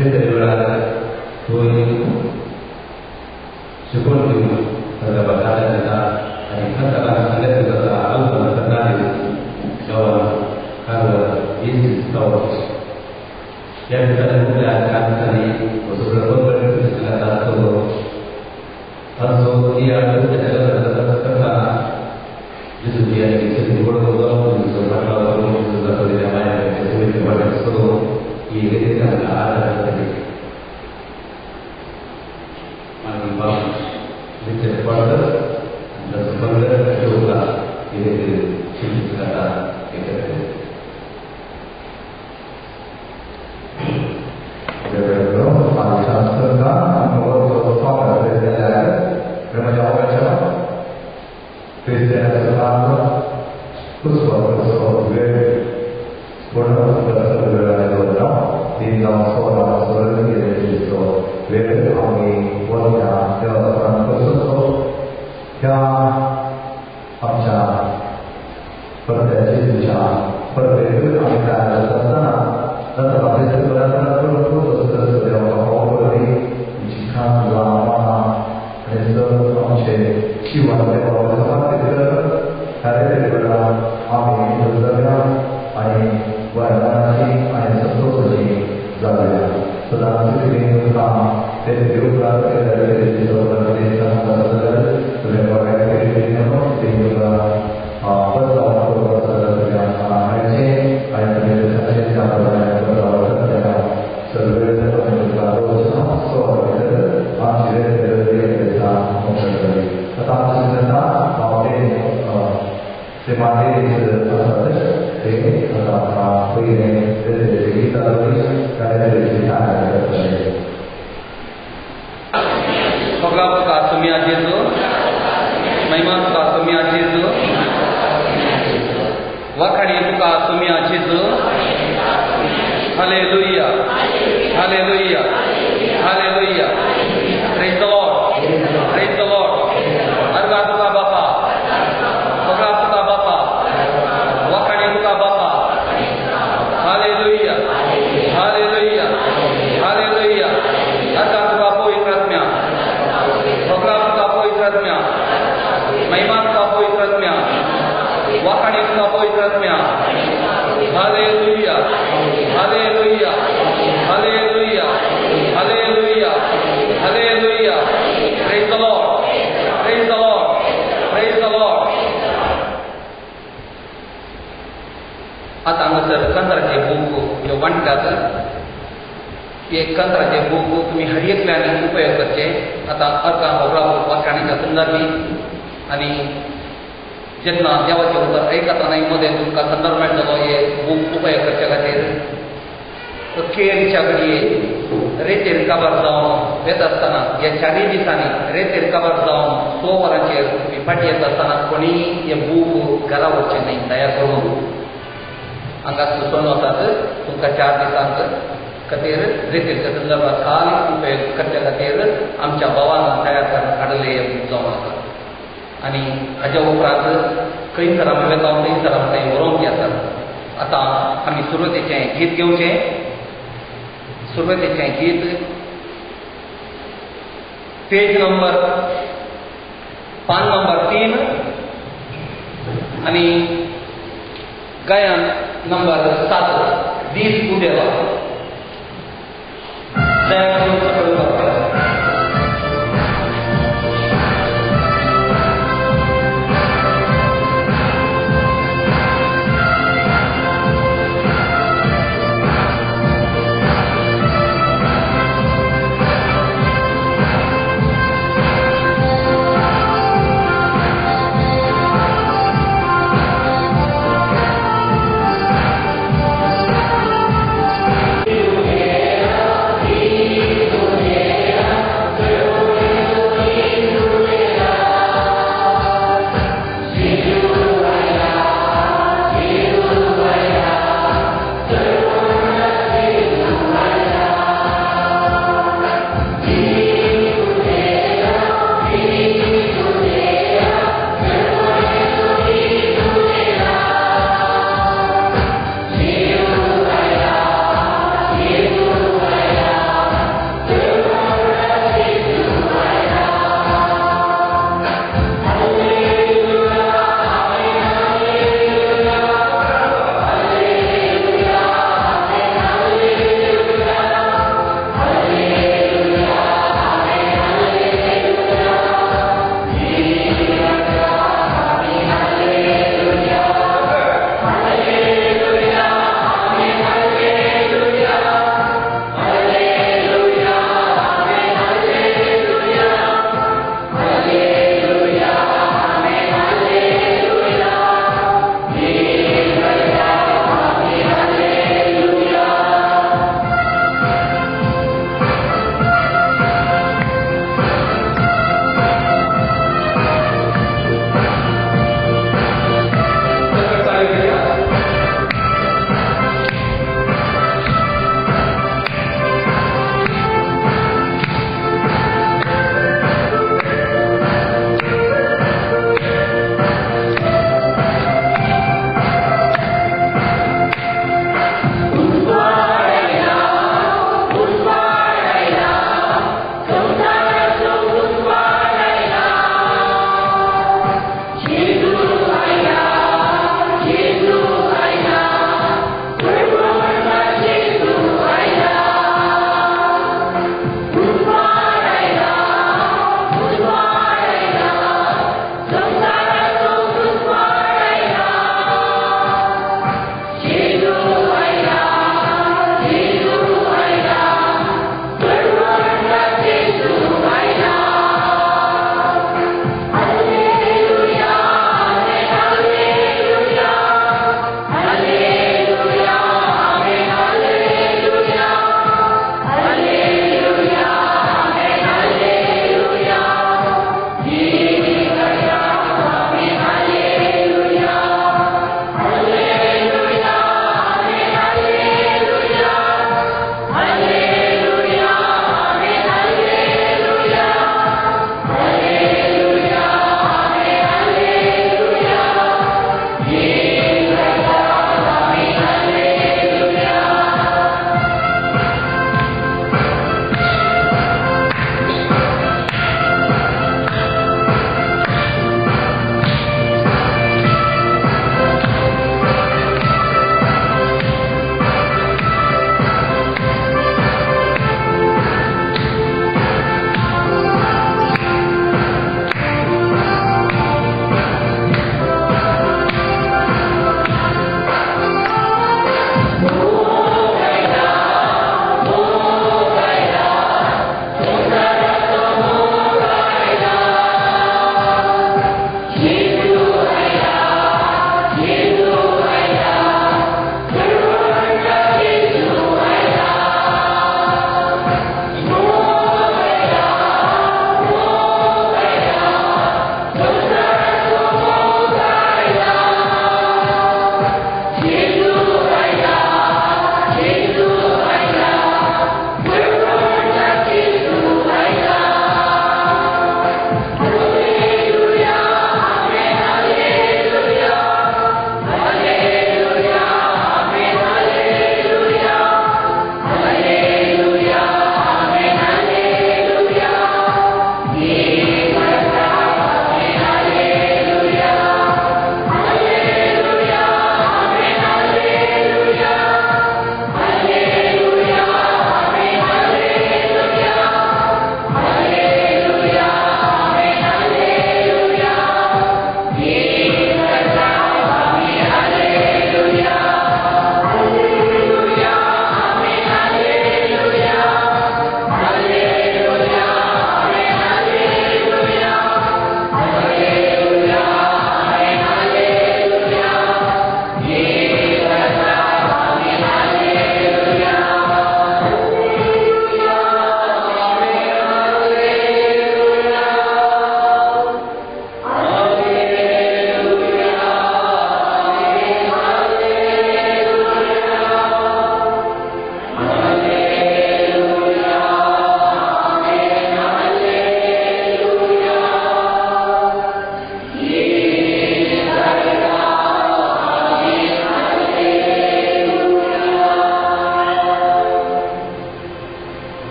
ते तरे वेळार तूं शिकवण दिवन ताका बसायला दिता आनी कंतारान सांगल्यार जाता आल्बम फर्नांडीस गवन कारवार इस्ट सावथ ह्या दिसांनी मुखार चार दिसांनी सगळो आसतलो ताचो तियात्र करतना Yeah.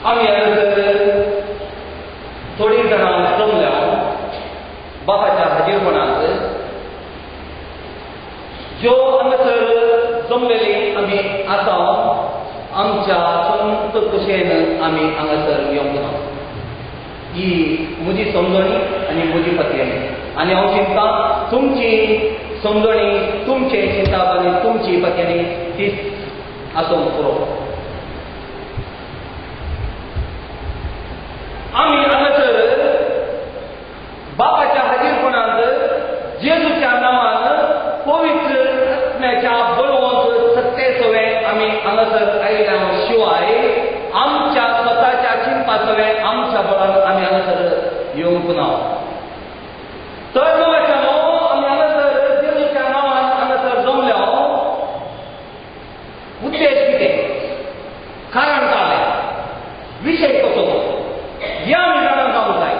आमी हांगासर थोडीं जाणां जमल्या बापाच्या हाजीरपणांत, ज्यो हांगासर जमलेली आमी आसा आमच्या संत कुशेन आमी हांगासर येवंक ना. ही म्हजी समजणी आनी म्हजी पतयणी, आनी हांव चिंता तुमची समजणी, तुमचें चिंताप आनी तुमची पतयणी तीच आसूंक पुरो. आमी हांगासर बापाच्या हाजीरपणांत जेजूच्या नांवान पवित्र आत्म्याच्या बळवंत सत्ते सवें आमी हांगासर आयल्या शिवाय आमच्या स्वताच्या चिंतपा सवें आमच्या बळान आमी हांगासर येवंक ना. तर मोगाच्यानो आमी हांगासर जेजूच्या नांवान हांगासर जमल्या. उद्देश कितें, कारण काय, विशय कसो, हें आमी जाणा जावंक जाय.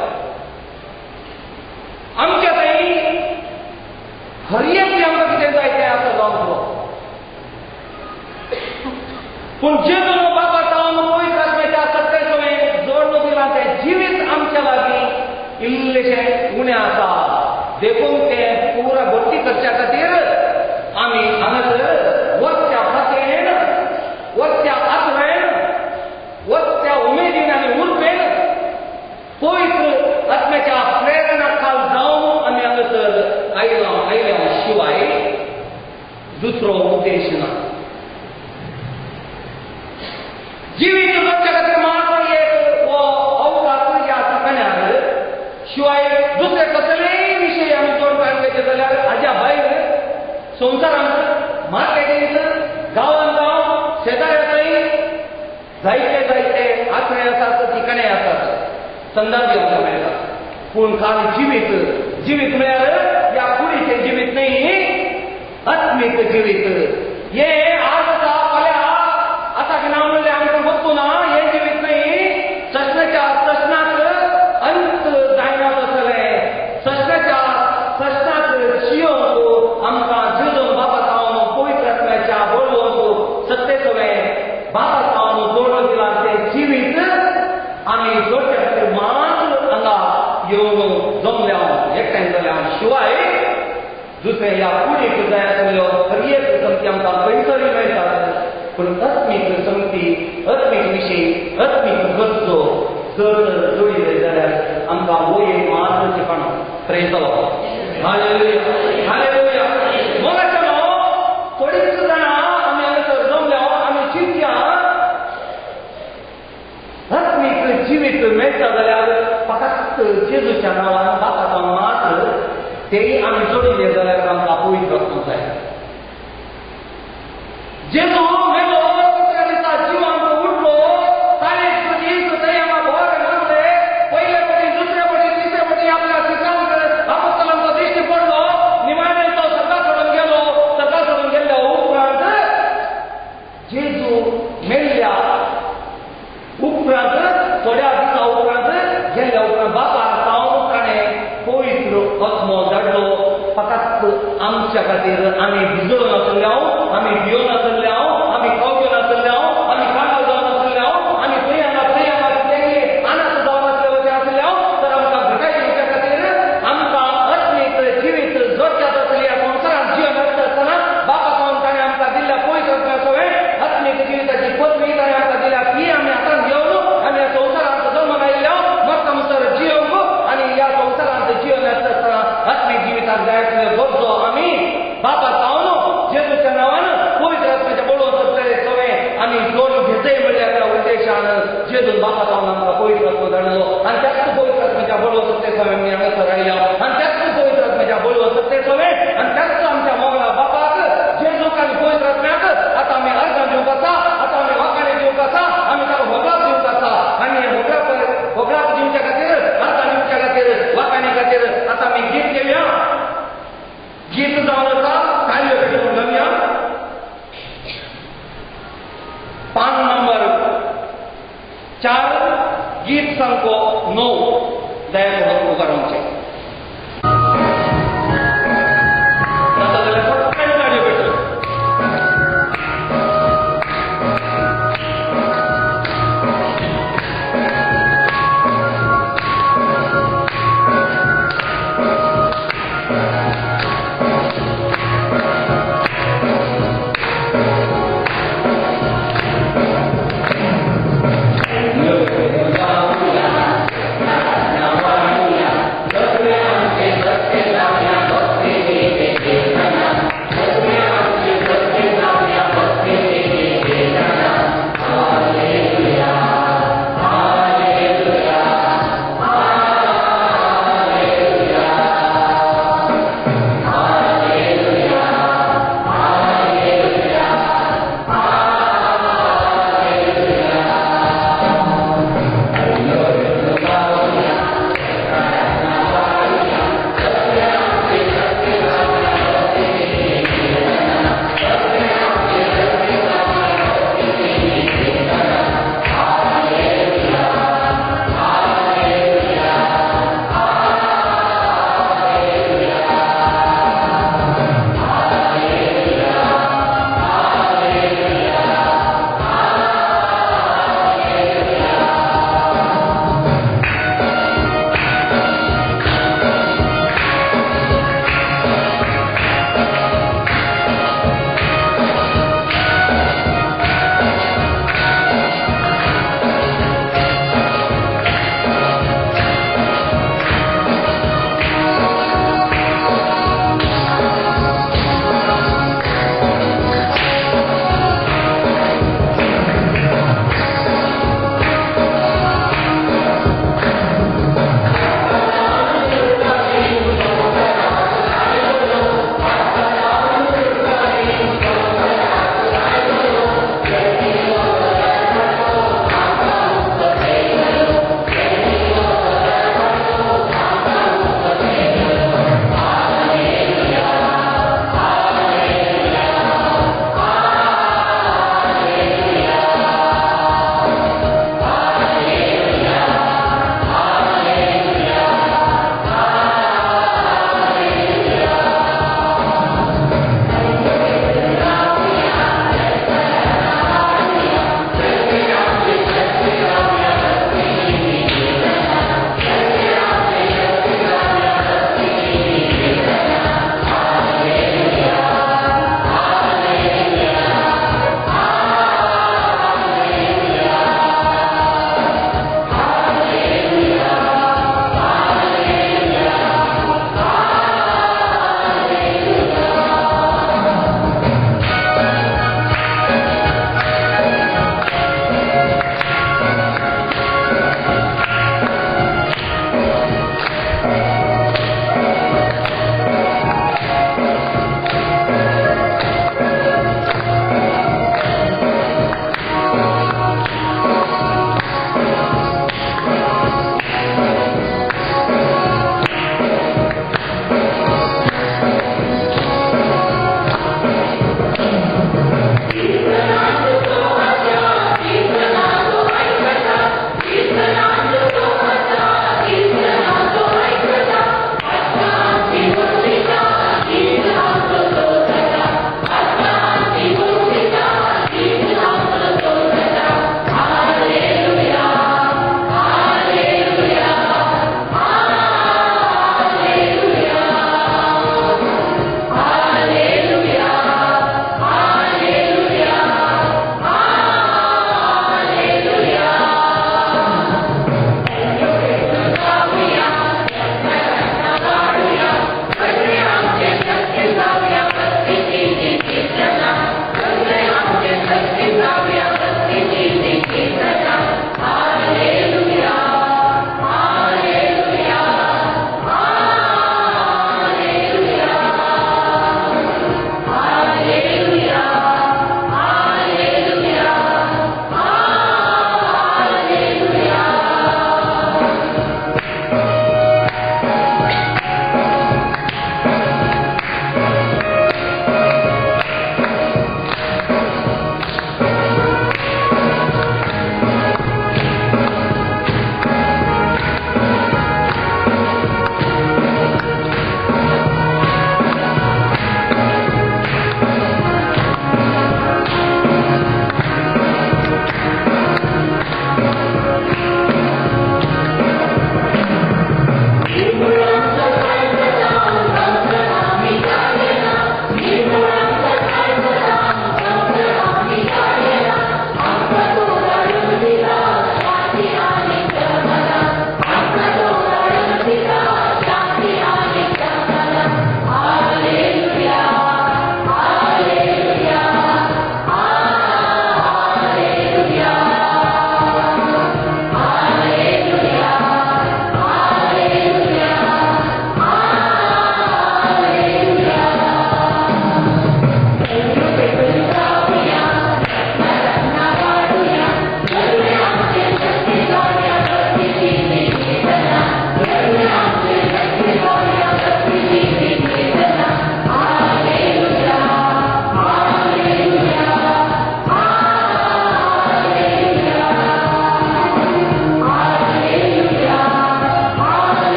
आमच्या थंय हर एक आमकां कितें जाय तें आसा जावंक पुरो, पूण जेजून बाबा जावन पवित्र आत्म्याच्या सत्ते सवें जोडून दिलां तें जिवीत आमच्या लागीं इल्लेशें उणें आसा. देखून तें पुरा भरती करच्या खातीर आमी हांगासर वचच्या फातेन, वचच्या आत्म्यान, वचच्या उमेदीन आनी उर्बेन पवित्र आत्म्याच्या प्रेरणा खाल जावन आमी हांगासर आयला आयल्या शिवाय दुसरो उद्देश ना. जिवीत जगच्या खातीर मात्र एक हो अवकाश ह्या सकाण्यार शिवाय दुसरे कसलेय विशय आमी जोड काडले जाल्यार हाज्या भायर संवसारांत, मार्केटींत, गांवांत जावं शेजाऱ्यांतय जायते जायते आश्रय आसात, ठिकाणे आसात, संदर्भ आमकां मेळटा. पूण काल जिवीत, जिवीत म्हळ्यार ह्या कुडीचें जिवीत न्हय, आत्मीक जिवीत. हें आज आसा फाल्यां आतां की ना म्हणल्यार आमकां वस्तू ना, हें जिवीत न्हय. सस्नाच्या प्रश्नाक अंत जायना तसलें सस्नाच्या प्रश्नाक जियोवंक आमकां जेजून बाबा जावन पवित्र आत्म्याच्या बळवंत सत्ते सवें बाबा जावन जोडून दिलां तें जिवीत आमी जोडच्या खातीर मात्र हांगा येवन जमल्या, एकठांय जाल्या शिवाय दुसरें ह्या कुडीक जाय आसलेल्यो हर एक संगती आमकां खंयसरूय मेळटात. पूण आत्मीक संगती, आत्मीक विशय, आत्मीक गरजो जर जोडिल्ले जाल्यार आमकां हो एक मात्र ठिकाणो. प्रेज the Lord. Hallelujah, hallelujah. मोगाच्यानो थोडींच जाणां आमी हांगासर जमल्या, आमी चिंतया आत्मीक जिवीत मेळटा जाल्यार फकत जेजूच्या नांवान बापाचो मात्र तेय आमी जोडिल्ले जाल्यार आमकां पवित्र आसूंक जाय. जेजू मेलो, दुसऱ्या दिसा जिवांत उठलो, 40 दीस थंय आमकां बरें मारले, पयले पटी, दुसरे पटी, तिसरे पटी आपल्या शिकांक आपोस्तलांचो दिश्टी पडलो. निमाणें तो सरकार सोडून गेलो. सरकार सोडून गेल्ल्या उपरांत जेजू मेल्ल्या उपरांत थोड्या दिसा उपरांत गेल्ल्या उपरांत बापार जावन ताणें पवित्र आत्मो धाडलो फकत आमच्या खातीर. आमी भिजोवन आसले, आमी भियोन आसले, आमी खावपी नासले, आमी कांडो जावन आसले, आमी खंय हांगा खंय हांगा कितें आनास जावन आसले आसले तर आमकां घटाय दिवच्या खातीर आमकां आत्मीक जिवीत जोडच्यात आसली. ह्या संवसारांत जिवन आसता आसतना बापा जावन ताणें आमकां दिल्ल्या पवित्र आत्म्या सवें आत्मीक जिविताची पदवी ताणें आमकां दिल्या, ती आमी हातांत घेवन आमी ह्या संवसारांत जल्माक आयिल्ल्या मरता म्हणसर जियोवंक आनी ह्या संवसारांत जिवन आसता आसतना आत्मीक जिविताक जाय आसलेलो गरजो आमी बापा जावन जेजूच्या नांवान पवित्र आत्म्याच्या बळवंत सवें आमी जोडून घेतय म्हणल्यार त्या उद्देशान जेजून बापा जावन आमकां पवित्र आत्मो धाडलो आनी त्याच पवित्र आत्म्याच्या बळवंत सत्ते सवें आमी हांगासर आयल्या आनी त्याच पवित्र आत्म्याच्या बळवंत सत्ते सवें आनी त्याच आमच्या मोगला बापाक जेजूक आनी पवित्र आत्म्याक आतां आमी अर्गां दिवंक आसा, आतां आमी वाखाणे दिवंक आसा, आमी ताका होगळाप दिवंक आसा. आनी होगळाप होगळाप दिवच्या खातीर, अर्गां दिवच्या खातीर, वाखाणे खातीर आतां आमी गीत घेवया. गीत जावन आसा ताळयो पेटोवन घालया. पान नंबर 4, गीत सामको 9 दया करून उबो रावचें.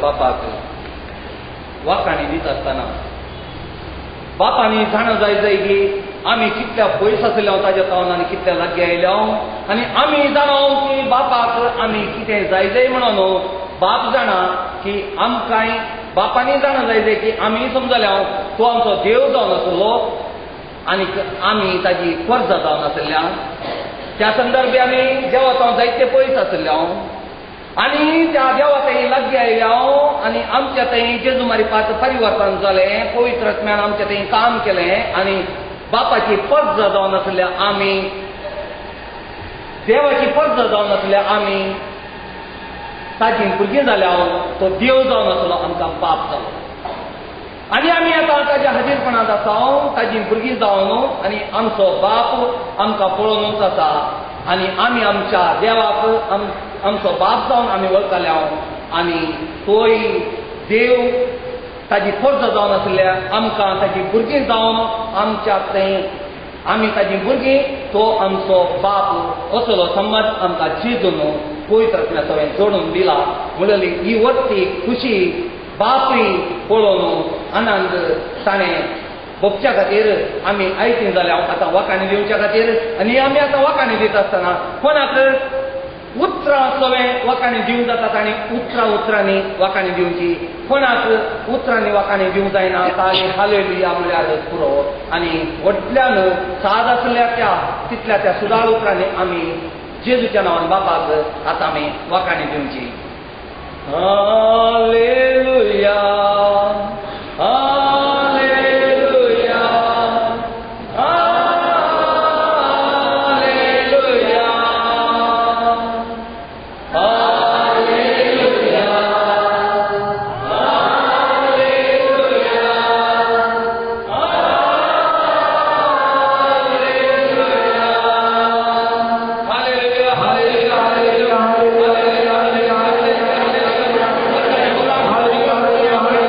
बापाक वाखाणी दिता आसतना बापांनी जाणा जाय जाय की आमी कितल्या पयस आसले ताज्या तावन आनी कितल्या लागीं आयल्या आनी आमी जाणा की बापाक आमी कितें जाय जाय म्हणून बाप जाणा की आमकांय बापांनी जाणा जाय जाय की आमी समजल्या तो आमचो देव जावन आसलो आनी आमी ताजी परजा जावन आसल्या. त्या संदर्भे आमी देवा तावन जायते पयस आसल्या आनी त्या देवा थंय लागीं आयल्या आनी आमच्या थंय जेजू मारिफात परिवर्तन जालें, पवित्र आत्म्यान आमच्या थंय काम केलें आनी बापाची परजा जावन आसल्या आमी, देवाची परजा जावन आसल्या आमी ताजी भुरगीं जाल्या. तो देव जावन आसलो आमकां बाप जालो आनी आमी आतां ताज्या हाजीरपणांत आसा, ताजी भुरगीं जावन आनी आमचो बाप आमकां पळोवनूच आसा आनी आमी आमच्या देवाक आमचो बाप जावन आमी वळखल्या आनी तोय देव ताजी परजा जावन आसल्या आमकां ताजी भुरगीं जावन आमच्या थंय आमी ताजी भुरगीं, तो आमचो बाप असलो समज आमकां जेजून पवित्र आत्म्या सवें जोडून दिला. म्हणली ही वट्टी खुशी बापूय पळोवन आनंद ताणें भोगच्या खातीर आमी आयतीं जाल्या आतां वाखाणी दिवच्या खातीर. आनी आमी आतां वाखाणी दिता आसतना कोणाक उतरां सवें वाखाणी दिवंक जाता तांणी उतरां उतरांनी वाखाणी दिवची, कोणाक उतरांनी वाखाणी दिवंक जायना, ताणी हालेलुया म्हळ्यार पुरो. आनी व्हडल्यान साद आसल्या त्या तितल्या त्या सुदार उतरांनी आमी जेजूच्या नांवान बापाक आतां आमी वाखाणी दिवची. Hallelujah, hallelujah, hallelujah, hallelujah, hallelujah, hallelujah, hallelujah, hallelujah, hallelujah.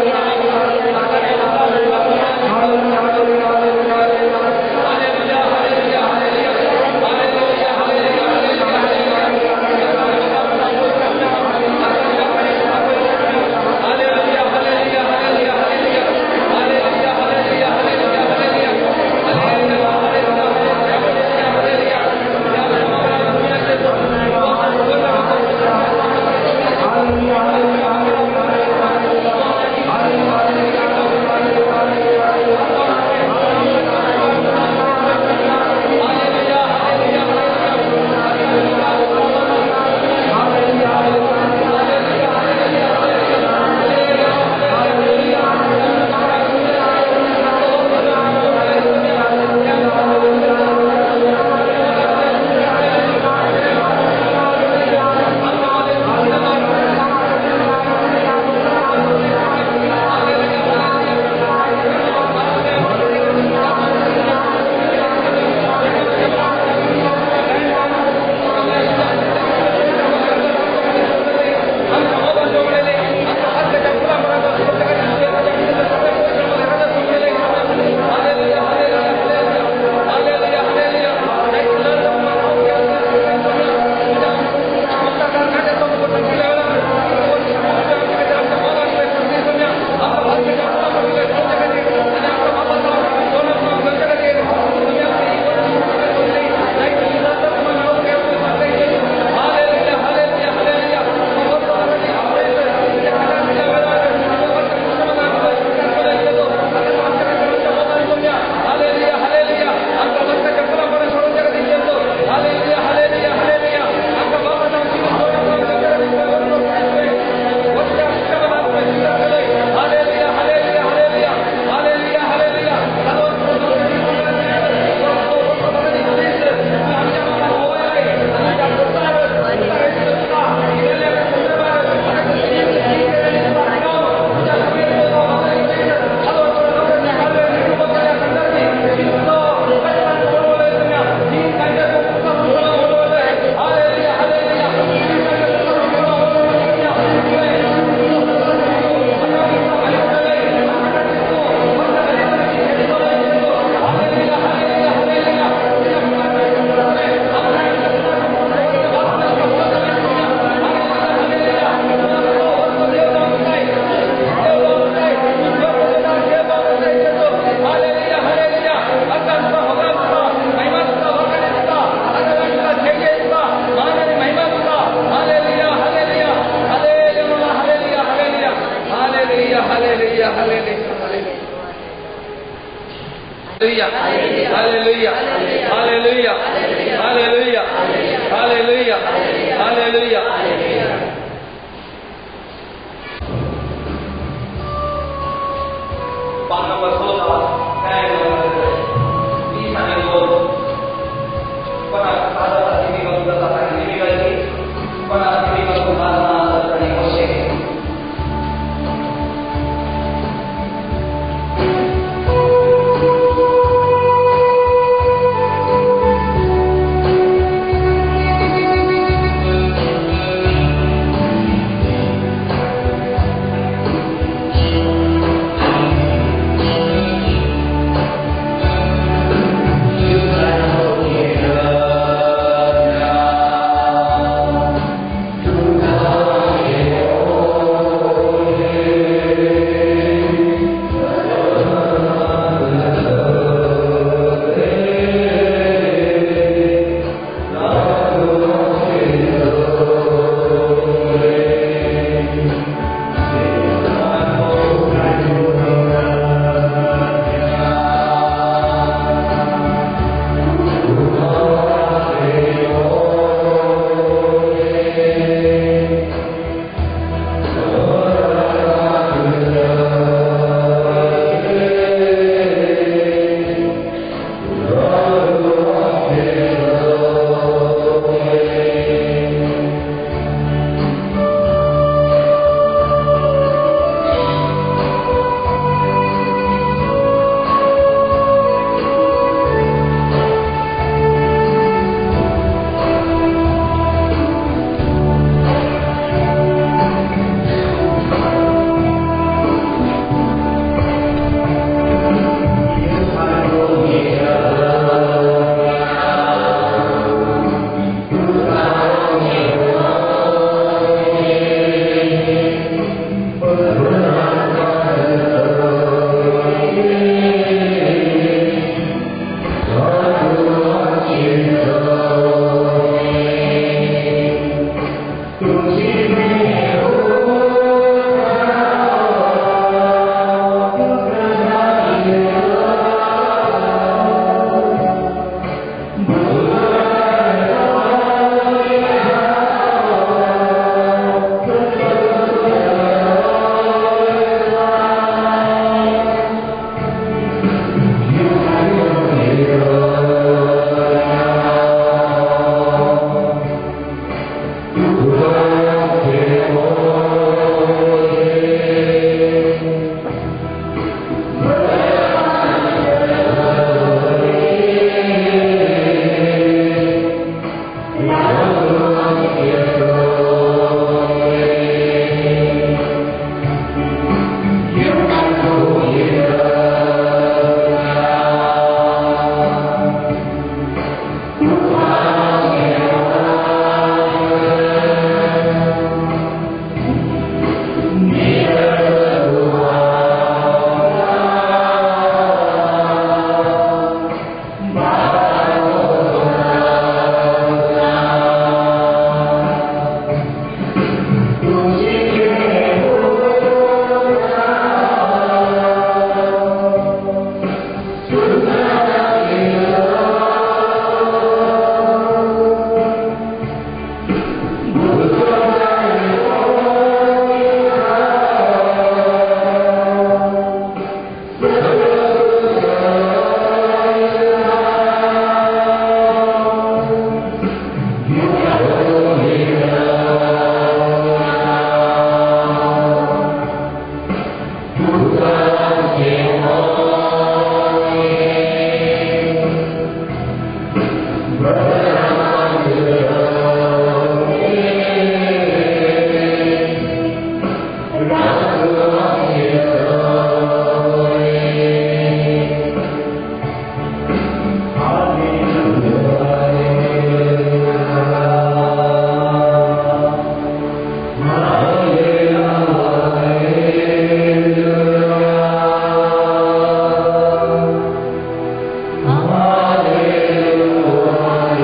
Hallelujah. Hallelujah. Hallelujah. Hallelujah. पान नंबर 16, नंबर 20 आणि 2. कोणाक सादा सादी जाता डिफिकल्टी, कोणाक डिफिकल्ट आनी कशें.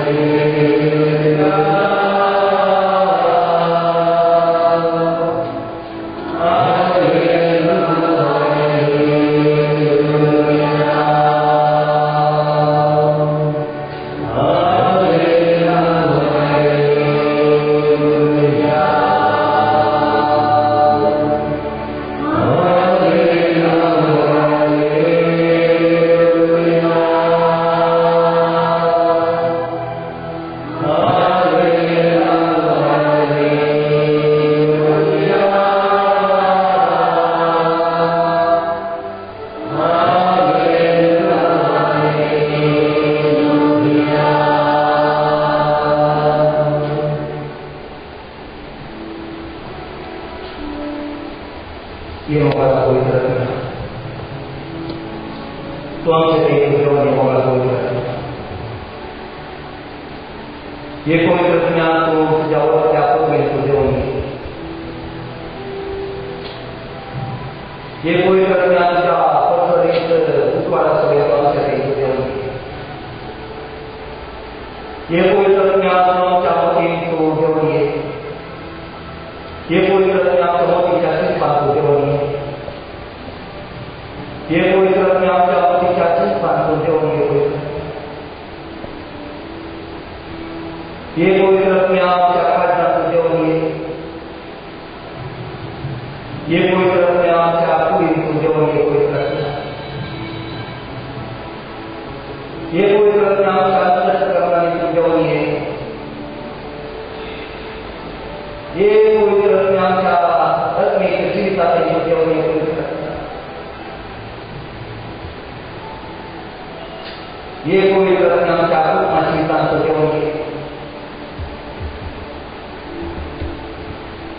Hallelujah. ये मोगाचा पवित्र आत्म्या, तूं आमचे ते देवन हे मोगाचा पवित्र आत्म्या, हे पवित्र आत्म्या तूं तुज्या वरच्या पदवेन देवन ये. हे पवित्र आत्म्या तुज्या परसरीत उजवाडा सगळ्या आमच्या ते देवन ये. हे पवित्र आत्म्या तूं आमच्या वतीन तूं देवन ये. हे पवित्र आत्म्या आमच्या मतीच्या चिंतपान तूं देवन ये. हे पवित्र आत्म्या आमच्या मतीच्या चिंतपान तूं देवन ये. पवित्र हे पवित्र आत्म्या आमच्या काळजांत तूं देवन ये. हे पवित्र आत्म्या आमच्या कुडीन तूं देवन ये. पवित्र आत्म्या हे पवित्र आत्म्या आमच्या अंतःकरणांनी तूं देवन ये. हे पवित्र आत्म्या आमच्या आत्मीक जिवितांत तूं देवन ये. पवित्र आत्म्या हे पवित्र आत्म्या आमच्या आत्मा जिवितांत तूं देवन ये.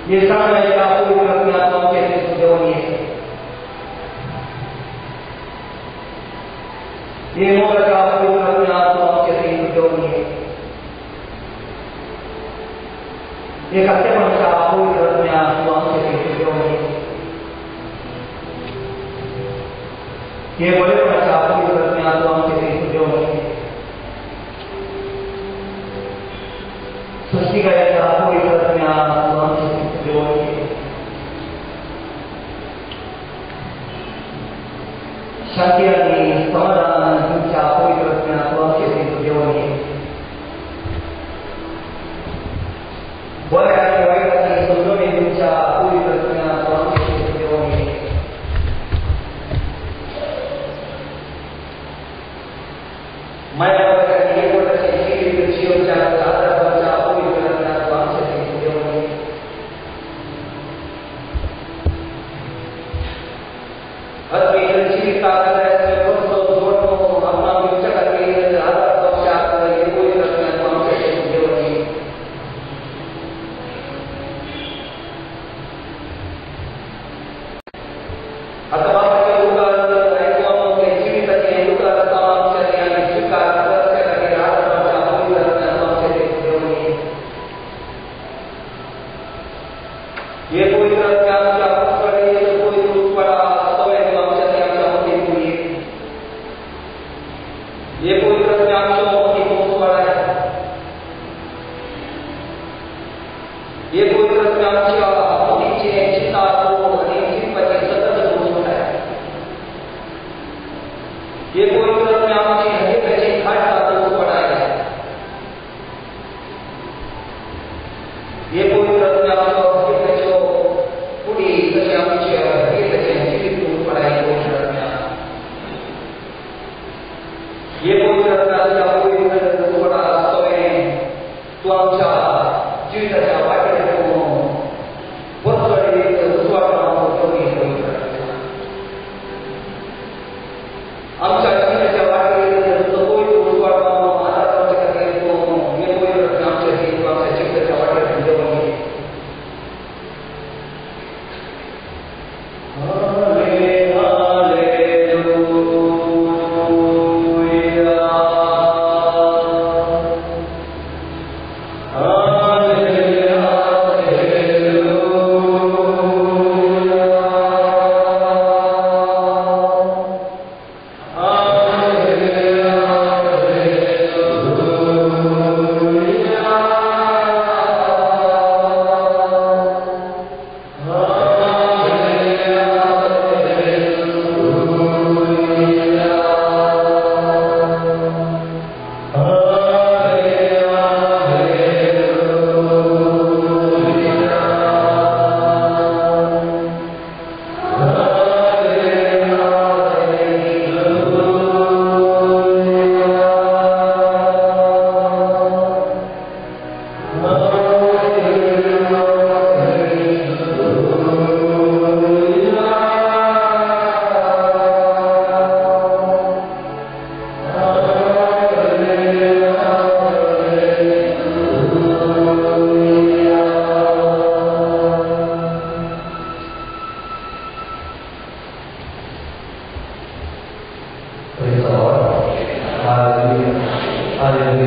हे सगळ्या पवित्र आत्म्या तूं आमच्या तूं देवन ये. हे मोगाच्या पवित्र आत्म्या तूं आमच्या तूं देवन ये. हे सत्यपणाच्या पवित्र आत्म्या तूं आमच्या तूं देवन ये. हे बरेपणाच्या पवित्र आत्म्या तूं आमच्या तूं देवन ये. सृष्टिकार्याच्या पवित्र आत्म्या तूं आमच्या तूं देवन ये. शांती आणि समाधान दिवच्या पवित्र आत्म्या तूं आमच्या तूं देवन ये. बऱ्या आणि वाईटाची समजणी दिवच्या पवित्र आत्म्या तूं आमच्या तूं देवन ये. माया आणि एकवटाचे जिवीत जिवच्या आधाराच्या पवित्र आत्म्या तूं आमच्या तूं देवन ये. आत्मीक जिविताक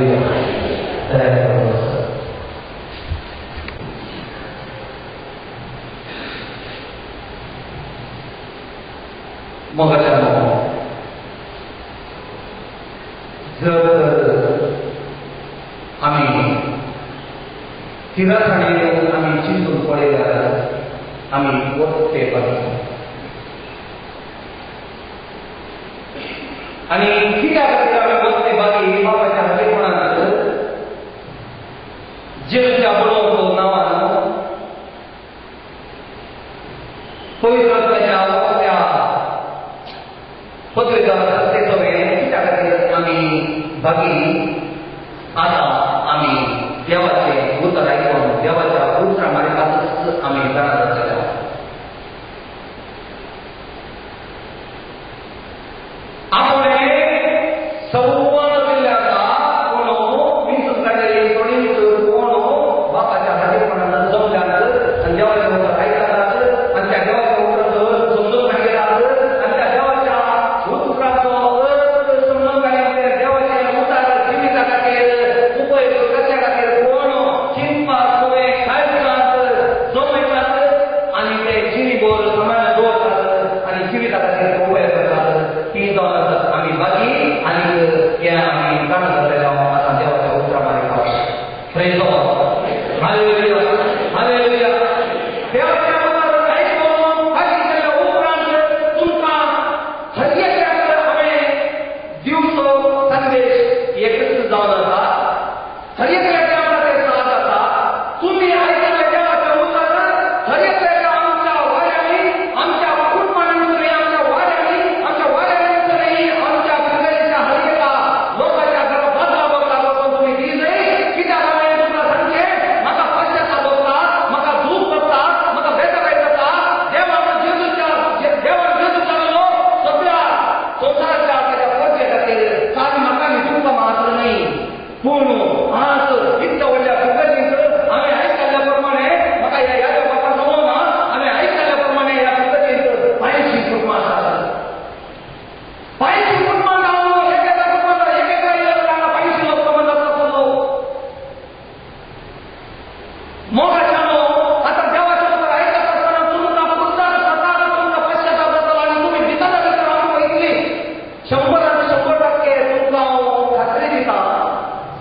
हालेलुया. तयार करून बसा. मोगाच्या जर आमी थिरसाणेन आमी चिंतून पळयल्यार आमी वखते पावता. आनी कित्या खातीर आमी वखते बाकी बाबाच्या हालीपणांत जेजूच्या बरोबर नांवान पवित्र आत्म्याच्या वखत्या पत्रिका सगळें कित्या खातीर आमी बाकी आतां आमी देवाचें उतर आयकून देवाच्या उतरा मार्गांतच आमी जाणा जातले. आपणें संवाद दिल्ले आसा कोण विंचून काडलेली थोडी कोण बापाच्या हालीपणान जमल्यात आनी देवाचें उतर आयकतात आनी त्या देवाच्या उतराचो अर्थ समजून काडल्यात आनी त्या देवाच्या उतराचो अर्थ समजून काडल्या देवाचें उतर जिविता खातीर उपयोग करच्या खातीर कोण चिंतपाक तुवें काळजांत जमयतात आनी ते जिवीभर सामान्य दवरतात आनी जिविता खातीर उपयोग करतात. ती जावन आसात आमी बाकी आनी हे आमी जाणा जातले आतां देवाच्या उतरा मार्गाक. Praise the Lord. Hallelujah. Hallelujah. देवाच्या उतर आयकून आयकल्या उपरांत तुमकां हर एकल्याक हांवें दिवचो संदेश एकच जावन आसा. हर एकल्याच्या आमकां तें साथ आसा. तुमी आयकल्ल्या देवाचें उतर हर एकल्याच्या आमच्या वाड्यांनी, आमच्या कुटुंबांनी, आमच्या वाड्यांनी, आमच्या वाड्यांनी, आमच्या पिंजऱ्याच्या हर एका लोकांच्या घरा बाजरा बघता वचून तुमी दिजय. कित्याक हांवें तुमकां सांगचें, म्हाका पश्चाताप भोगता, म्हाका दूख भोगता, म्हाका बेजाराय जाता. देवान जेजूच्या देवान जेजू जाल्लो सगळ्या संवसाराच्या ताच्या पोरचे खातीर सारी म्हाका दुःख मात्र न्हय, पूण आज इतल्या व्हडल्या फिगर्जींत हांवें आयकल्ल्या प्रमाणे म्हाका ह्या यादव बापान सांगूंक ना, हांवें आयकल्ल्या प्रमाणे ह्या फिगर्जींत 85 कुटुंबां आसात. 85 कुटुंबां जावन एकेका कुटुंबांत एकेका हांगा 85 लोक प्रमाण जाता आसलो. मोगाच्यानो आतां देवाचें उतर आयकत आसतना तुमकां पुरता स्वताक तुमकां पश्चाताप जातलो आनी तुमी भितर भितर हांव वयतली 100% तुमकां हांव खात्री दिता,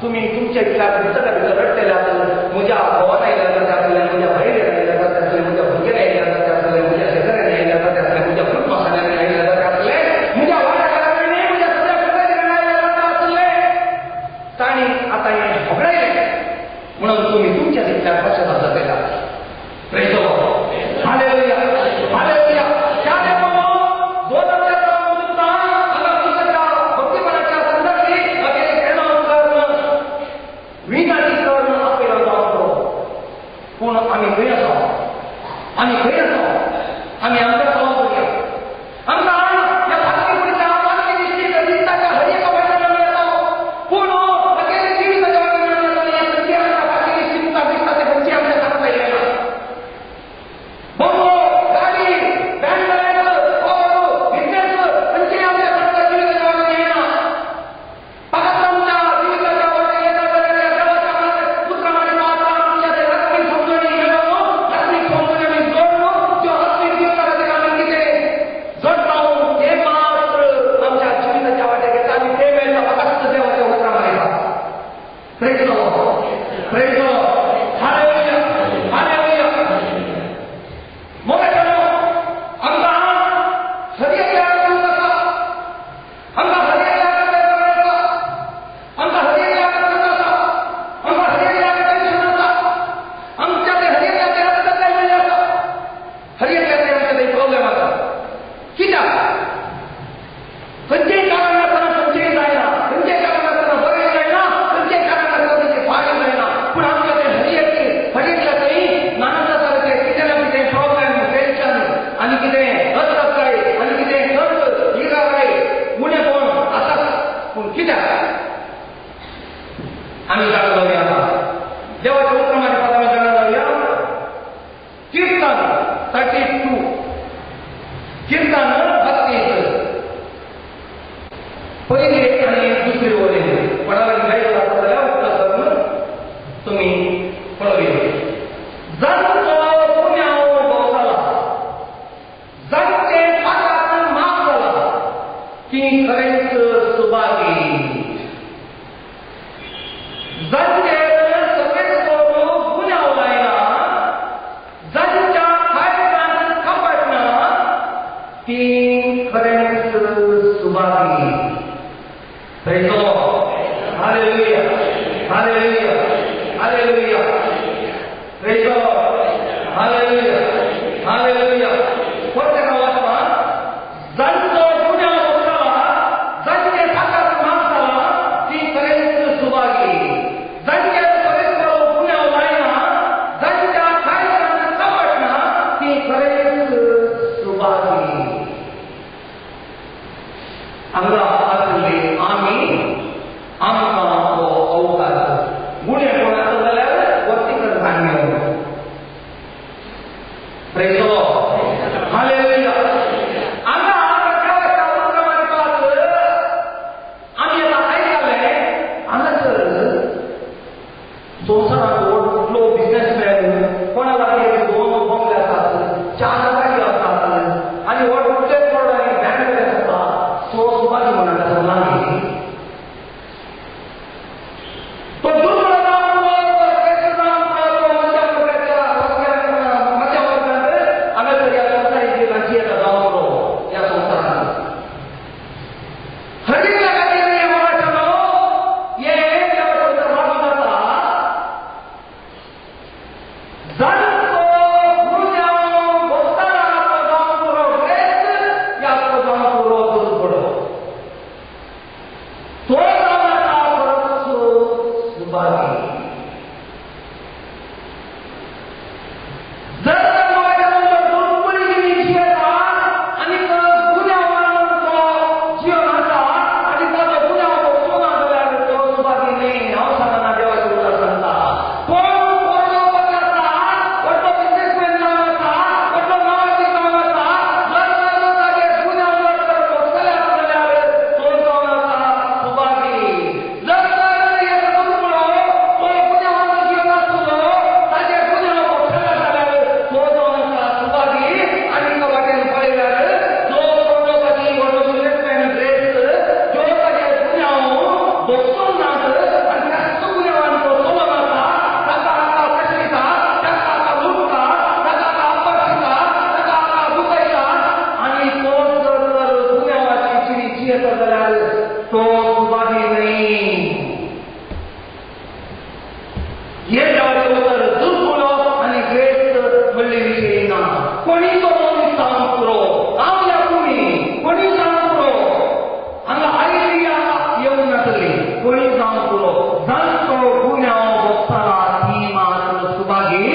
तुमी तुमच्या विचार भितर भितर रडटले आसतले. म्हज्या घोवान आयल्या जाता आसलें, म्हज्या भयणीन आयल्या जाता आसलें, म्हज्या भुरग्यान आयल्या जाता आसलें, म्हज्या शेजाऱ्यान आयल्या जाता आसलें, म्हज्या कुटुंबांनी आयल्या जाता आसलें, म्हज्या वाड्याकारांनी, म्हज्या सगळ्या फिगर्जींनी आयल्या जाता आसलें. तांणी आतां हें होगडायलें म्हणून तुमी तुमच्या तितल्यार पश्चाताप जातले. Praise the Lord. Hallelujah. Hallelujah. त्या देवानो दोन सुद्दां हांगा तुमच्या भक्तीपणाच्या संदर्भी अखेर विनाटी करून आपयलो जावचो. पूण आमी खंय आसा? आमी खंय आसा? आमी आमकां सवाल करुया. आमकां ह्या फाटली फुडच्या फाटली दिश्टी दिसताच्या हर एका वाटेन आमी येता, पूण अखेर जिविताच्या वाटेन आमी येता. हें खंयची आमच्या फाटली दिश्टी मुखार दिसता तें खंयची आमच्या कानांत येना. बंगलो, गाडी, बँक बॅलन्स, बिझनेस खंयची आमच्या कानांत जिविताच्या वाटेन येना. फकत आमच्या जिविताच्या वाटेन येता जाल्यार देवाच्या उतरां मार्गात आमच्या ते आत्मीक समजणी मेळोवन, आत्मीक समजणी आमी जोडून त्यो आत्मीक जिविता खातीर आमी कितें जोडटा तें मात्र आमच्या जिविताच्या वाटेक येता आनी तें मेळटा फकत देवाच्या उतरां मार्गात. Praise the Lord. Praise the Lord. Hallelujah. Hallelujah. मोगाच्यानो आमकां हर एकल्याक दिवंक आसा, आमकां हर एकल्याक मेळटा, आमकां हर एकल्याक त्रास आसा, आमकां हर एकल्याक टेन्शन आसा, आमच्या ते हर एकल्याक रक्तांतल्यान मेळ्ळें आसा, हर एकल्याक आमच्या ते प्रॉब्लेम आसा. कित्याक? खंयचेय कारण आसतना खंयचेय जायना, खंयचेय कारण आसतना बरें जायना, खंयचेय कारण आसतना खंयचें फायदे जायना, पूण आमच्या Hallelujah, hallelujah, praise the Lord, hallelujah, hallelujah. परत एका वाचपा जांचो गुन्यांव भोगतला, जांचे ताकात माफ जाला ती खरेंच सुभागी. जांचे परस्पर गुन्यांव जायना, जांच्या काळजांत कपट ना ती खरेंच सुभागी. हांगा आसली आमी आमकां हो अवकाश गुणे कोण आसलो जाल्यार वर्तीकरण सांगूं. Praise the Lord. Hallelujah. हांगा देवाच्या उतरांनी पास आमी आतां आयकलें. हांगासर संवसारांत व्हडलो बिजनेसमॅन कोणा लागीं दोन बंगले आसात, चार गाडयो आसात आनी व्हडले करोडांनी बँक आसता, तो सुभागी म्हणून आसा लागीं. तो दुसरो मध्य वर्गांत हांगासर ह्या संवसारीक जिवितांत जियेता जावं पुरो ह्या संवसारांत. हरिल्ल्या खातीर हें मोगाचें हें देवाचें उतर लागू जाता. जांचो गुन्यांव भोगतला तो जावं पुरो ग्रेस्त या तो जावं पुरो दुर्बळ, तो जावन आसा खरोच सुभागी. जर तर मोगाच्या दुर्बळी जिणी जियेता आनी गुन्यांवान तो जिवन आसा आनी ताचो गुन्यांव भोगचो ना जाल्यार तो सुभागी न्हय. हांव सांगना, देवाचें उतर सांगता. कोण करोडपती आसा, व्हडलो बिजनेसमॅन जावन आसा, व्हडलो नांवाची जावन आसा, जर तर ताचे गुन्यांव जर तर भोगतले आसा जाल्यार तो जावन आसा सुभागी. जर तर एक दुर्बळ तो गुन्यांवान जिवन आसलो, ताचे गुन्यांव भोगतले आसा जाल्यार तो जावन आसा सुभागी. आनी एका वाटेन पळयल्यार जो करोडपती व्हडलो बिजनेसमॅन ग्रेस्त जो ताचे गुन्यांव भोगचो नात आनी त्याच गुन्यांवान तो चलोन आसा, ताका आतां फसयता, ताका आतां लुटता, ताका आतां आपटता, ताका आतां दुखयता आनी तो जर तर गुन्यांवाची जिणी जियेता जाल्यार तो सुभागी न्हय. हे देवाचें उतर दुर्बळ आनी ग्रेस्त म्हणले विशयी ना. कोणी तो मनीस जावंक पुरो, हांव या तुमी कोणी जावंक पुरो. हांगा आयडिया येवंक नासली, कोणी जावंक पुरो. जांचो गुन्यांव भोगतला ती मात्र सुभागी.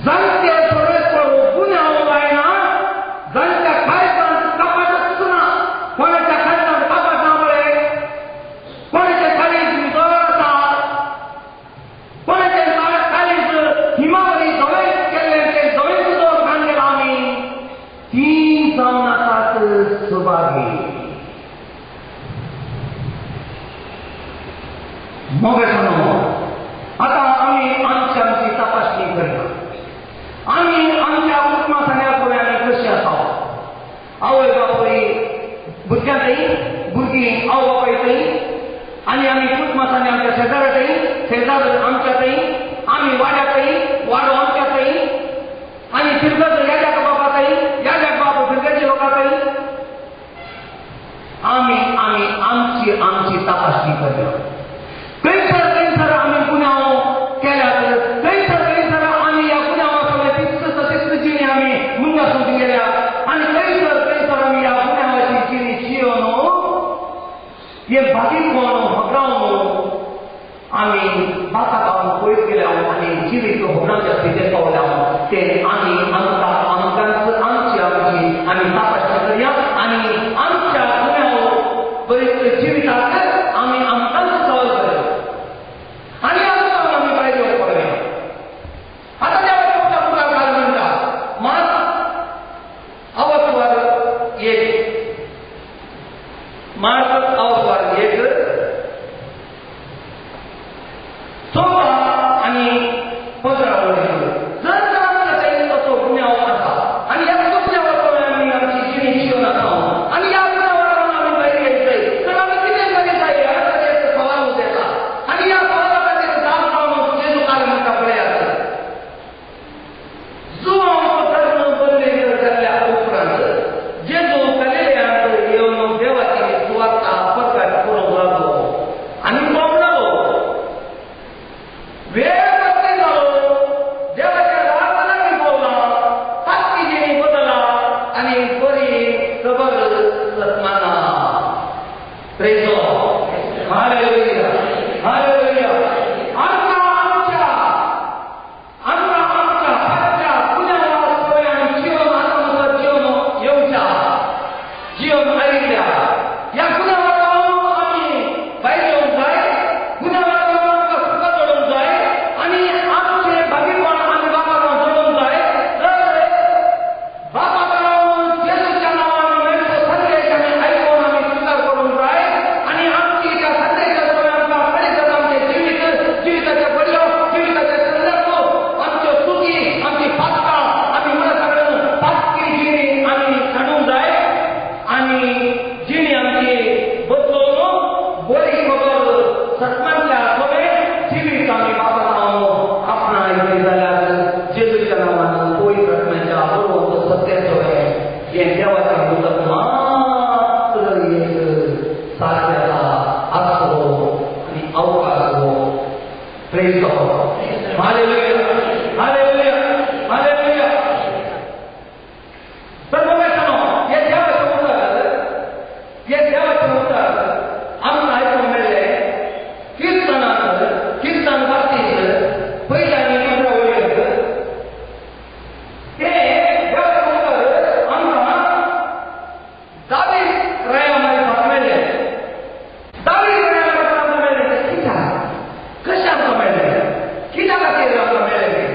जांचे परस्पर गुन्यांव जायना, जांच्या काळजांत कपटच ना, कोणाच्या काळजांत कपट ना पळय, कोणाचें काळीज नितळ आसा, कोणाचें काळीज हिमावरी धवें केल्लें तें धवेंच दवर घाण केलां आमी, ती जावन आसात सुभागी. मोगाचो आतां आमी आमची आमची तपासणी करया. आमी आमच्या कुटुंबा पळय आमी कशी आसा. आवय बापूय भुरग्यां थंय, भुरगीं आवय बापाय थंय, आनी आमी कुटुंबांनी आमच्या शेजारा थंय, शेजार आमच्या थंय, आमी वाड्या थंय, वाडो आमच्या थंय, आनी फिरगज याजाक बापा थंय, याजाक बाप फिरगजी लोकां थंय. आमी आमी आमची आमची तपासणी करया. खंयसर खंयसर आमी गुन्यांव केल्यात, खंयसर खंयसर आमी ह्या गुन्यांवा सगळें तीच तशीच जिणी आमी मुंगासून गेल्या आनी खंयसर खंयसर आमी ह्या गुन्यांवाची जिणी जियोन हे भागीपण होगडावन आमी बाता पावून पयस गेल्या आनी जिवीत होगडावच्या स्थितीत पावल्या. ते आमी आमकां आमकांच आमची आमची आमी तपासणी करया आनी आमच्या गुन्यांव बरीच जिविताक आमी आमकांच सवाल करया आनी आमकां आमी भायर येवंक पडया. आतां देवाच्या उतरा मुखार घाल म्हणटा मात अवस्वार एक, मार्क अवस्वार एक 14 आनी 15 वळी. जर तर आमच्या थंय असो गुन्यांव आसा आनी ह्या गुन्यांवाचो आमी आमची जिणी जिवन आसा आनी ह्या गुन्यांवाक आमी भायर येयत जाय तर आमी कितें करीत जाय हाका एक सवाल उदेता आनी ह्या सवालाचेर जाप जावन जेजू काल म्हणटा पळयात. जुवांव धर्म बदले जाल्ल्या उपरांत जेजू गलिलेयांत येवन देवाची सुवार्ता प्रकट करूंक लागलो आनी तो म्हणलो, Praise the Lord. Hallelujah. Hallelujah. Hallelujah. तर मोगाचो हे देवाचें उतर, हे देवाचें उतर आमकां आयकूंक मेळ्ळें किर्तनांत, किर्तन बातीत पयल्या आनी दुसऱ्या वळींत. तें देवाचें उतर आमकां दावीद राया मार्फत मेळ्ळें. दावीद राया मार्फत आमकां मेळ्ळें तें कित्याक, कशें आमकां मेळ्ळें, कित्या खातीर आमकां मेळ्ळें?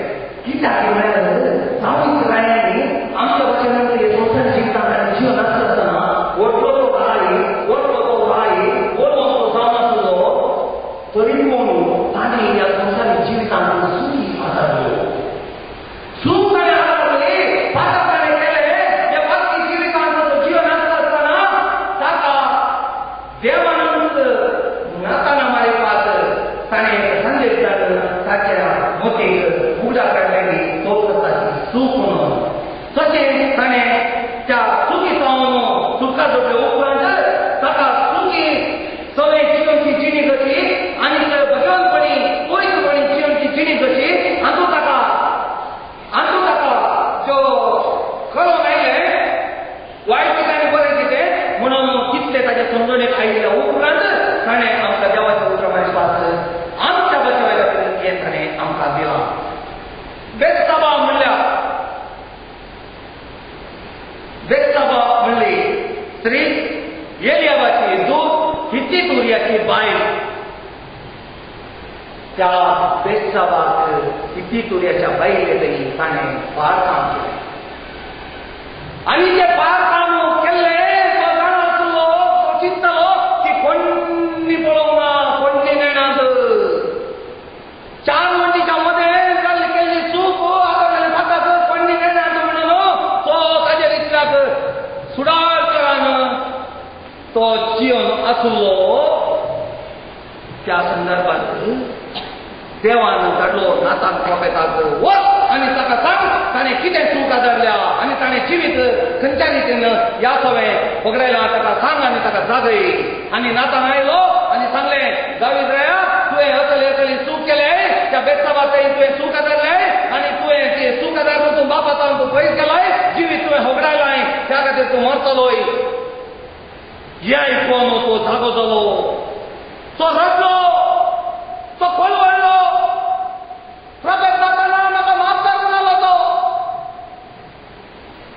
कित्याक म्हळ्यार दावीद रायांनी आमच्या वचनांत संवसार जिवितांत आनी जीवन आसतना व्हडलो तो राय, व्हडलो तो राय, व्हडलो तो जावन आसलो तरी पूण ताणें ह्या संवसारीक जिवितांत सुखी आदारलो. सूख ताणें आदारली, पातक ताणें केलें. ह्या बाकी जिवितांत तो जीवन आसतना ताका देवानंद नाताना मारिपात ताणें संदेश धाडलो ताच्या मोतीक उगडा काडलेली तो करताची सूख म्हणून. तशें ताणें त्या चुकी जावन सुखा जोडले उपरांत ताका चुकी सगळे जिवनची जिणी कशी आनी भगवंतपणी पवित्रपणी जिवनची जिणी कशी हातूंत ताका, हातूंत ताका ज्यो कळोवन आयलें वायट कितें आनी बरें कितें म्हणून कितले ताच्या समजणेक आयिल्ल्या उपरांत ताणें आमकां देवाच्या उतरा मार्फत आमच्या बचावा खातीर हें ताणें आमकां दिलां. बेत्साबा म्हणल्यार, बेत्साबा म्हणली स्त्री एलियाबाची धूव, हित्तीत उरियाची बायल. त्या बेत्साबाक हित्तीत उरियाच्या बायले तरी ताणें फार काम केलें. आनी तें फार काम केल्लें तो जाणा आसलो, तो चिंतलो की कोण्णी पळोवंक ना, कोण्णी नेणात. चार वण्टीच्या मदें जाल्ली केल्ली चूक आतां जालें ताका कोण्णी नेणात म्हणून तो ताजेर इतल्याक सुडाळकरान तो जिवन आसलो. त्या संदर्भात देवान धाडलो नातान प्रोफेताक, वच आनी ताका सांग ताणें कितें चूक आदारल्या आनी ताणें जिवीत खंयच्या रितीन ह्या सवें वगडायलां, ताका सांग आनी ताका जागय. आनी नातान आयलो आनी सांगलें, दावीद राया, तुवें असली असली चूक केलें, त्या बेत्साबातय तुवें चूक आदारलें आनी तुवें ती चूक आदारून तूं बापा जावन तूं पयस गेलाय, जिवीत तुवें होगडायलाय, त्या खातीर तूं मरतलोय. हें आयकून तो जागो जालो, तो रडलो, तो कोलवळलो. प्रोफेत नाताना म्हाका माफ कर म्हणालो तो.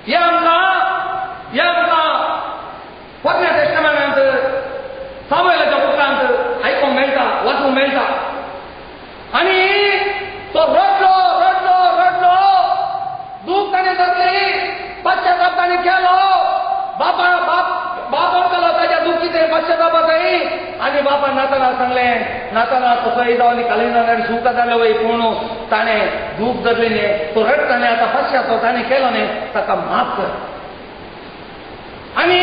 हें आमकां, हें आमकां पोरण्या टेस्टमेंटांत सामुएलाच्या उपरांत आयकूंक मेळटा, वाचूंक मेळटा. आनी तो रडलो, रडलो, रडलो, दूख ताणें धरली, पश्चाताप ताणें केलो. बापा बाप बाप वळखलो ताच्या दुखीचेर पश्चातापाचें. आनी बापान नाताना सांगलें, नाताना तसोय जावन कालिनान आनी सुख जालें वय, पूण ताणें दूख धरली न्ही, तो रडटा न्ही, आतां पश्चाताप ताणें केलो न्ही, ताका माफ कर. आनी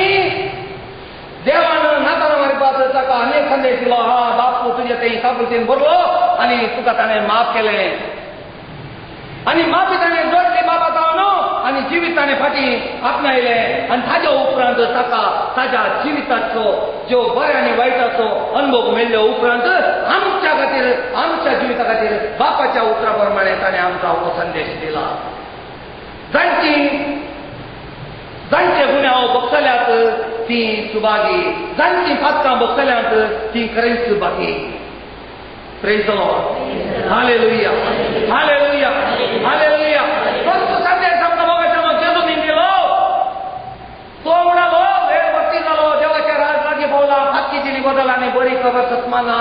देवान नाताना मारिपात ताका अनेक संदेश दिलो, हा बापू तुजे थंय काकुळटेन भरलो आनी तुका ताणें माफ केलें. आनी माफी ताणें जोडली बाबा जावन आनी जिवीत ताणें फाटीं आपणायलें. आनी ताज्या उपरांत ताका ताज्या जिविताचो ज्यो बऱ्या आनी वायटाचो अनुभव मेळ्ळे उपरांत आमच्या खातीर, आमच्या जिविता खातीर बापाच्या उतरा प्रमाणे ताणें आमकां हो संदेश दिला. जांची जांचे गुन्यांव भोगतल्यात ती सुभागी, जांची पातकां भोगतल्यात ती खरेंच बाकी. Praise the Lord. Hallelujah. Hallelujah. Hallelujah. तोच संदेश आमकां मोगाच्या जेजून दिलो. तो म्हणालो वेळ भरती जालो, देवाच्या राज लागीं पावला, फातकी जिणी बदल आनी बरी खबर सत्माना.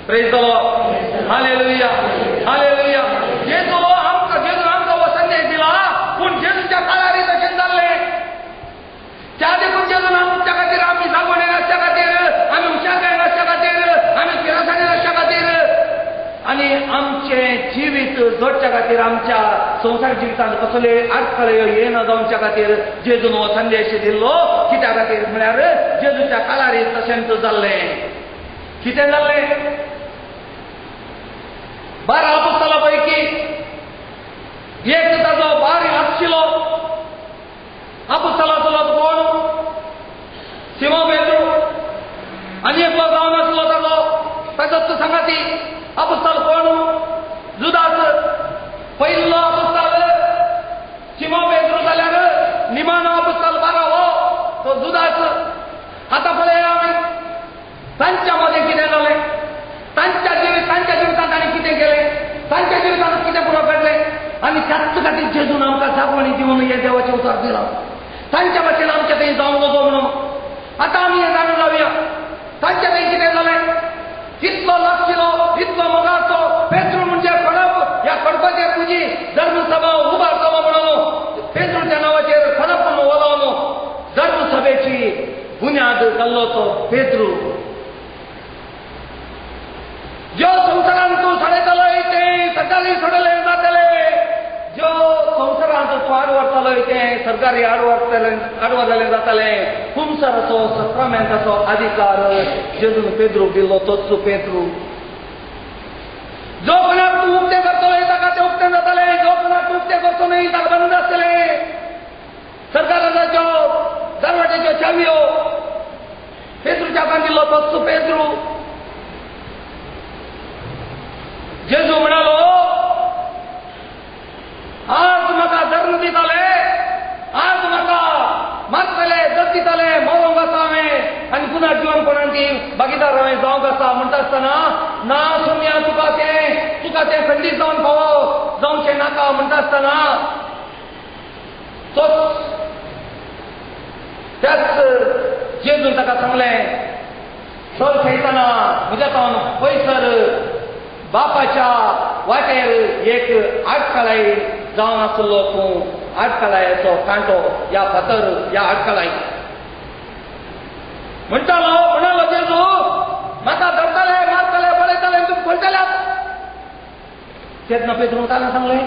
Praise the Lord. Hallelujah. Hallelujah. जेजू आमकां, जेजून आमकां हो संदेश दिला, पूण जेजूच्या काळार तशें जाल्लें. त्या देखून जेजून आमच्या खातीर, आमी जागवणे आसच्या खातीर, आमी हुशारकाय आसच्या खातीर, आमी किरासाणी आसच्या खातीर आनी आमचें जिवीत जोडच्या खातीर, आमच्या संवसार जिवितांत कसले आडखळे येना जावच्या खातीर जेजून हो संदेश दिल्लो. कित्या खातीर म्हळ्यार जेजूच्या काळार तशेंच जाल्लें. कितें जाल्लें? 12 अपोस्तालां पैकी एक ताजो बारी आशिल्लो अपोस्तालांतलो कोण? सिमो पेद्रू. आनी एकलो जावन आसलो ताजो, ताजोच सांगाती आपुस्ताल कोण? जुदास. पयलो आपुस्ताल शिमो पेद्रू जाल्यार निमाणो आपुस्ताल बारावो तो जुदास. आतां पळया आमी तांच्या मदें कितें जालें, तांच्या जिवितांत ताणें कितें केलें, तांच्या जिवितांत कितें पुरो घडलें आनी त्याच खातीर जेजून आमकां जागवणी दिवन हें देवाचें उतर दिलां. तांच्या भाशेन आमच्या थंय जावंक नजो म्हणून आतां आमी हें जाणून रावया. तांच्या थंय कितें जालें? इतलो लागशिलो, इतलो मोगाचो पेत्रू म्हणजे खडप, ह्या खडपाचेर तुजी धर्मसभा उबारतलो म्हणून पेत्रूच्या नांवाचेर खडप म्हणून वलोवन धर्मसभेची बुन्याद घाल्लो तो पेत्रू. ज्यो संवसारांत तूं सोडयतलोय तें सरकारी सोडलें जातलें, ज्यो संवसारांत तूं आड व्हरतलोय तें सरकारी आड व्हरलें जातलें. कुमसाराचो सक्रामेंताचो अधिकार जेजून पेद्रूक दिल्लो तोच पेद्रू. जो कोणाक तूं उक्तें करतलोय ताका तें उक्तें जातलें, जो कोणाक तूं उक्तें करचो न्हय ताका बंद आसतलें. सरकाराच्यो दरवाट्याच्यो चावयो पेद्रूच्या हातान दिल्लो तोच पेद्रू. जेजू म्हणालो, आज म्हाका धर्म दिताले, आज म्हाका मारतले, दत दिताले, मरोंक आसा हांवें आनी पुनः जिवनपणांची भागीदार हांवें जावंक आसा. म्हणटा आसतना ना सोम्या, तुका तें खंडीत जावन फावो जावचें नाका म्हणटा आसतना तोच त्याच जेजून ताका सांगलें, सर खेळटना म्हज्या जावन पयसर बापाच्या वाटेर एक आडखळाय जावन आसलो तूं, आडखळायेचो कांटो या फातर या आडखळाय. म्हणटालो म्हणालो जेजू, म्हाका धरतले, मारतले, पळयतले, तुमी पळटले. तेन्ना पेद्रून ताणें सांगलें,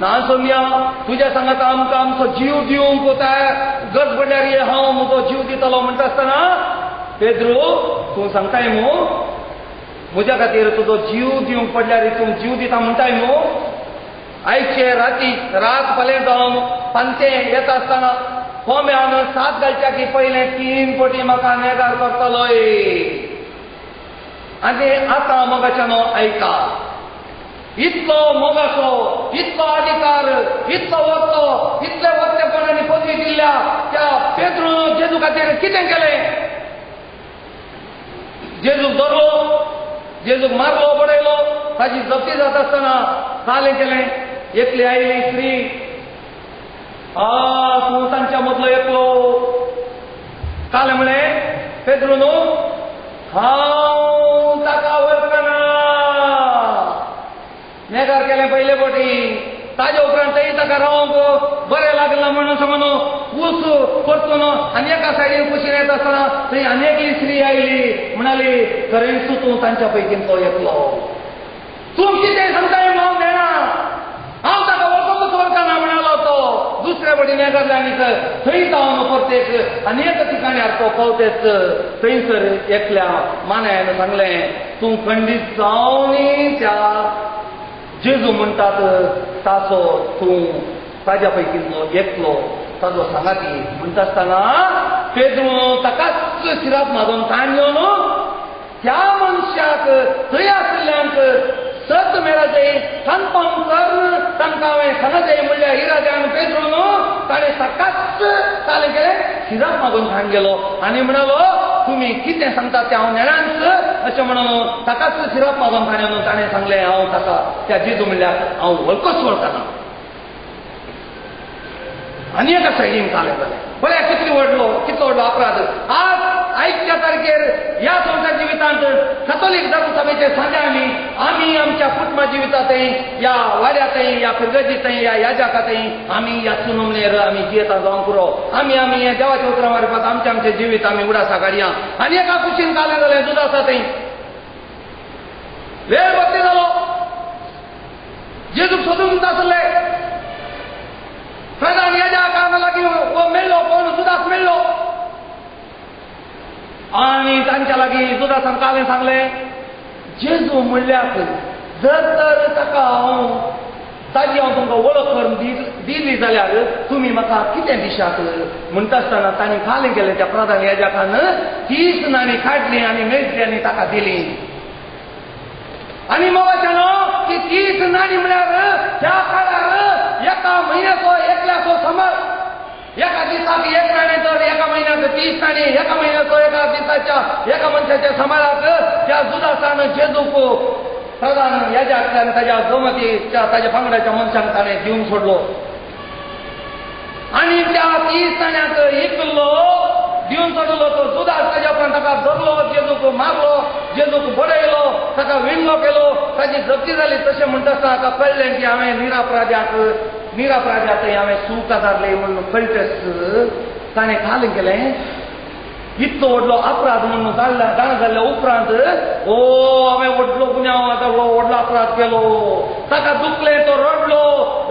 ना सोम्या, तुज्या सांगाता आमकां आमचो जीव दिवंक गरज पडल्यार हांव म्हजो जीव दितलो. म्हणटा आसतना पेद्रू तूं सांगताय मू म्हज्या खातीर तुजो जीव दिवंक पडल्यार तूं जीव दिता म्हणटाय मू. आयचे राती रात फाल्यां जावन पांते येता आसतना कोंब्यान सात घालच्या की पयलें 3 पटी म्हाका नेगार करतलोय. आनी आतां मोगाच्यानो आयका, इतलो मोगाचो, इतलो अधिकार, इतलो वक्तो, इतले वक्तेपण आनी पदवी दिल्ल्या त्या पेद्रून जेजू खातीर कितें केलें? जेजूक धरलो, जेजूक मारलो, बडयलो. ताची जप्ती जाता आसतना कालें केलें, एकली आयली स्त्री, आ तूं तांच्या मदलो एकलो. कालें म्हणलें, पेद्रू न्हू, हांव ताका वळखना. नेगार केलें पयले पटी. ताजे उपरांत थंय ताका रावंक बरें लागलां म्हणून समजून ऊस परतून आनी एका सायडीन कुशीन येता आसतना थंय आनी एकली स्त्री आयली, म्हणाली, खरेंच तूं तांच्या पैकींतलो एकलो, तूं कितें सांगताय हांव जाणा, हांव ताका वळखूच वळखना म्हणालो तो. दुसऱ्या वटेन नेगारलें आनी थंय जावन परतेक आनी एका ठिकाण्यार तो पावतेच थंयसर एकल्या मानायान सांगलें, तूं खंडीत जावनी त्या जेजू म्हणटात ताचो तूं ताज्या पैकींतलो एकलो, ताजो सांगाती. म्हणटा आसतना पेद्रू ताकाच शिराप मागून ताण घेवन त्या मनशाक थंय आशिल्ल्यांक सत मेळाजय कन्फर्म कर, तांकां हांवें सांगजय म्हणल्यार इराद्यान पेद्रून ताणें ताकाच तालें केलें, शिराप मागून खाण गेलो आनी म्हणालो, तुमी कितें सांगता तें हांव नेणांच. अशें म्हणून ताकाच शिराप मागून खाण येवन ताणें सांगलें, हांव ताका त्या जेजू म्हणल्यार हांव वळखूच वळखना. आनी एका सायडीन कालें जालें. पळया कितलो व्हडलो अपराध. आज आयच्या तारखेर ह्या संवसार जिवितांत कथोलीक धर्मसभेचे सांध्या आमी आमच्या कुटुंबा जिवितांतय, ह्या वाड्यांतय, ह्या फिरगजीतय, ह्या याजाकातय आमी ह्या सुनमणेर आमी जियेता जावंक पुरो. आमी आमी हे देवाच्या उतरां मार्फत आमचें आमचें जिवीत आमी उडासा काडया. आनी एका कुशीन कालें जालें जुदासा थंय वेळ बदली जालो. जेजूक सोदूंक आसले प्रधान याजकां लागीं हो मेळ्ळो कोण जुदास मेळ्ळो आनी तांच्या लागीं जुदासान कालें सांगलें, जेजू म्हणल्यार जर तर ताका हांव ताजी हांव तुमकां वळख करून दिली जाल्यार तुमी म्हाका कितें दिशात म्हणटा आसतना तांणी कालें केलें त्या प्रधान याजकान 30 नाणी काडली आनी मेजली आनी ताका दिली. आनी नाणी म्हळ्यार त्या काळार एका म्हयन्याचो एकल्याचो सांबाळ. एका दिसाक एक नाणें तर एका म्हयन्याक 30 नाणी. एका म्हयन्याचो एका दिसाच्या एका मनशाच्या सांबाळाक त्या जुदासान जेजूक प्रधान याजाक आनी ताज्या जमतीच्या ताज्या पंगडाच्या मनशांक ताणें दिवन सोडलो. आनी त्या 30 नाण्याक इकलो दिवन सोडलो तो जुदास. ताज्या उपरांत ताका धरलो, जेजूक मारलो, जेजूक बडयलो, ताका विणलो केलो, ताजी जप्ती जाली. तशें म्हणटा आसतना ताका कळ्ळें की हांवें निरापराध्याक हांवें चूक आदारली म्हणून कळटच ताणें काल केलें. इतलो व्हडलो अपराध म्हणून जाणा जाल्ल्या उपरांत ओ हांवें व्हडलो गुन्यांव जालो, व्हडलो अपराध केलो. ताका दुखलें, तो रडलो.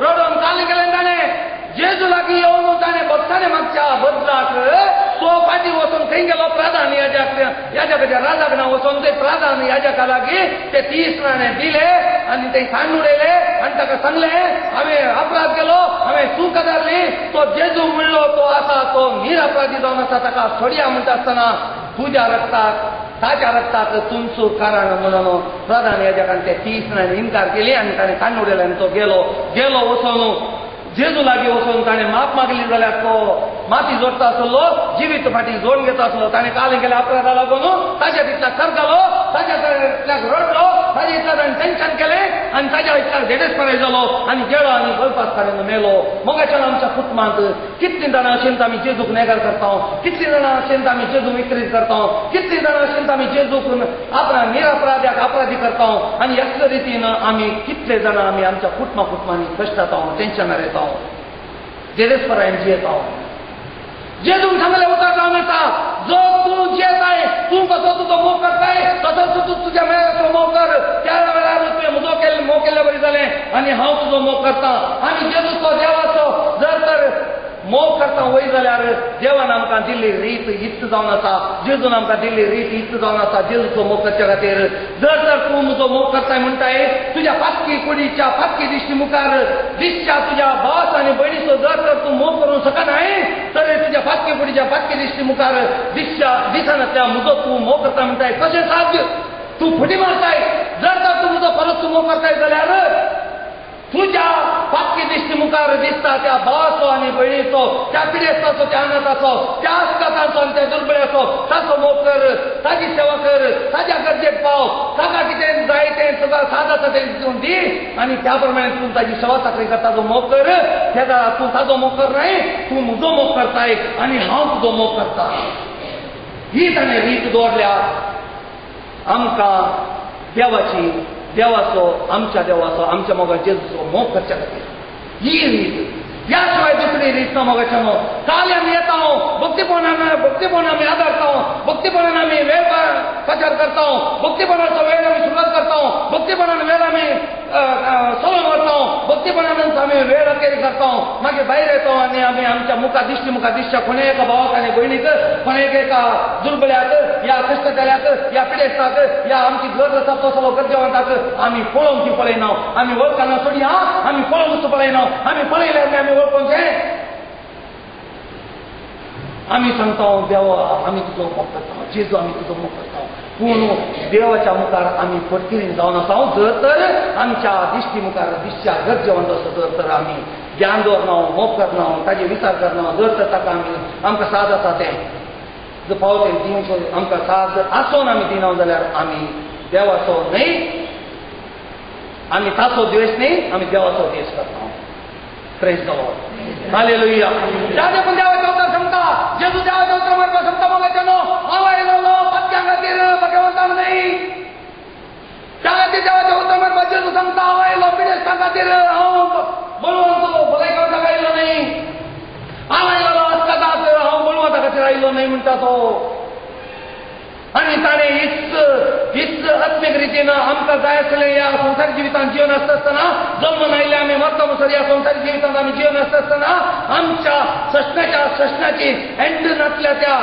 रडोन काल केलें ताणें जेजू लागीं येवन ताणें भक्ताने मागच्या बदलाक तो फाटीं वचून खंय गेलो? प्रधान याजकाच्या राजाकना वचून ते प्रधान याजका लागीं ते 30 नाणे दिले आनी ते सांड उडयले आनी ताका सांगलें हांवें अपराध केलो, हांवें चूक आदारली. तो जेजू म्हणलो तो आसा तो निरअपराधी जावन आसा, ताका सोडया म्हणटा आसतना तुज्या रक्ताक ताच्या रक्ताक तुमचो कारण म्हणून प्रधान याजकान ते 30 नाणे इनकार केली आनी ताणें सांड उडयले आनी तो गेलो. गेलो वचून जेजू लागीं वचून ताणें माप मागली जाल्यार तो माती जोडटा आसलो, जिवीत फाटीं जोडून घेता आसलो. ताणें काल केलें अपराधा लागून ताज्या तितल्याक करतालो, ताज्या तितल्याक रडलो, ताज्या इतल्याक ताणें टेन्शन केलें आनी ताज्या इतल्याक धेडेसपणाय जालो आनी गेलो आनी गळपास काडून मेलो. मोगाच्यान आमच्या कुटुंबांत कितलीं जाणां अशेंच आमी जेजूक नेगार करता, कितलीं जाणां अशेंच आमी जेजू विक्रीत करता, कितलीं जाणां अशेंच आमी जेजूक आपणा निरअपराध्याक अपराधी करता. आनी ह्याच रितीन आमी कितले जाणां आमी आमच्या कुटुंबा कुटुंबांनी कश्टाता, टेन्शनार येता, धेडेसपणायन जियेता. जेजून सांगलें उतर जावन आसा, जो तूं जियेताय तूं कसो तुजो मोग करताय तसोच तूं तुज्या मेळाचो मोग कर. त्या वेळार तुवें म्हजो मोग केल्ले बरी जालें आनी हांव तुजो मोग करता. आनी जेजूचो देवाचो जर तर मोग करता वय जाल्यार देवान आमकां दिल्ली रीत इत्त जावन आसा, जेजून आमकां दिल्ली रीत इत्त जावन आसा. जेजूचो मोग करचे खातीर जर तर तूं म्हजो मोग करताय म्हणटाय तुज्या पातकी कुडीच्या पातकी दिश्टी मुखार दिसच्या तुज्या भास आनी भयणीचो जर तर तूं मोग करूंक शकनाय तर तुज्या पातकी कुडीच्या पातकी दिश्टी मुखार दिसच्या दिसनातल्या म्हजो तूं मोग करता म्हणटाय कशें साध्य? तूं फटी मारताय. जर तर तूं म्हजो परत तूं मोग करताय जाल्यार तुज्या पातकी दिश्टी मुखार दिसता त्या भावाचो आनी भयणीचो, त्या पिडेस्ताचो, त्या अनाथाचो, त्या आस्काताचो आनी त्या दुर्बळ्याचो ताचो मोग कर, ताजी सेवा कर, ताज्या गरजेक पाव, ताका कितें जाय तें तुका साद आसा तें तूं दी आनी त्या प्रमाणे तूं ताजी सेवा चाकरी कर, ताजो मोग कर. त्या तूं ताजो मोग कर न्हय, तूं म्हजो मोग करताय आनी हांव तुजो मोग करता. ही ताणें रीत दवरल्या आमकां देवाची, देवाचो, आमच्या देवाचो, आमच्या मोगा जेजूचो मोग करच्या खातीर ही रीत. ह्या शिवाय दुसरी रीत ना मोगाच्या मोग. काल आमी येता, भक्तीपणान भक्तीपणान आमी आदारता, भक्तीपणान आमी वेळ प्रचार करता, भक्तीपणाचो वेळ आमी सुरवात करता, भक्तीपणान वेळ आमी सोलोन वता, भक्तीपणानच आमी वेळ अखेर करता. मागीर भायर येता आनी आमी आमच्या मुखार दिश्टी मुखार दिसच्या कोणे एका भावाक आनी भयणीक, कोणे एका दुर्बळ्याक, ह्या कश्टकऱ्याक, ह्या पिडेस्ताक, ह्या आमची गरज आसा तसलो गरजेवंताक आमी पळोवंक ती पळयना. आमी वळखना सोडया, आमी पळोवंक पळयना. आमी पळयल्यार आमी वळखूंचें. आमी सांगता देवा आमी तुजो मोग करता, जेजू आमी तुजो मोग करता. पूण देवाच्या मुखार आमी फटकिरी जावन आसा. जर तर आमच्या दिश्टी मुखार दिसच्या गरजेवंत आसा जर तर आमी ध्यान दवरना, मोग करना, ताजे विचार करना, जर तर ताका आमी आमकां साद आसा तें जर पावतें दिवंक आमकां साद आसोन आमी दिना जाल्यार आमी देवाचो न्हय, आमी ताचो द्वेश न्हय, आमी देवाचो द्वेश करता. Praise the Lord. Hallelujah. त्या देखून देवाचें उतर सांगता, जेजू देवाचें उतर मारपाक सांगता मोगाच्यानो, हांव आयलोलो पातक्यां खातीर भगवंतान न्हय. त्या खातीर देवाचें उतर मारपाक जेजू सांगता, हांव आयलो पिडेस्तां खातीर, हांव बळवंत भलायकांक आयलो न्हय. हांव आयलोलो अस्काताक, हांव बळवंता खातीर आयलो न्हय म्हणटा तो. आनी ताणें हीच आत्मीक रितीन आमकां जाय आसलें ह्या संवसारीक जिवितांत जिवन आसता आसतना, जल्म आयिल्ले आमी मरता म्हणसर ह्या संवसारीक जिवितांत आमी जिवन आसता आसतना आमच्या सशनाच्या सशनाची एंड नासल्या त्या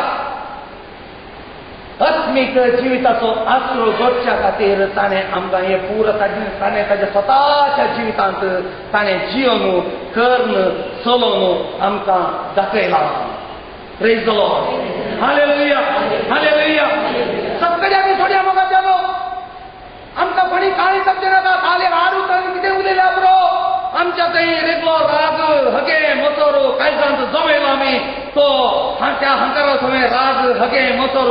आत्मीक जिविताचो आसरो जोडच्या खातीर ताणें आमकां हें पूर ताणें ताज्या स्वताच्या जिवितांत ताणें जिवन कर्ण चलोवन आमकां दाखयलां. Praise the Lord. Hallelujah. Hallelujah. सगळ्यांनी थोड्या मोगाच्यानो आमकां कोणी कांय समजनाका. काल एक आड उतर कितें उलयलें आमच्या थंय रेगलो राग हगे मसोर काळजांत जमयलो आमी तो त्या हंकारा समें राग हगे मसोर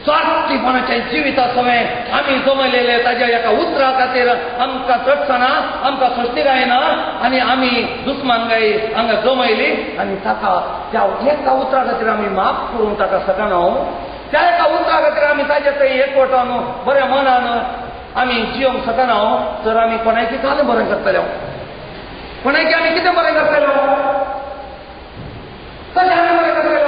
स्वार्थीपणाच्या जिविता समें आमी जमयलेले ताज्या एका उतरा खातीर आमकां चडसना आमकां सोंसणीकाय ना आनी आमी दुस्मानकाय हांगा जमयली आनी ताका त्या एका उतरा खातीर आमी माफ करूंक ताका शकना. त्या एका उतरा खातीर आमी ताजे थंय एकवटान बऱ्या मनान आमी जियोंक शकना तर आमी कोणायची कालें बरें करतले, कोणायची आमी कितें बरें करतले, कशें आमी बरें करतले?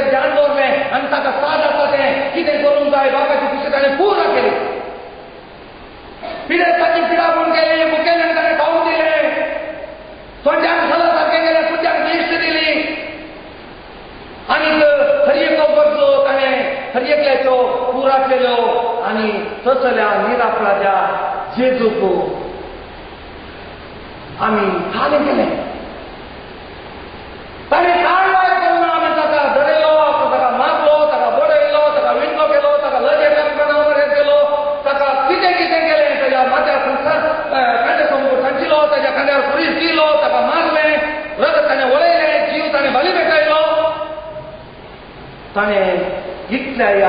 ध्यान दवरलें आनी ताका साद आसा तें कितें करूंक जाय बापाची खुशी ताणें पूर्ण केली. पिडेस्ताची पिडा पूण केली, मुखेल्यान ताणें खावंक दिलें, थोड्यांक खाला सारकें गेलें, कुत्र्यांक दिश्ट दिली आनी हर एकलो गरजो ताणें हर एकल्याच्यो पुरा केल्यो आनी तसल्या निरापराध्या जेजूक आमी खालें केलें. ताणें कांय वायट करूं ना, आमी ताका धरयलो, ताका मारलो, ताका बडयलो, ताका विणको केलो, ताका लजेकापणा बरें केलो, ताका कितें कितें केलें, ताज्या माथ्यार कांड्या समोर सांचिलो, ताज्या खांद्यार खुरीस दिलो, ताका मारलें, रगत ताणें वळयलें, जीव ताणें बली भेटयलो. ताणें इतल्या ह्या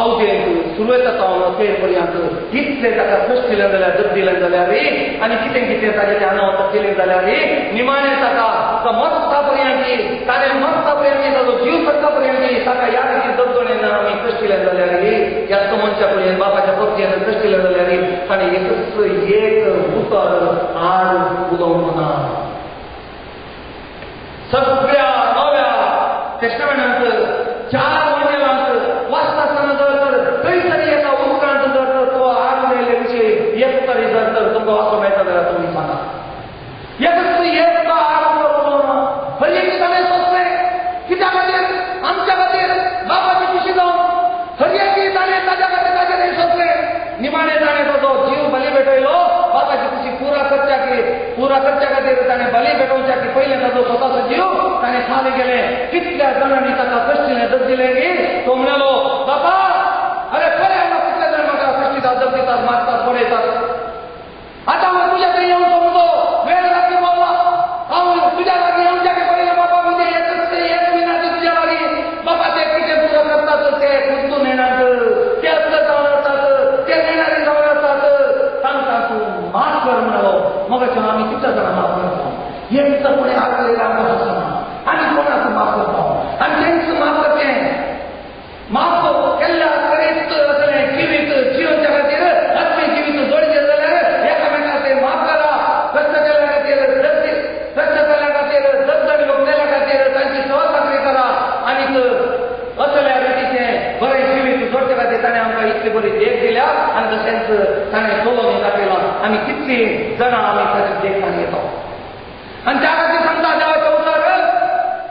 आवदेंत सुरवेता जावन ते पर्यंत इतलें ताका कश्ट दिलें जाल्यार दर्द दिलें जाल्यार आनी कितें कितें ताजें अनवत केलें जाल्यार निमाणें ताका मरता पर्यंत ताणें मरता पर्यंत ताजो जीव सरता पर्यंत ताका ह्या खातीर दर्दणेन आमी कश्ट दिलें जाल्यार ह्याच मनशा कडेन बापाच्या पत्नीन कश्ट दिलें जाल्यार ताणें एकच एक उतर आड उलोवंक ना. सगळ्या नव्या टेस्टामेंटांत चार वंजेलांत वाचता आसतना जर तर खंय तरी एका उतरांत जर तर तो आड उलयल्ले विशयी एक तरी जर तर तुमकां वाचूंक मेळटा जाल्यार तुमी सांगा. एकच एक आड उलोवंक ना. हर एक ताणें सोंसलें. कित्या खातीर? आमच्या खातीर, बापाची खुशी जावन. हर एक ताणें ताज्या खातीर ताजें सोंसलें. निमाणें ताणें ताजो जीव बली भेटयलो बापाची खुशी पुरा करच्या पुरा करच्या खातीर ताणें बली भेटोवच्या की पयलें ताजो स्वताचो जीव ताणें खाली गेलें. कितल्या जाणांनी ताका कश्ट दिलें दर्द दिलें गी तो म्हणलो बाबा अरे पळय हांगा कितले जाण म्हाका कश्ट दितात, दर्द दितात, मारतात, बडयतात, आतां हांव तुज्या कडेन येवचो म्हजो वेळ लागीं पावला, हांव तुज्या लागीं येवच्या की पयलें बाबा म्हणजे एकच एक विनाची तुज्या लागीं बाबा ते कितें तुका करतात ते खुद्द नेणात, ते असले जावन आसात, ते नेणारी जावन आसात, तांकां तूं माफ कर म्हणलो. मगाच्यान आमी कितल्या जाणां माफ करता? एक तर कोणें आडलें आमकां सोंसना आनी कोणाक माफ करता? आनी तेंच माफ करचें. माफ केल्ल्या करीत असलें जिवीत जिवच्या खातीर आत्मी जिवीत जोडचें जाल्यार एकामेकांक ते माफ करा. कश्ट केल्ल्या खातीर, कश्ट केल्ल्या खातीर, दर्दणी भोगलेल्या खातीर तांची सेवा चाकरी करा आनी असल्या रितीचें बरें जिवीत जोडचे खातीर ताणें आमकां इतली बरी देख दिल्या आनी तशेंच ताणें चलोवन दाखयलां. आमी कितलीं जाणां आमी ताची देख ताणें येता आनी त्या खातीर सांगता देवाचें उतर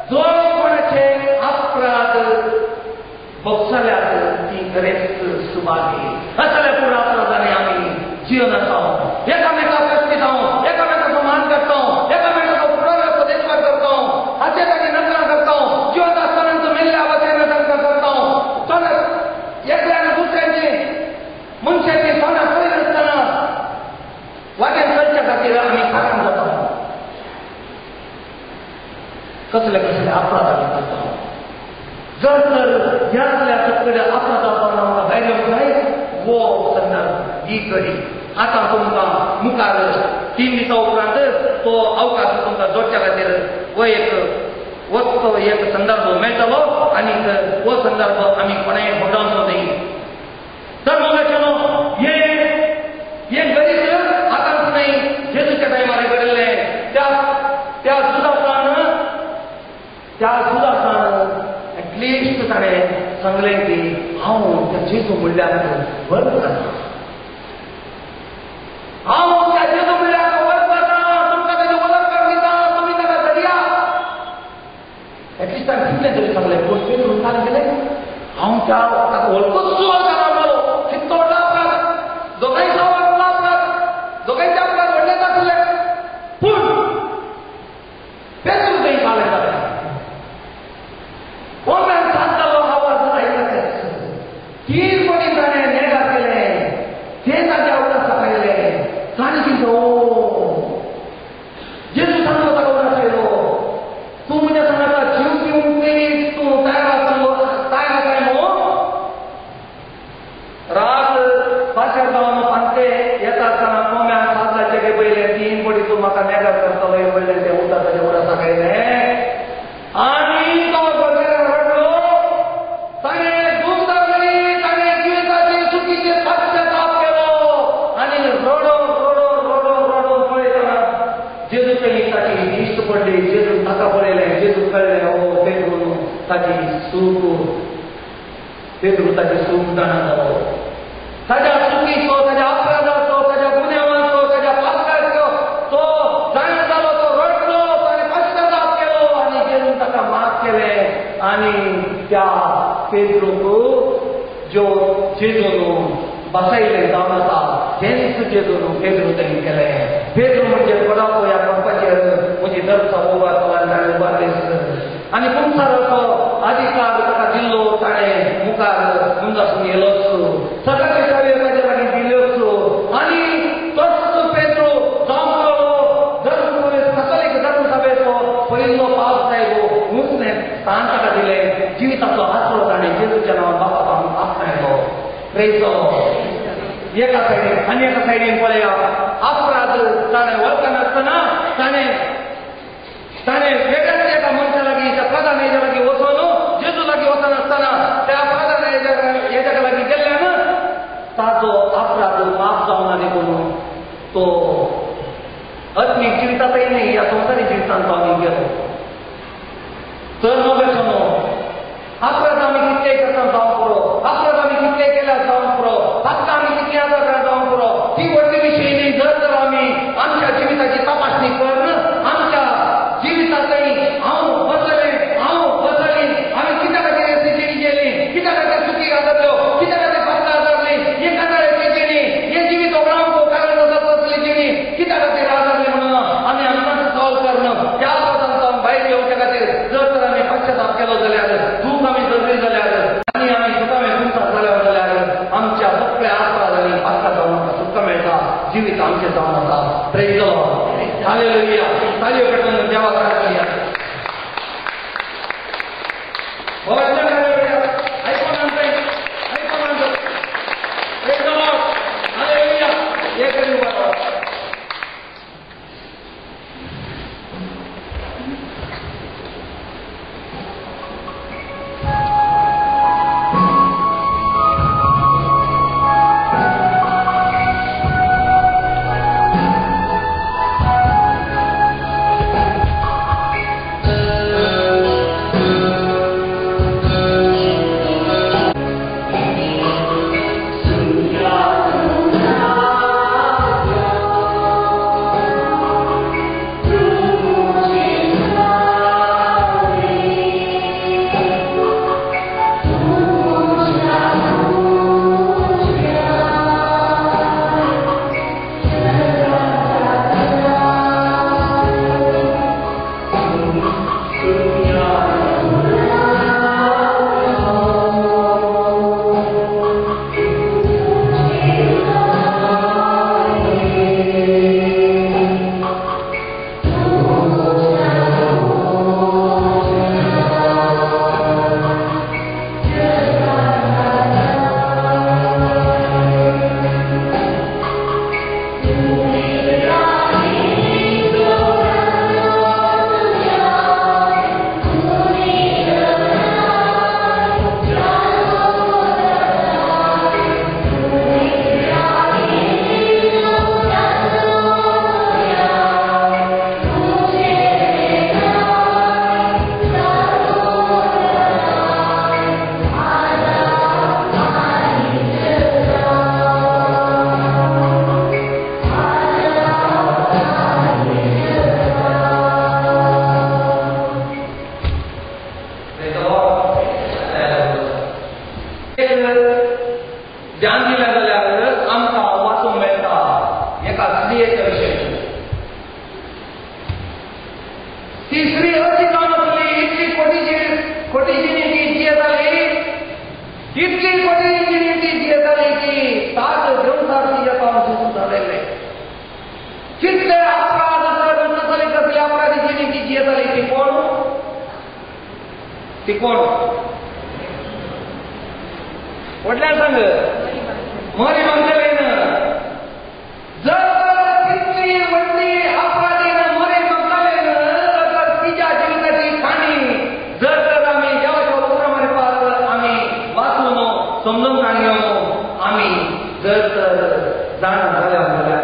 जो कोणाचे अपराध भोगसल्यात ती खरेंच सुबागी. असल्या पुरा अपराधांनी आमी जिवन आसा, एकामेकाक कश्ट दिता, एकामेकाचो मान करता, एकामेकाचो फुडाराचो देखभाल करता, हाचे लागीं नजर करता, जिवन आसतना मेल्ल्या वाचेन तांकां करता, एकल्यान दुसऱ्यांची मनशाची सोनां करिनासतना वाटेन चलच्या खातीर आमी कारण जाता. कसले कसले अपराध आमी करता. जर तर ह्यातल्या सगळ्या अपराधा पासून आमकां भायर येवंक जाय वो संदर्भ ही घडी आतां तुमकां मुखार 3 दिसां उपरांत तो अवकाश तुमकां जोडच्या खातीर हो एक वचतो एक संदर्भ मेळटलो आनी हो संदर्भ आमी कोणेय होगडावचो न्ही. तर मगाच्यानो हे घडीत आतांच न्हय जेजूच्या टायमार घडिल्लें. त्या त्या जुदासान त्या जुदासान एटलिस्ट ताणें सांगलें की हांव त्या जेजू म्हणल्यार वळखना, हांव त्या जेजू म्हणल्यार वळखना, तुमकां ताजी वळख काडून दिता, तुमी ताका धरया. एटलिस्ट ताणें कितलें तरी सांगलें. पूण पेत्रून ताणें केलें हांव त्या ताका वळखूच वळखना. ताजी सूख पेद्रू ताजी सूख जाणा जालो. ताज्या चुकीचो, ताज्या अपराधाचो, ताज्या गुन्यांवाचो, ताज्या पातकाचो तो जाणा जालो. तो रडलो, ताणें पश्चाताप केलो आनी जेजून ताका माफ केलें. आनी त्या पेद्रूक ज्यो जेजून बसयलें जावन आसा तेंच जेजून पेद्रू ताणें केलें. पेद्रू म्हणजे कोणाचो ह्या पंपाचेर म्हजी दर्सा उबारतलो आनी ताणें उबारलें आनी कुमसाराचो अधिकार ताका दिल्लो. ताणें मुखार मुंदासून येलोच, सगळ्या चावयो ताच्या लागीं दिल्योच. आनी तोच पेद्रू जावन धर्म कथोलीक धर्म सभेचो पयलो पावस साहेब उंचलें स्थान ताका दिलें. जिविताचो आसरो ताणें जेजूच्या नांवान बापा आपणायलो. प्रेजो एका सायडीन आनी एका सायडीन पळया अपराध ताणें वळखनासतना ताणें ताणें वेगळ्याच एका मनशा लागीं त्या प्रधान हेज्या लागीं वचून जेजू लागीं वचनासतना त्या प्रधान हेज्या लागीं गेल्ल्यान ताचो अपराध माफ जावना देखून तो आत्मीक जिवितांतय न्ही ह्या संवसारी जिवितांत तो आमी गेलो. तर मोगाचो अपराध आमी कितले करता जावंक पुरो, अपराध आमी कितले केल्यार जावंक पुरो, आतां आमी कितले आसा जावंक पुरो, ती व्हडली विशय न्ही. जर तर आमी आमच्या जिविताची तपासणी करून आमच्या जिवितांतय हांव बसलें, हांव बसली, आमी कित्या खातीर जिणी केली, कित्या खातीर चुकी आदारल्यो, कित्या खातीर फक्त आदारली, हे कानाळ्याची जिणी, हे जिवीत ओगडावंक कारण आसा तसली जिणी कित्या खातीर आदारली म्हणून आमी आमकांच सवाल करून त्या अपराधांत भायर येवच्या खातीर जर तर आमी पश्चाताप केलो जाल्यार, चूक आमी धरली जाल्यार आनी आमी सुखावे तुमकां जाल्यार जाल्यार आमच्या सगळ्या अपराधांनी पातका जावन आमकां सुटका मेळटा. जिवीत आमचें जावन आसा. Praise the Lord. हालेलुया. ताळयो पेटोवन देवाक आराधया. Praise the Lord. हालेलुया. एक उबो रावा. ध्यान दिलें जाल्यार आमकां वाचूंक मेळटा एका स्त्रियेच्या विशय. ती स्त्री अशी जावन आसली, इतली खोटी जिणी ती जियेताली, इतली खोटी जिणी ती जियेताली की ताज संवसार तिच्या पावून जालेले. कितले अपराध जाताले तसले अपराधी जिणी ती जियेताली. ती कोण? ती कोण? व्हडल्यान सांग. मरी मगदलीन. जर तितली व्हडली अपराधीन मरी मगदलीन तर तिच्या जिविताची काणी जर तर आमी देवाच्या उतरा मार्फत आमी वाचून समजून काणी घेवन आमी जर तर जाणा जाल्या जाल्यार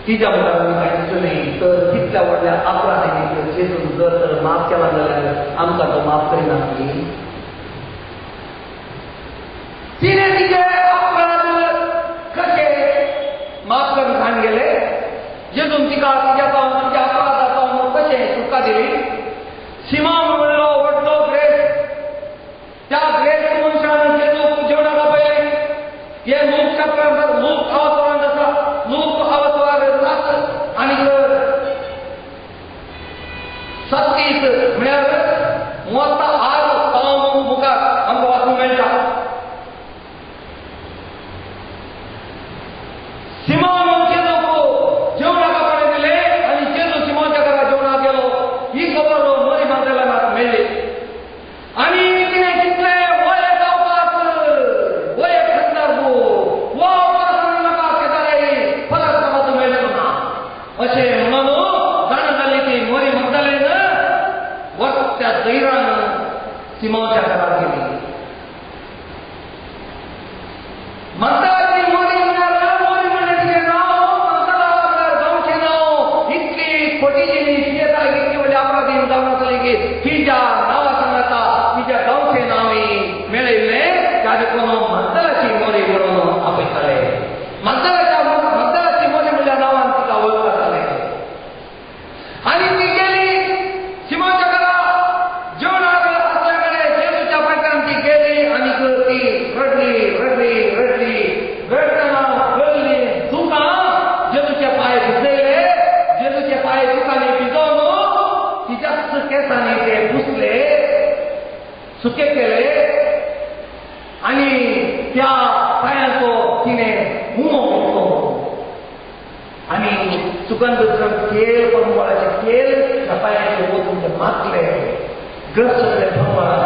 तिच्या मुखार आमी कांयच न्ही. तर तितल्या व्हडल्या आपल्या अपराधांनी जेजून जर तर माफ केला जाल्यार आमकां तो माफ करिना. तिणें तिचे अपराध कशे माफ करून खाण गेले? जेजून तिका तिच्या जावन तिच्या अपराधा जावन कशें सुटका दिली? सिमांव म्हणलो व्हडलो ग्रेस, त्या ग्रेस मनशान जेजूक जेवणाक आपयलें. हे लूक चॅप्टर लूक अवसरान आसा, लूक अवसर 7 आनी 37 म्हळ्यार 36 पावून मुखार आमकां वाचूंक मेळटा. सिमांव जेजूक जेवणाक आपणें दिलें आनी जेजू सिमांवच्या घरा जेवणाक गेलो. ही खबर मरी मागदलानाक मेळ्ळी आनी तिणें चिंतलें हो एक अवकाश, हो एक संदर्भ, हो अवकाश म्हाका शेजारी परत समज मेळचो ना अशें म्हणून जाणा जाली ती मरी मगदलेन वट्ट्या धैर्यान सिमांवच्या घरा गेली. मगदलाची मोरी म्हळ्यार मोरी म्हणल्यार तिचें नांव, मगदला म्हळ्यार गांवचें नांव. इतली खोटी जिणी जियेता, इतली व्हडली अपराधी जावन आसली की तिच्या नांवा सांगता तिच्या गांवचें नांव मेळयल्लें. त्या देखून मगदलाची मोरी म्हणून आपयताले. मगदलाची मोरी म्हणल्या नांवान तिका वळखताले. आनी ती गेली सिमांवच्या घरा जेवणाक आसल्या कडेन जेजूच्या फाटल्यान ती गेली आनी ती रडली रडली रडली. रडटना गळली दुकां जेजूचे पांय भिजयले. जेजूचे पांय दुकांनी भिजोवन तिच्याच केंसांनी ते पुसले, सुके केले आनी त्या पांयांचो तिणें उमो घेतलो आनी सुगंध तेल परमळाचें तेल त्या पांयांचेर वचून ते माखले. ग्रस्त परमळान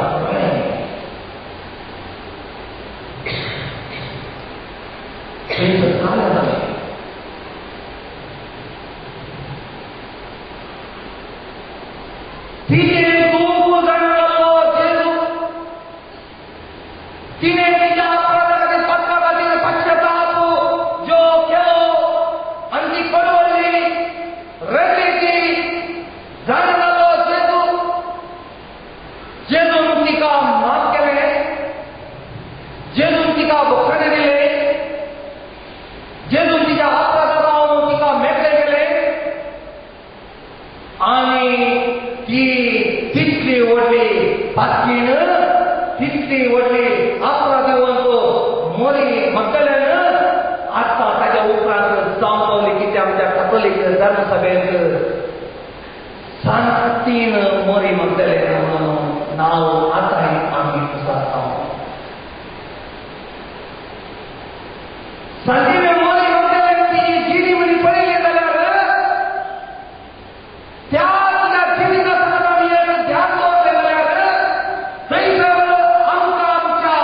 जालें. तिचें दूख जाणा जालो जेजू. तिणें तिच्या अपराधा खातीर, पातका खातीर पश्चाताप जो केलो आनी ती कडवडली, रडली. ती जाणा जालो जेजू. जेजून तिका माफ केलें, जेजून तिका बोखाणे दिले, जेजून तिच्या अपराधा जावन तिका मेकळें केलें आनी ती तितली व्हडली पातकीण, तितली व्हडली अपराधीवंत मोरी मगदलेन आतां ताच्या उपरांत जावन पावली कितें आमच्या कॅथोलीक धर्मसभेंत सांतीन मोरी मगदलेन म्हणून नांव आतांय आमी उचारता. सांतीन मोरी मगदलेन तिची जिणी म्हणी पळयली जाल्यार त्या तिच्या जिणेच्या सांगात आमी एक ध्यान दवरलें जाल्यार थंयसर आमकां आमच्या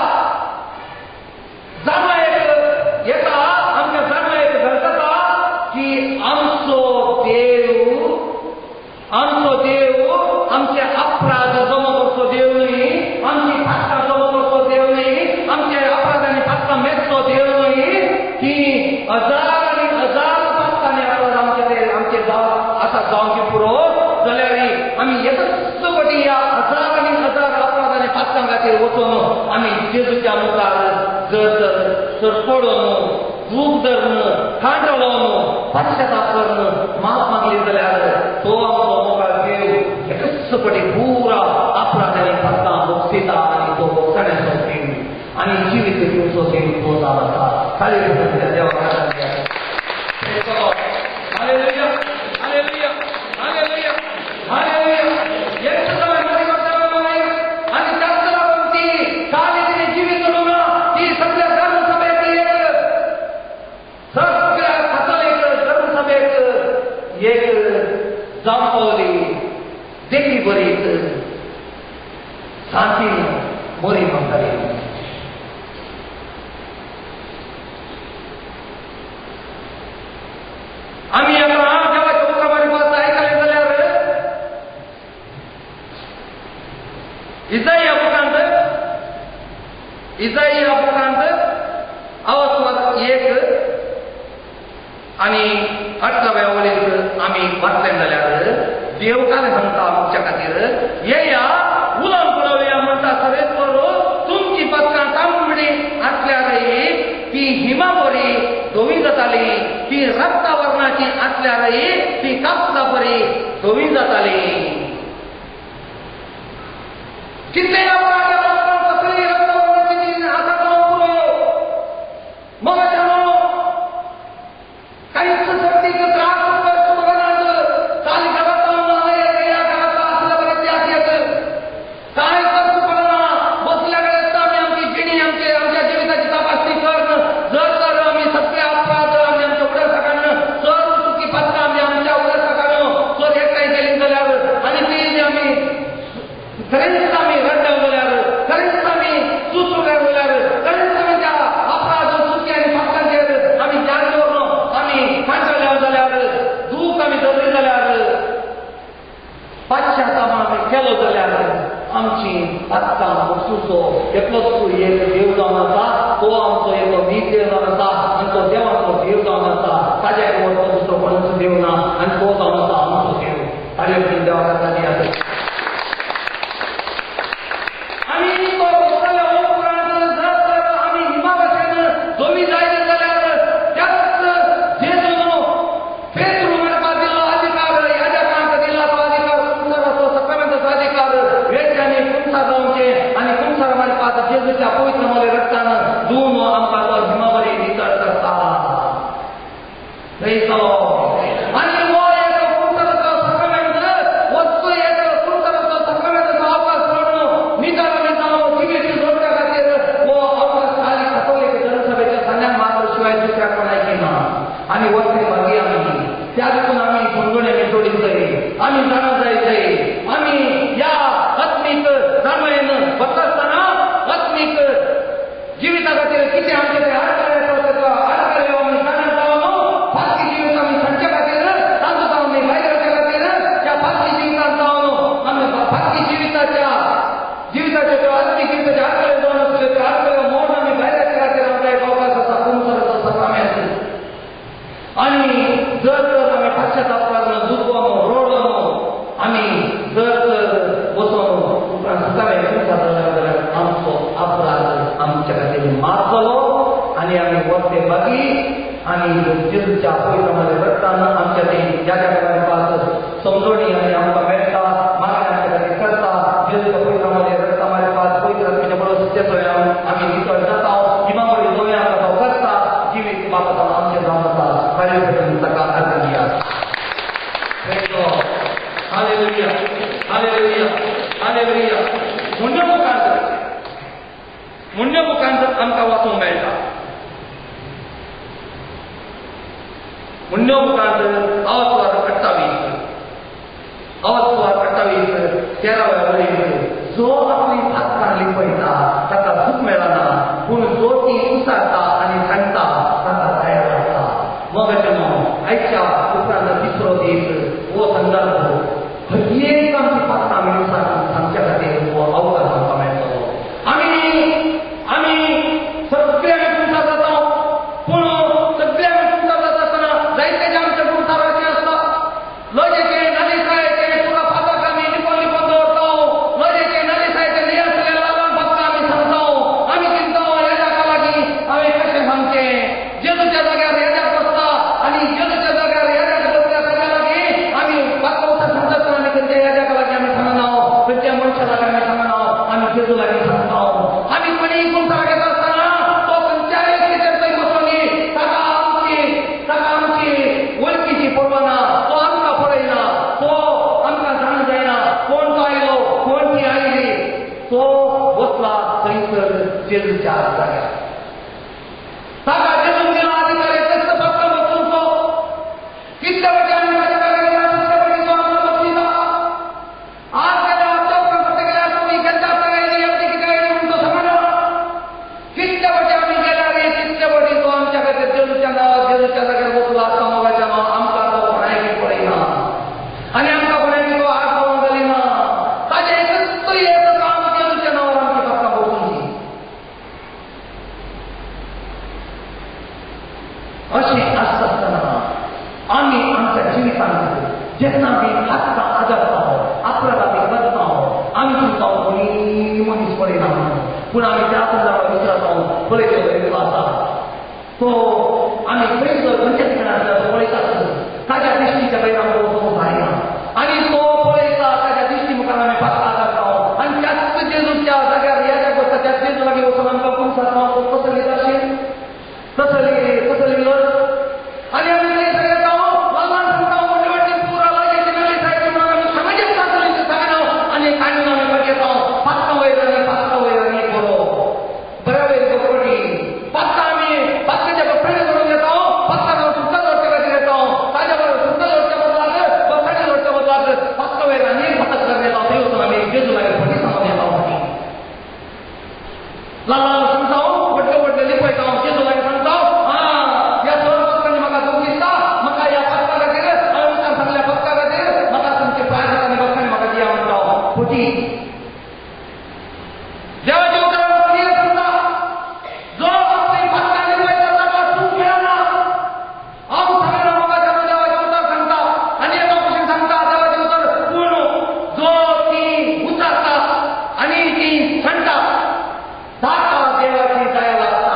जाणवायेक येता, आमच्या जाणवायेक घडटा की आमचो देव, आमचो देव आमचे अपराध जमो करचो देव न्हय, आमची पातकां जमो करचो देव न्हय, आमचे अपराध आनी पातकां मेजचो देव न्हय. की हजार आनी हजार पातकांनी अपराध आमचे ते आमचे जाव आतां जावंक पुरो जाल्यार आमी एकच पटी ह्या हजार आनी हजार अपराध आनी पातकां खातीर वचून आमी जेजूच्या मुखार जर तर सरपडून, दूख धरून, खांड लावन, पश्चाताप करून माफ मागली जाल्यार तो आमचो मुखार देव एकच पटी पुरा अपराध आनी पातकां भोगसिता आनी तो भोगसण्याचो देव आनी जिवीत दिवचो देव तो जावन आसा. खाली देवा. Hallelujah, hallelujah, hallelujah, hallelujah. आनी ताका लागून ती काली तिणें जिवीत सोडूंक ना. ती सगळ्या धर्मसभेक एक, सगळ्या कॅथोलीक धर्मसभेक एक जावन पावली. देखी बरीच सांतीन मोरी मगदलेन. आमी आतां देवाच्या उतरा मार्फत आयकलें जाल्यार इजाइया बुकांत, इजाइया बुकांत अवस्वाद 1 आनी 18व्या वळींत आमी वाचलें जाल्यार देव काय सांगता आमच्या खातीर येया उलोवन पळोवया म्हणटा सरेस्वर तुमची पत्रां तांबडी आसल्यारय ती हिमा बरी धवी जाताली, ती रक्तावर्णाची आसल्यारय ती कापसा बरी धवी जाताली. कितले कसली रक्तवर्णाची आसा पुरो मग काहीच सर्दीचो त्रास काल घरात काय करचो पडना बसल्या कडेन आमी आमची जिणी आमचे आमच्या जिविताची तपासणी करून जर तर आमी सगळे अपराध आमी आमच्या उडासा सर्व चुकी पात्रां आमी आमच्या उडासा जर एकठांय केली जाल्यार आनी ती आमी खरेंच आमी रडले जाल्यार खरेंच आमी चुचुले जाल्यार खरेंच आमी त्या अपराध चुकी आनी पात्रांचेर आमी ध्यान दवरून आमी कांटले जाल्यार दूख आमी धरली जाल्यार पश्चाताप आमी केलो जाल्यार आमची आत्ता वस्तूचो एकलोच एक देव जावन आसा, तो आमचो एकलो नीत देव जावन आसा आनी तो देवाचो देव जावन आसा. ताज्या बरोबर दुसरो कोणूच देव ना आनी तो जावन आसा आमचो देव. ताजे देवाक आसा. आनी तो बसल्या उपरांत जर तर आमी हिमा भाशेन जमी जायत जाल्यार त्याच जेजून पेत्रू म्हणपाक दिल्लो अधिकार, याजकांक दिल्ला तो अधिकार, कुमसाराचो सक्रामेंताचो अधिकार वेळच्यानी कुमसार जावचें आनी कुमसार मारपाक जेजूच्या पवित्र मोले रक्तान धुवन आमकां तो हिमाबरी नितळ करता. आनी हो एक कुमसाराचो सक्रामेंत वस्तू एक कुमसाराचो सक्रामेंताचो अवकाश सोडून नितळ आमी जावन जिवीत जोडच्या खातीर हो अवकाश खाली कथोलीक जनसभेच्या सांग्यान मात्र शिवाय दुसऱ्या कोणायची ना. आनी वचने भागी आमी त्या देखून आमी समजून आमी जोडीत जाय, आमी जाणा जाय जाय. आमी ह्या आत्मीक जाणवयेन वता आसतना आत्मीक जिविता खातीर कितें आमचे ते आडखळे आसा आडखळे आमी जाणा जावन फारकी जिवीत आमी सांगचे खातीर तांचो जावन आमी भायर येवचे खातीर त्या फारकी जिवितांत जावन आमी फारकी जिविताच्या जिविताच्या त्यो आत्मीक जिविताचे आडखळे जावन आसले त्यो आडखळे मोडून आमी भायर येवचे खातीर आमकां एक अवकाश आसा कुमसाराचो सक्रामेंत. आनी जर तर आमी पश्चाताप करून दुखोवन रडोवन आमी जर तर बसोन उपरांत सकाळी कुमसार जाल्यार आमचो अपराध आमच्या खातीर माफ जालो आनी आमी वरते बागी आनी जेजूच्या पवित्र रक्तान आमच्या ते ज्या ज्या पास समजोणी आनी आमकां मेळटा मागणी आमच्या खातीर करता. जेजूच्या पवित्र रक्ता मारपास पवित्र आत्म्याच्या बरोबर तेचो आमी नितळ जाता, हिमाबरी दोया आमकां तो करता. जिवीत बाबा आमचें जावन आसा. ताका अर्थ दिया. Hallelujah, hallelujah, hallelujah. मुण्य बुकांत मुण्य बुकांत आमकां वाचूंक मेळटा. मुण्य बुकांत अवस्वार 28 अवस्वार 28 13व्या वळीर जो आपली पात्रां लिपयता ताका सूख मेळना, पूण जो ती उसारता आनी सांगता ताका तयार जाता. मग आयच्या उपरांत तिसरो दीस हो संदर्भ हर एक आमची पात्रां आमी उसारून सांगच्या खातीर हो अवकाश आमकां मेळटलो. आमी आमी सगळे आमी कुमसार जाता, पूण सगळे आमी कुमसार जाता आसतना जायते जे आमचे कुमसाराचे आसता लजेचे नदीसायचे तुका पात्राक आमी लिपोवन लिपोवन दवरता, लजेचे नदीसायचे नियासले लावन पात्रां आमी सांगता. आमी चिंता येजाका लागीं हांवें कशें सांगचें, जेजूच्या जाग्यार येजाक बसता आनी जेजूच्या जाग्यार येजाक बसल्या ताच्या लागीं आमी पात्रां सांगता आसतना आमी खंयच्या येजाका लागीं आमी सांगना, खंयच्या मनशा लागीं आमी सांगना, आमी जेजू लागीं सांगता. आमी कोणी कुमसाराक येता आसतना तो खंयच्याय कितें थंय बसून ताका आमची वळखीची पर्वा ना, तो आमकां पळयना, तो आमकां जाण जायना कोण तो आयलो कोण ती आयली, तो बसला थंयसर जेजूच्या जाग्यार. ताका जेजून दिला अधिकार एकच फक्त वचूंचो. कितले फावटी आमी ताच्या जाग्यार गेल्या तितले फावटी तो आमकां बसयता. आज गेल्या आमच्या उपरांत गेल्यार तुमी केन्ना आसतना येयली एवढी कितें आयली म्हूण तो सांगना. कितले फावटी आमी गेल्यार तितले फावटी तो आमच्या खातीर जेजूच्या नांवार जेजूच्या जाग्यार बसला आसता. मोगाच्या नांव आमकां तो कोणायकी पळयना आनी आमकां कोणायकी तो आड पावोवंक घालिना. ताजें एकच एक काम जेजूच्या नांवार आमची पात्रां बसूंची. पळयना. पूण आमी त्या संदर्भात विसरत आहोत. पळयतलो आसा तो आमी खंय खंयच्या ठिकाणार आसता तो पळयतात. ताच्या दिश्टीच्या भायर आमकां वचूंक जायना आनी तो पळयता ताच्या दिश्टी मुखार आमी पात्रां जाता आनी त्याच जेजूच्या जाग्यार ह्या बसता त्याच जेजू लागीं वचून आमकां कुमसार कसली जाशील तसली कसली लज आनी आमी थंय सगळे जावं भगवान सांगता व्हडले व्हडले पुरा लागीं मेळ्ळे सायब म्हणून आमी समाजाक सांगले सांगना आनी काडून आमी मागीर येता पात्रां वयर आनी पात्रां वयर आनी बरो बऱ्या वयर कपडी पात्रां आमी पात्राच्या बकऱ्याने करून येता पात्रां सुद्दां दवरचे खातीर येता ताज्या बरोबर सुद्दां दवरच्या बदलाक बकऱ्याने दवरच्या बदलाक पात्रां वयर आनी फकत करून येता थंय वचून आमी जेजू लागीं फटी सांगून येता. लाल सांगता व्हडले व्हडले लिपयता जेजू लागीं सांगता ह्या दोन पत्रांनी म्हाका दूख दिसता म्हाका ह्या पत्रा खातीर हांवें उतर सांगल्या पत्रा खातीर म्हाका तुमचे प्रायझ आनी बकऱ्याने म्हाका दिया म्हणटा फटी. देवाच्या उतरान क्लियर सांगता जो आपली पत्रां लिपयता ताका सूख मेळना. हांव सांगना म्हाका तेन्ना देवाचें उतर सांगता आनी एका भशेन सांगता देवाचें उतर पूण जो ती उचारता आनी ती सांडटा ताका देवाची दया लागता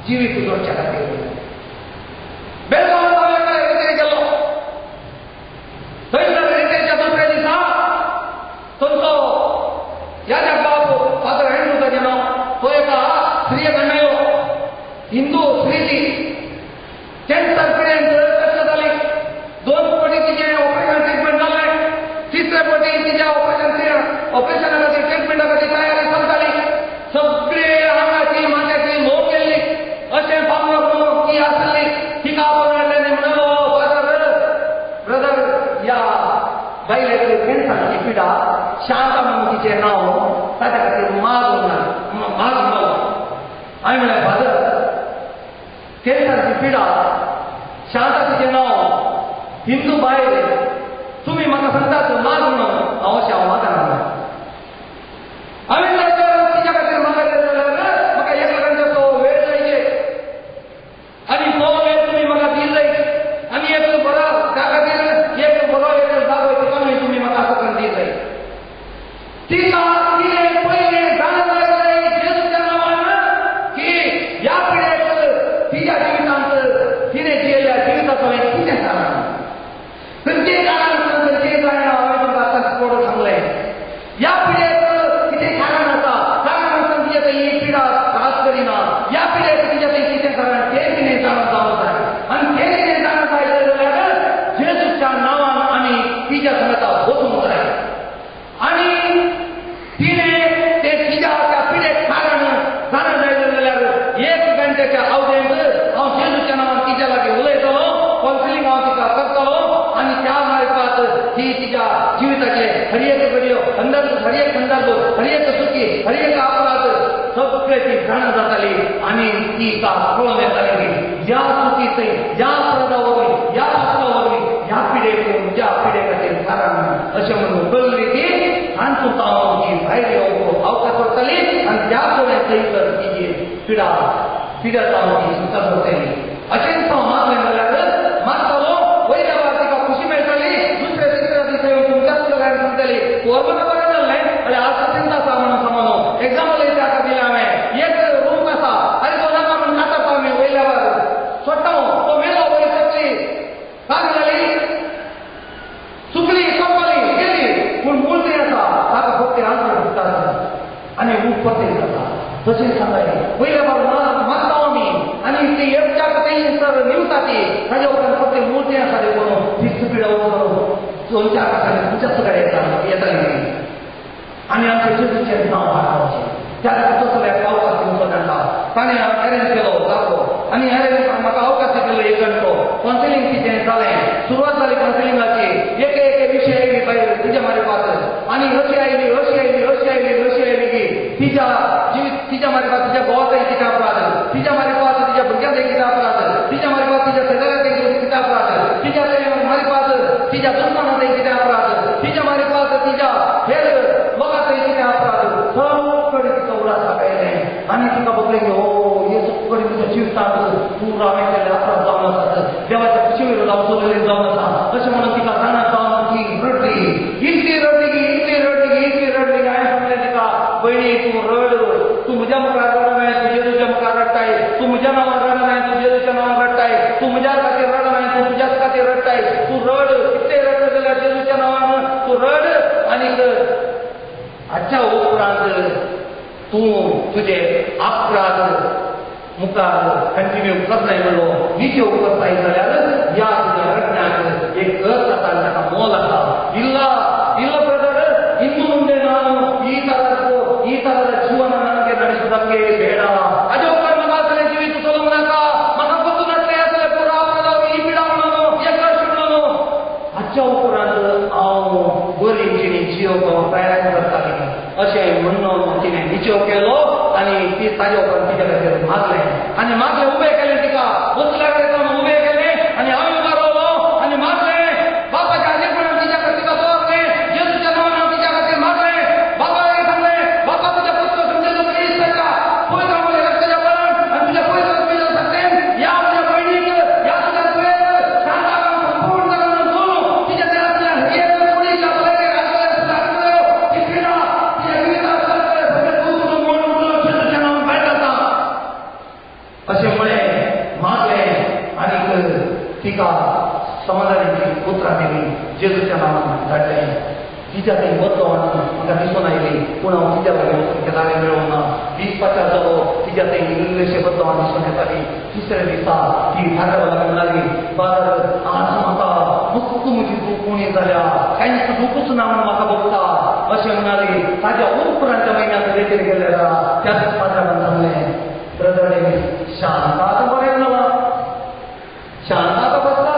जिवीत जोडच्या खातीर. बेळगांव हांव एका रितेर गेलो थंयसर रितेच्या दुसऱ्या दिसा थंयचो ह्या बाब फादर हँड्रू ताचें नांव तो एका स्त्रियेक हाडलो हिंदू स्त्री ती कॅन्सर पिडेन कश्ट जाली. 2 पटी तिचें ऑपरेशन ट्रिटमेंट जालें. तिसरे पटी तिच्या ऑपरेशना खातीर ट्रिटमेंटा खातीर तयारी चलताली. सगळे हांगाची माथ्याची लोक केल्ली अशें पावलो ती आसली तिका आपोवन हाडलें आनी म्हणलो फादर ब्रदर ह्या बायलेक कॅन्सराची पिडा शांता म्हणून तिचें नांव ताच्या खातीर माग माग म्हणलो. हांवें म्हणलें फादर कॅन्सराची पिडा शांता तिचें नांव हिंदू बायल तुमी म्हाका सांगतात माग म्हणून हांव अशें हांव मागना. हांवें जर तिच्या खातीर मागलें जाल्यार म्हाका एक घंट्याचो वेळ जायचे आनी तो वेळ तुमी म्हाका दिल जाय आनी एक बरो त्या खातीर एक बरो एक जागो तिका तुमी म्हाका असो दिल जाय. तिका तिणें पयलें जाणा जाय जेजूच्या नांवान की ह्या पिडेक तिच्या जिवितांत तिणें जियेल्ल्या जिविताचो हें कितें कारण खंयचें कारण खंयचें जायना. हांवें तुमकां आतां थोडो सांगलें ह्या पिडेक कितें कारण आसा कारण आसतना तिच्या थंय ही पिडा त्रास करिना. ह्या पिडेक तिच्या थंय कितें कारण तें तिणें जाणा जावंक जाय आनी तें तिणें जाणा जाय जाल्यार जेजूच्या नांवान आमी तिच्या सांगता वचूंक जाय आनी तिणें तें तिच्या त्या पिडेक कारण जाणा जाय जाल्यार 1 घंट्याच्या अवधेंत हांव जेजूच्या नांवान तिच्या लागीं उलयतलो कावन्सिलींग हांव तिका करतलो आनी त्या मार्फात ती तिच्या जिविताचे हर एक घडयो संदर्भ हर एक संदर्भ हर एक चुकी हर एक अपराध सगळे ती जाणा जाताली आनी ती कळोन येताली की ह्या चुकी थंय ह्या अपराधा वरवीं ह्या पात्रां वरवीं ह्या पिडेक म्हज्या पिडे खातीर कारण अशें म्हणून कळ्ळी ती तांचो तावन ती भायर येवंक अवकाश करताली आनी त्या प्रमाणे थंयसर तिजी पिडा पिडा जावन ती सुद्दां करताली. अशेंच हांव मागलें जाल्यार मागतालो वयल्या वार तिका खुशी मेळटाली. दुसऱ्या तिसऱ्या दिसा येवन तुमच्याच लोकांनी सांगताली वर्बना बरें जाल्लें आनी आज चिंता आसा म्हणून समजलो एग्जाम्पल ताका दिलें हांवें एक रूम आसा आनी तो नाका म्हणून नाका आमी वयल्या वार सोडटा तो मेलो वयर सकली काय जाली सुकली संपली गेली पूण मूळ तें आसा ताका फक्त आंतर दिसता आनी ऊब परतें जाता. तशें सांगताली वयल्या वार मागता आमी आनी ती एकच्याक थंयसर निवता ती ताज्या उपरांत फक्त मूळ तें आसा देखून ती पिडा वचून 2-4 दिसांनी तुमच्याच कडेन येताली आनी आमच्या जेजूचें नांव हाडपाचें. त्या तसो एक अवकाश दिवचो तांकां ताणें अरेंज केलो जागो आनी अरेंज म्हाका अवकाश दिलो 1 घंटो कावन्सिलींग तिचें जालें. सुरवात जाली कावन्सिलिंगाची एक एक विशय आयली भायर तिच्या मार्फात आनी अशी आयली अशी आयली अशी आयली अशी आयली की तिच्या जिवीत तिच्या मार्फात तिच्या घोवाचो कितें अपराध तिच्या मार्फात तिच्या भुरग्यांचो कितें अपराध तिच्या मार्फात तिच्या शेजाऱ्याचो कितें अपराध तिच्या मार्फात तिच्या दुस्मानाचो कितें अपराध तिच्या मार्फात तिच्या हेर लोकांचो कितें अपराध सगळे तिका उडास दाखयलें आनी तिका बघलें की हो हे सगळे तुज्या जिवितांत पूर हांवें केल्ले अपराध जावन आसात देवाच्या खुशी वयलो जावं सोदलें जावन आसा अशें म्हणून तिका जाणा जावन ती रडली इतली रडली की इतली रडली की इतली रडली की हांवें सांगलें तिका भयणी भयणी तूं रड, तूं म्हज्या मुखार रडनाय, तूं जेजूच्या मुखार रडटाय, तूं म्हज्या नांवान रडनाय, तूं जेजूच्या नांवान रडटाय, तूं म्हज्या खातीर रडनाय, तूं तुज्याच खातीर रडटाय, तूं रड, कितले रडले जाल्यार जेजूच्या नांवान तूं रड आनीक हाच्या उपरांत तूं तुजे अपराध मुखार कंटिन्यू करनाय म्हणलो निचेव करताय जाल्यार ह्या तुज्या रडण्याक एक अर्थ आसा आनी ताका मोल आसा. ಇಲ್ಲ ಇಲ್ಲ ಬ್ರದರ್, ಇನ್ನು ಮುಂದೆ ನಾನು ಈ ತರದ ಜೀವನ ನನಗೆ ನಡೆಸುವುದಕ್ಕೆ ಬೇಡ. ಅಜೋ ಕರ್ಮದಾಸನೆ ಜೀವಿತ ಸೊಲಮನಕ ಮಹಾಪತ್ತು ನಟ್ಲೆ ಅಸಲೆ ಪೂರ ಈ ಪಿಡಾವಣನು ಯಕರ್ಷಣನು ಅಜ್ಜ उपरांत हांव बरी जिणी जियोवपाक प्रयत्न करताली अशें म्हणून तिणें निचेव केलो आनी ती ताज्या उपरांत तिच्या खातीर मागलें आनी मागलें उबें केलें तिका वचल्या कडेन उबें केलें आनी हांव उबो रावलो आनी मागलें बापाच्या हाजीरपणान तिच्या खातीर तिका दवरलें, जेजूच्या नांवान तिच्या खातीर मागलें, बापाक सांगलें, बापा तुज्या पुत्र जेजू क्रिस्ताच्या पवित्र रक्ताच्या बळान आनी तुज्या पवित्र आत्म्याच्या शक्तेन ह्या म्हज्या भयणीक ह्या तुज्या तुवें शांताकान संपूर्ण जावन तूं तिच्या देहांतल्या हेर कुडीच्या भलायकेक आसलें ती पिडा तिच्या जिवितांतलें सगळें तूं म्हणून जेजूच्या नांवान भायर जाता अशें म्हळें, मागलें आनीक तिका समाधानाची उतरां दिली, जेजूच्या नांवान धाडलें. तिच्या थंय बदलवण म्हाका दिसून आयली, पूण हांव तिच्या लागीं वचून केन्ना मेळूंक ना. दीस पाचार जालो, तिच्या थंय इल्लेशें बदलवण दिसून येताली. तिसऱ्या दिसा ती फादरा लागीं म्हणाली, फादर आज म्हाका मस्त म्हजी दूख उणी जाल्या, कांयच दुखूच ना म्हूण म्हाका भोगता अशें म्हणाली. ताज्या उपरांतच्या म्हयन्यांत रेचेर गेले त्याच फादरान सांगलें, ब्रदर डेवीस शांत आतां बरें जालां, शांत आतां बसता.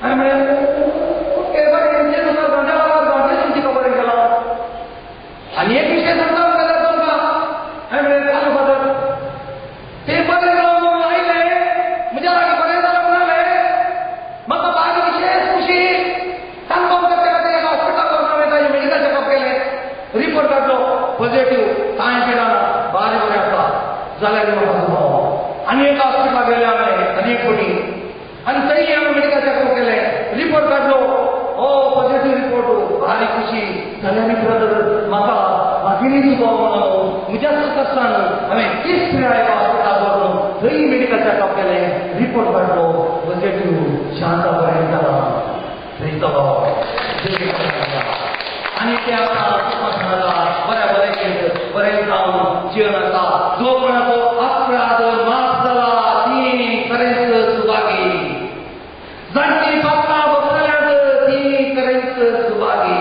हांवें म्हळें ओके बरें, जेजू जेजूची बरें केलां. आनी एक विशय सांगता जाल्यार तुमकां, हांवें म्हळें चालू फादर ते बरें जावन आयले म्हज्या लागीं बरें जालां म्हणाले, म्हाका बारीक विशेश खुशी सांगपाक त्या खातीर एका हॉस्पिटलाक वचून हांवें ताजें मेडिकल चॅकअप केलें, रिपोर्ट काडलो पॉझिटिव्ह, कांय पिडा ना, बारीक बरें आसा. जाल्यार म्हाका दुबाव. आनी एका हॉस्पिटलाक गेले हांवें आनी एक फावटी आनी थंय हांवें मेडिकल चॅकअप केलें, रिपोर्ट काडलो, ओ पॉझिटिव्ह रिपोर्ट, भारी खुशी. जाल्यार ब्रदर म्हाका मागीरय दुबाव म्हणलो, म्हज्याच कश्टान हांवें तिसऱ्या एका हॉस्पिटलाक व्हरून थंय मेडिकल चॅकअप केलें, रिपोर्ट काडलो पॉझिटिव्ह, शांत बरें जालां. आनी ते आतां बऱ्या बरें बरें जावन जिवन आसा. जो कोणाचो अपराध माफ जाला ती खरेंच सुभागी, जांची पात्रां बसल्यात ती खरेंच सुभागी.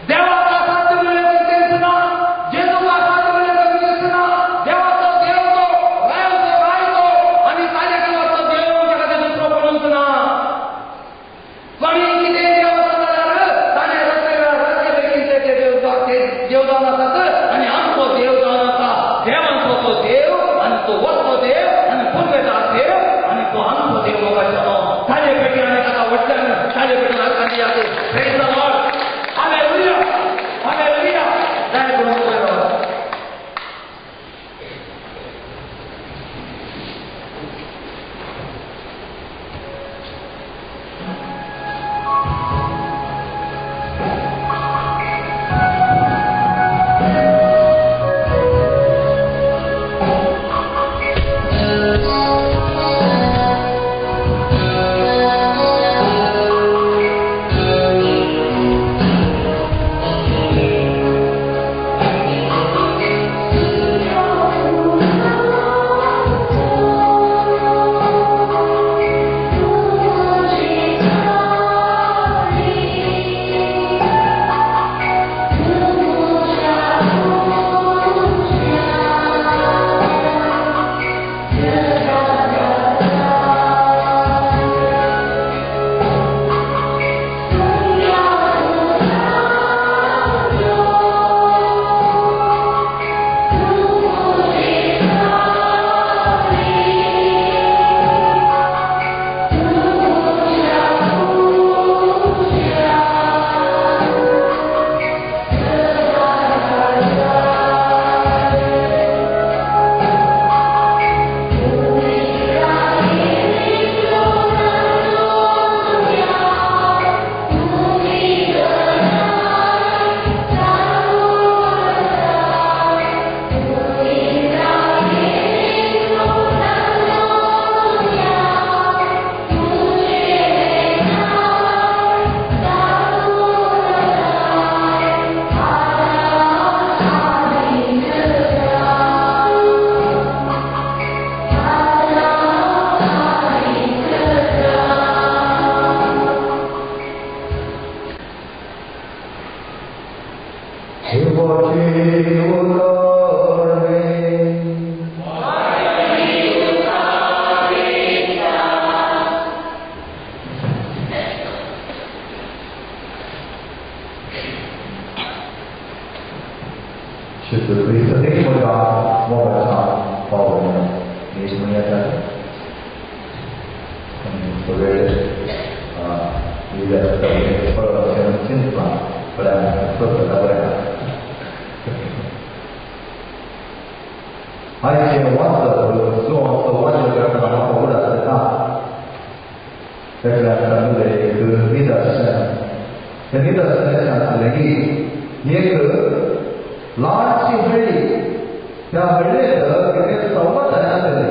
देवाक साध्य म्हणलें तेंच ना, जेजूक साध्य म्हणलें तेंच ना. देवाचो देव तो, रायाचो राय तो, आनी ताज्या देवाचो देव ताका ते दुसरो कोणूच ना. कोणी कितें देव आसा जाल्यार ताणें रस्ते बेगीन ते देव जावन आसात आनी आमचो देव जावन आसा. देवांचो तो देव आनी तो वचो देव आनी पुर्वेदार देव आनी तो आमचो देव मोगाचो. ताजे पेटी आनी ताका वटल्यान ताजे पेटी हातान दियात. Praise the Lord, hallelujah, hallelujah. दया करून उबे रावात. Thank you. क्रिस्ताची उलोवणें. शुद्ध क्रिस्त मोगा मोगाचा पावना देश म्हणूया वेळ चिंतला बरें. आयचें वाचप जो वाचक म्हाका उडास येता ताका सांगलें एक निदर्शन. तें निदर्शन अशें आसलें की एक ल्हानशी हळ्ळी, त्या हळ्ळेंत कितें सवलत आसली.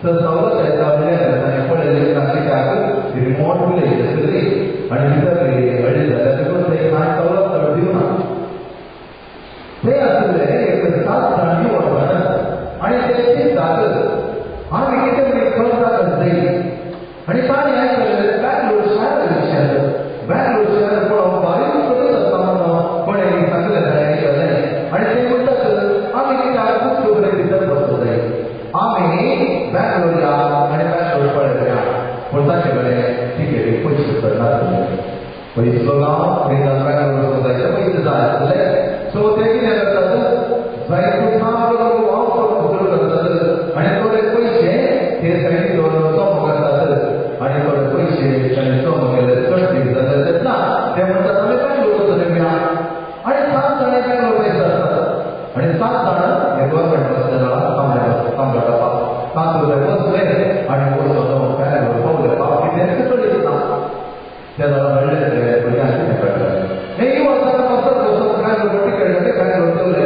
तर सवलत त्या हळ्ळेंत ताणें पळयलें कित्याक रिमोट विलेज आसली आनी भितर हळ्ळी जाल्या देखून थंय कांय सवलत दिवना. थंय आसले एक 7 जाण युवक आनी ते चिंतात आमी कितें तरी करतात जाय. आनी ताणें आयकलें बँगलोर शहर विशयान, बँगलोर शहर पळोवंक बारीक करीत आसता म्हणून कोणें सांगलें ताणें आयकलें. आनी ते म्हणटात आमी कित्याक खूब बरें भितर बसूंक जाय, आमी बँगलोर या आनी बँगलोर पळयया. पूण ताचे कडेन तिकेटीक पयशे तर नासले. पयसो गांव थंय बँगलोर जायचे पयशे जाय आसले. सो ते कितें करतात जायतो सामको वाव सुरू करतात आनी थोडे पयशे ते सायडीक दवरून जमो करतात आनी थोडे पयशे ताणें जमो केले चड दीस जाले तेन्ना ते म्हणटात आमी बँगलोर वचून या. आनी 7 जाणां बँगलोर पयशे आसतात आनी 7 जाणां हे गव्हर्मेंट बसले तांबड्या टपाक तातूंत बसले आनी वचून बँगलोर पावले. बाप कितेंच कळीत ना. तेन्ना व्हडले भुरग्यांक कितें कळटलें. हे वर्सां बसत बसत बँगलोर टिकेट जाले, बँगलोर देवले,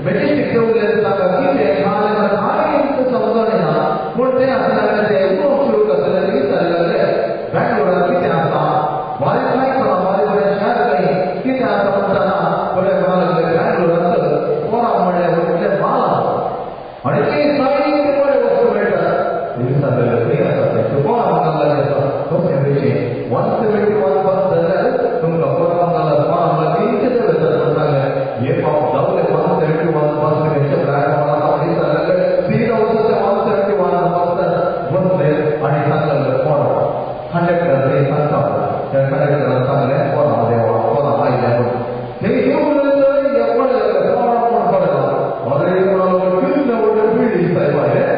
मॅजेस्टीक देवले. ताका कितें खालें कांय समजलें ना. पूण तें आसतना ते उलोवंक सुरू करतले विचारले लागले बँगलोरांत कितें आसा, बारीक कांय कळना, बारीक बरें शहर खंय कितें आसा म्हणटना बरें म्हणा लागले बँगलोरांत कोणा म्हणल्यार व्हडलें माल आसा आनी ते सायडीक बरे वस्तू मेळटात. विचारले खंय आसा तें, कोणा मंगला आसा कशें मेळचें 171 बस जाल्यार तुमकां कोरामंगला कोरामंगला 300 वयतात म्हूण सांगलें. हे पाप जावले 171 बस खंयच्या प्लॅटफॉर्मार आसा म्हणून विचारले. सीधा वचून ते 171 बस बसले आनी सांगले कोण कंडक्टर थंय सांगता त्या कंडक्टरान सांगलें कोणा देवा कोणा आयले म्हणून. थंय येवन पळयलें कोण कोण पळयला अरे म्हणून कितलें व्हडलें बिल्डींग सायबा हें.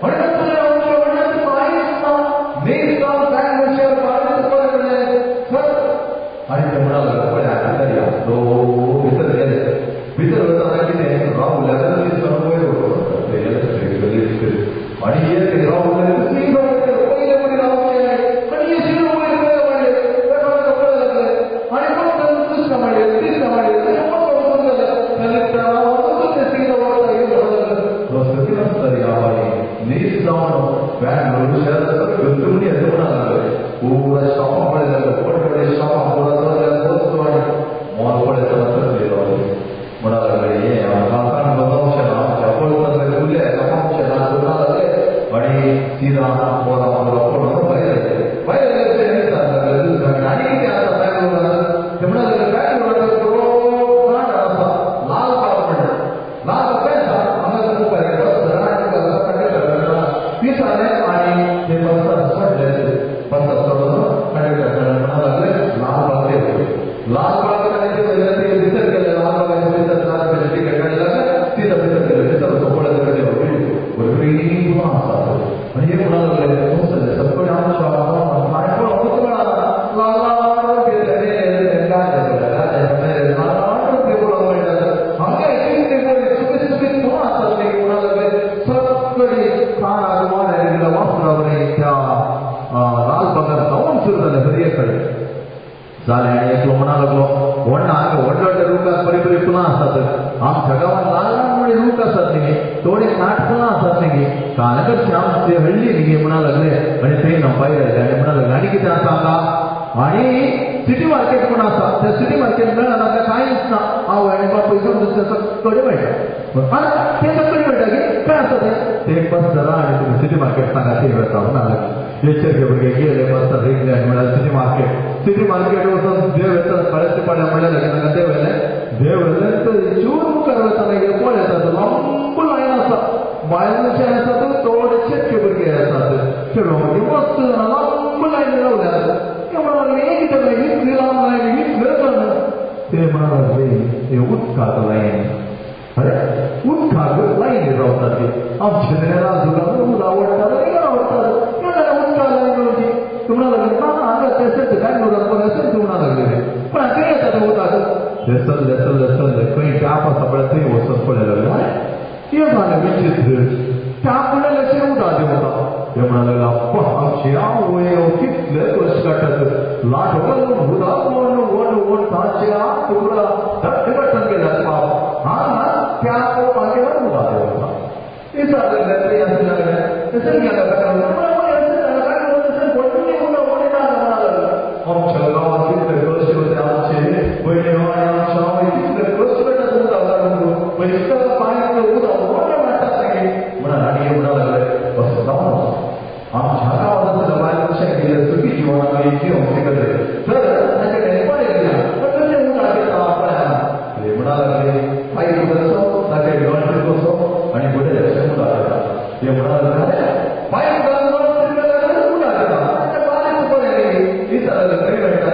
आनी तातूंतलें व्हडलें कांयच ना. नेक्स्ट बँगलोर शहर बारीक पळयलें सर. आनी ते म्हणा लागले पळय आतां भितर या. भितर गेले. भितर वतना कितें रावल्यार वयर आनी एक रावले पयले पयलीं रावले आनी हे शिरो वयर वयर वाडले ताका पळय लागले आनी कोण दुसऱ्या माडयेर तिसऱ्या माडयेर कोण वचून गेले ते सिग्नल वता हे म्हणून लागले आसता रे बाई नीट जावन बँगलोर शहरात गुंतवणी येता म्हणा लागले. पुरा शॉपां पळय लागले, व्हड व्हडले शॉपां पुरा वस्तू आनी मॉल पळयतना तकली रावली. म्हणा लागले हे आमकां बदलचें ना, पळयतना उरले पावचें ना म्हणा लागले. आनी सिरा बोरा बोरा पळोवन भायर आयले. भायर आयले ते विचारले दुसऱ्या आनी कितें आसा बँगलोरांत. ते म्हणा लागले बँगलोरांत बरो आसा लाल बाग म्हणटा. लाल बाग खंय आसा हांगा मुखार बस कंडक्टर विचारलें आनी ते बसार चडले. बसार चडून कंडक्टर म्हणा लागले लाल बाग ते लाल बाग आनी ते भितर गेले. लाल बागाचे भितर लाल टिकेट काडले लागले तिथं भितर गेले. भितर पळयले बरी आसा आनी हे म्हणा लागले बसले सगळे आमच्या कांय पळोवंकच मेळना. लाल पळोवंक मेळटात हांगा चुकीत चुकीत कोण आसतात ते म्हणा लागले सगळी कानाक वाड्यार वापरावरी त्या लाल बागार जावन सुरू जालें हरये कडेन जालें. आनी एकलो म्हणा लागलो व्हडना हांगा व्हडले व्हडले रुखाक बरीं बरीं फुलां आसात. आमच्या गांवांत ल्हान ल्हान व्हडली रूख आसात न्ही, थोडीं नाट फुलां आसात न्ही, कालकडचे आमचे हळ्ळी न्ही म्हणा लागले. आनी थंय भायर आयले आनी म्हणा लागले आनी कितें आसा हांगा. आनी सिटी मार्केट म्हूण आसा, त्या सिटी मार्केट मेळना ताका कांयच ना. आवय आनी बापूय समजून सगळे मेळटा. ते सगळे मेळटा की खंय आसा तें ते बस धरा आनी तुमी सिटी मार्केट सांगा ते वता म्हणा लागले. एचर भुरगे गेले बसतात रिंगले आनी म्हळ्यार सिटी मार्केट. सिटी मार्केट वचून देव येतात कळ्याचे पाड्या म्हणल्यार लागीं तांकां देव येयले. देवळांत चूर मुखार वतना पळयतात लांब लायन आसा, बायल मनशां आसात, थोडे चेटके भुरगे आसात, चेडवां भुरगीं मस्त जाणां लांब लायन रावल्यात. ते म्हणून लागले कितें जालें इतली लांब लायन इतले जाण. ते म्हणून लागले हे उदकाक लायन. अरे उदकाक लायनी रावतात ते आमचे राजूला उदक आवडटा, आवडटात उदकाक लायन रावची. ते म्हणून लागले ना हांगा तें बेंगलोरान बरें अशें ते म्हणून लागले. पण हांगा येता तें उदक ते चल्ले चल्ले चल्ले खंय टॅप आसा पळय थंय वचून पळय लागले. अरे कितें जालें विचित्र, टॅप म्हणल्यार अशें उदक देंवता. ते म्हणून लागले अप्पा आमची आवय कितले कश्ट काडटात, लाट घालून उदक ओडून ओडून ओडून तांचे हात तुकडा धट्टे काडटात गेल्यात पाप. हांगा टॅप मागीर उदक देंवता. विचारलें थंय आसलें लागलें तशें गेलें आमच्या गांवांत कितले कश्ट होते आमचे पयले आमच्या आवय कितले कश्ट काडटात उदक घालून पयशे पांयांत उदक व्हडलें वाडटात मागीर म्हणून आनी म्हणून लागले असो जावन आमच्या गांवांत आसलें बायल मनशां गेले सुखी जिवनाक जिवंक शिकले तर तांचे कडेन पळयलें ना पण कशें उदक येता पळयना. ते म्हणून लागले पायप कसो ताचे गणपती कसो आनी फुडें अशें उदक येता. ते म्हणून लागले पायप घालून उदक येता तांचे बारीक पळयलें विचारलें खंय मेळटा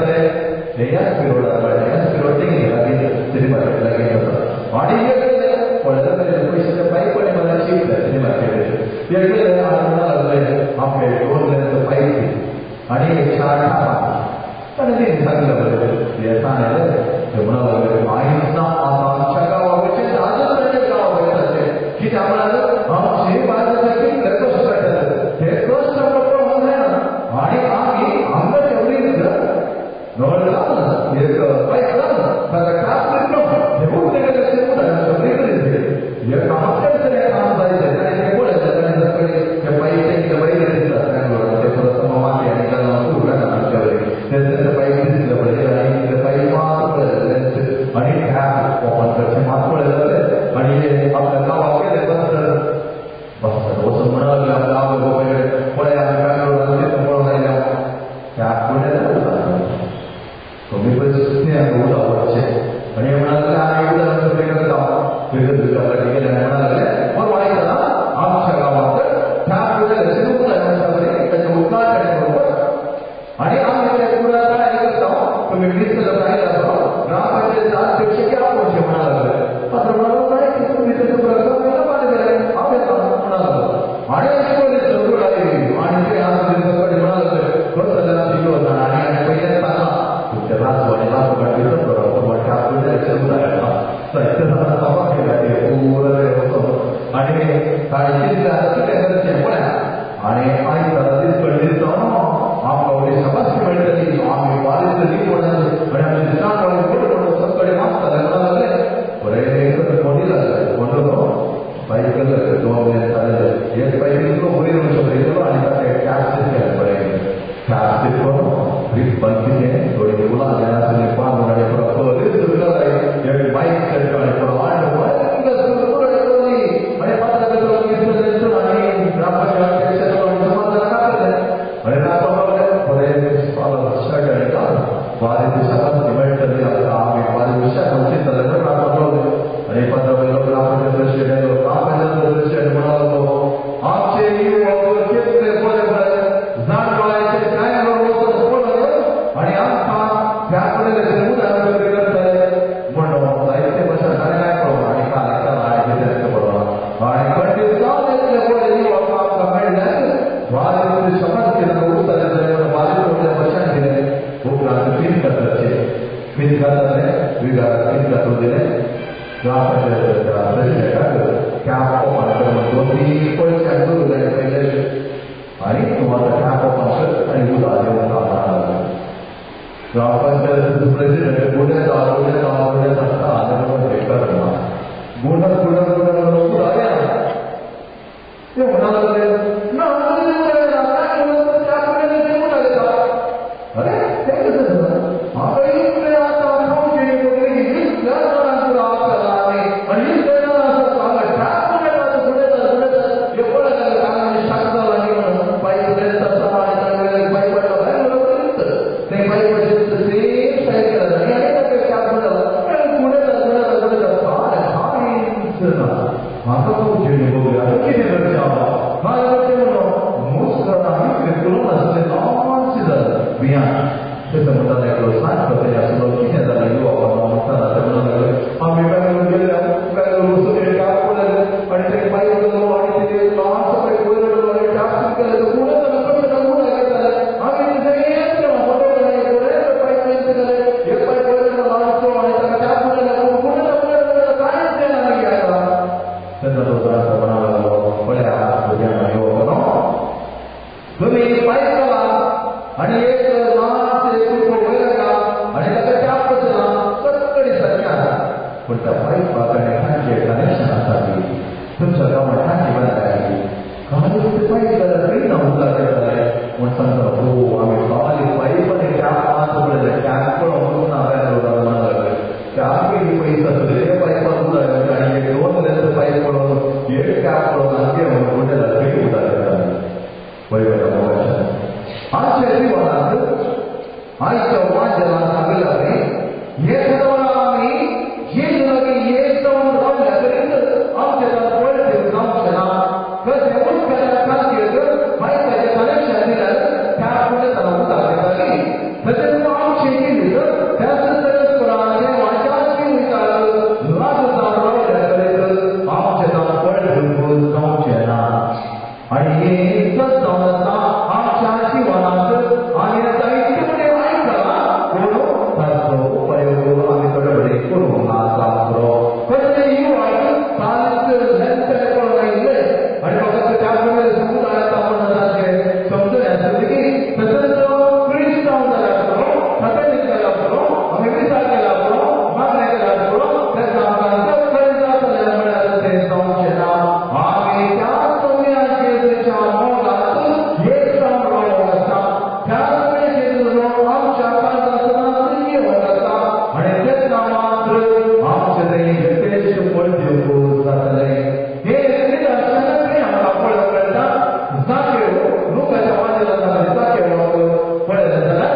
ते ह्याच पिरोडार मेळटा, ह्याच पिरोड तें लागीं सिनेमा लागीं आसा. आनी हे गेले पळयले पयशे पायप आनी मला शिकले सिनेमा थिएटर ते गेले आनी म्हणून लागले आमचे दोन लेंथ पायप आनी चार टापां. ताणें तें सांगलें बरें ते सांगलें ते म्हणून लागले कांयच ना आतां आमच्या गांवा वयचें आजच तांच्या गांवा वयताचें कित्याक म्हळ्यार आमचे बायलांचे कितले कश्ट काडटात ते कश्ट आमकां पळोवंक जायना आनी आमी हांगा तेवढीच नळ घालून एक पायप घालून ताका टाप दितलो हेवूच तेगेलें सगळी कडेन हे कामाचें हें काम जायतें. ताणें तें पळयलें ताणें सगळें ते पायप तेंचे वयर दिसता बेंगलोरान ते परत माती आनी घालून उरना आमच्या वयर तें पायप दिसलें पळय आनी ते पायप मात पळयलें आनी टॅप ओपन करचें मात पळयलें आनी आपल्या गांवाक गेलें बसर बसर वचून म्हणून लागलें आपल्या आवय बापाय कडेन पळय आमी बेंगलोरान तितून पळोवन आयल्या टॅप पळयलें कमी पयशे उदक वचचें. आनी म्हणाले आनी उदक सगळें करता फिरत उदका गेले आनी म्हणाले बरो आयकला आमच्या गांवांत टॅप उदक उदक ताचें उद्घाटन बरोबर आनी आमी ते पुराय तयारी करता तुमी वीस आयला ग्रामपंचायत अध्यक्ष कित्याक पळोवचें म्हणा लागले. मात्र म्हणालो काय तुमी तें पुराय हांव येता म्हणा लागलो. आनी अशें पळयलें सगळं आयली आनी ते आसा कडेन म्हणा लागले कसो जाल्यार आमी येवना आनी आनी पयल्यान सांगलां तुमचें रासो आनी रासो काडली बरोबर टॅप उदक येता जायते जाणां सभा केल्या ते पुराय वचून आनी ताणें चिंतलें आतां कितें करचें पळया. आनी आयतारा दीस पडली जावन आमकां व्हडली शबासकी मेळटली आमी बारीक कोणाचे आनी आमचे दिसांक व्हडले व्हडले सगळे मागताले म्हणून लागले बरें कोणी लागले कोण पायप केलो दोन चालले एक पायप इतलो वयर वचून येयलो आनी ताका टॅप दिसलें बरें टॅप दिसलो रिबन कितें थोडी फुलां घेनासली बांदून आनी पुरो बरीच सुरगाय एक बायक चडटो आनी पुरो आनी भयंकर सुरगुरो येतली आनी पात्र आनी ग्रामपंचायत कापलें आनी राखपाक बरें शर्ट आनी घाल बारीक दिसाक मेळटली आतां आमी बारीक दिसाक चिंतले म्हणून राखपाक रावले. आनी पात्र वयलो ग्रामपंचायत प्रेसिडेंट आयलो ग्रामपंचायत प्रेसिडेंट म्हणून लागलो आमचे कितले बरे बरे जाण डोळ्याचे काय पळयलें आनी आमकां त्या कडेन उदक करतले म्हणून जायते भशेन ताणें काय पळोवना आनी काल आनी कितें पळोवना आनी खंडीत जावन येतले पळय आमकां मेळ्ळें बारीक शपथ केला उरताले जाल्यार बारीक व्हडल्या भशेन दिलें उपरांत पीन करताचे पीन करताले विगाराक पीन करून दिलें ग्रामपंचायतीच्या प्रेसिडेंटाक टॅप ओपन कर म्हणून दोन पयशे करूं पयले आनी तूं आतां टॅप ओपन कर आनी उदक देंवता म्हणा. ग्रामपंचायत प्रेसिडेंट गुण्यांत गुण्यांत गुण्यांत आसता आनी करना गुणत गुणत गुणत उदक येना. ते म्हणा लागले ना अरे तें कशें जाता हांगा इतलें आतां खावचें इतल्या जाणांक आपला आनी इतले जाण आसा हांगा टॅप उडयतात उडयतात उडयतात हे पळयतात हांगा शाक जाला न्ही म्हणून पायप उडयता आनी पायप पडला भायर बरोबर ते पायप सेम सायज केला आनी ताका टॅप उडयला. म्हाका खूब जिणे बघूया आतां कितें करचें हांव काय करचें म्हणून मुस्करा इतलें फुलोवन आसलें ल्हानशें जालें बियां तें म्हणटा एकलो सांगता तें आसलो कितें जालें यो म्हणटा तें म्हणून लागलें आमी बेंगलोर गेल्या बेंगलोर वचून टॅप पळयलें आनी ते पायप जालो आनी ते ल्हानसो पायप वयर आनी टॅप केलें कोणें जालें कोण जालें आमी थंय पायप जालें एक पायप वयर ल्हानसो आनी ताका टॅप जालें कोणें जालें कांयच जायना मागीर आतां तेन्ना तो जाणटो म्हणा लागलो पळया भुरग्यांक यो न्हू तुमी पायप घाला आनी एक ल्हानशें कुडको वयर घाला आनी ताका टॅप बसला सगळी सारकें आसा पूण त्या पायपाक आनी टांकये कनेक्शन आसा ती तुमच्या गांवांत टांकी बांदल्या कालीच पायप जाल्यार खंय ना उदक येतालें म्हूण सांगता हो आमी काली पायप आनी टॅप मात पळयलें टॅप पळोवंक ना बेंगलोराक म्हणा लागले टॅप पयस आसले ते पायपाक उदक येता आनी एक दोन लेंथ पायप पळोवन एक टॅप पळोवन आमगे म्हणून जाल्यार खंय उदक येतालें पळय आमच्या जिवनात आयच्या वांजेलान सांगिल्लें हे सदां आमी जेजू लागीं एक जावन रावल्या करीत आमच्या पळय जावचें ना कशें उदकाच्या टांकयेक पायपाचें कनेक्शन दिल्यार त्या फुडें ताका उदक येताली तशेंच आमचें जिवीत त्याच परस्पराचें वाच्याची विचार लागू जावन रावल्या करीत आमचें पळय जावचें ना आनी हें एकच जावन आसा आमच्या जिवनात आनी जायते फुडें आयकलां पूण ताचो उपयोग आमी थोडे फुडें करूंक ना सारको कसले युवाक तांक लेंथ करून आयिल्ले आनी फकत त्या फुडें समुदाय म्हणून ताचें समजून आसलें की तशेंच क्रिस्तांव जाल्यार पुरो कथोलीक जाल्यार पुरो आमी विचार केल्यार पुरो मागणें केल्यार पुरो तें आमकां सगळें जातलें म्हळ्यार तें जावचें ना आमी त्या सगळ्या मोगात एक जावन रावप आसता त्या सगळ्या जेजूचो आमच्या काळजांत येवन आसा आनी तेन्ना मात्र आमचें तें यथेश्ट फळ दिवंक जातलें हें निदर्शन खंय आमकां पळोवंक मेळटा जाकेव लुकाच्या वांजेलांत जाकेवाक पळयलें जाल्यार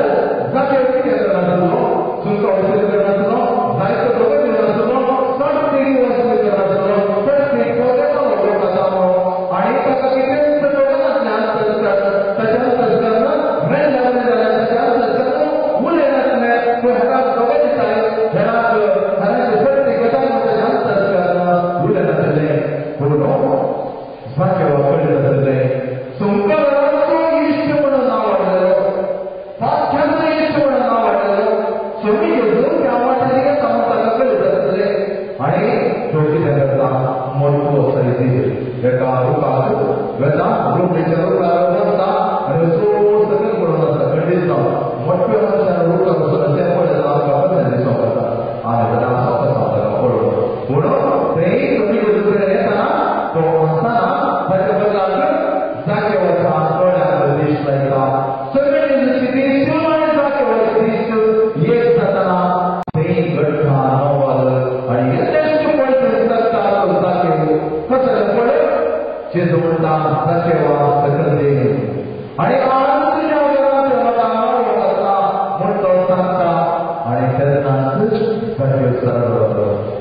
जाकेव कितें करनासलो सुंका वसूल करनासलो जायतो दोगे दिनासलो सट वसूल करनासलो सट पळयतालो लोक आसा आनी ताका कितेंच कळनासलें संस्कार ताच्या संस्कार मेळ्ळें जाल्यार ताच्या संस्कार उलयनासलें पूण हेराक दोगे दिताले हेराक हेरांचे सट्टी घेता ताच्या संस्कार उलयनासलें पूण जाकेवाक कळनासलें सुंकराचो इश्ट म्हणून नांव वाडलेलो पाख्यांचो इश्ट म्हणून नांव वाडलेलो सोमी घेवन त्या वाटेन घेता म्हूण ताका कळीत आसलें आनी तो कितें करता मोटो सायजीर एका रुखाक वेता रुखीच्या रुखार बसता आनी चड सकयल पडून आसता खंडीत जावन मोठ्या मनशान रुखार बसून तें पळयता आमकां बरें दिसूंक वता आनी जाल्यार सोंपें ताका पळोवन पूण थंय कमी दुसरें येतना तो आसतना ताच्या बदलाक जाकेवाच्या दोळ्यांक दीश लायता सगळे दीश आनी जाकेवाचे दीश एक जातना थंय घडटा नवल आनी यथेश्ट पळय जाता तो जाकेव कसलें पळय जेजू म्हणटा जाकेवा सकयल दे आनी आज तुज्या घरांत म्हाका आवड आसा म्हूण तो सांगता आनी तेन्नाच जाकेव सरळ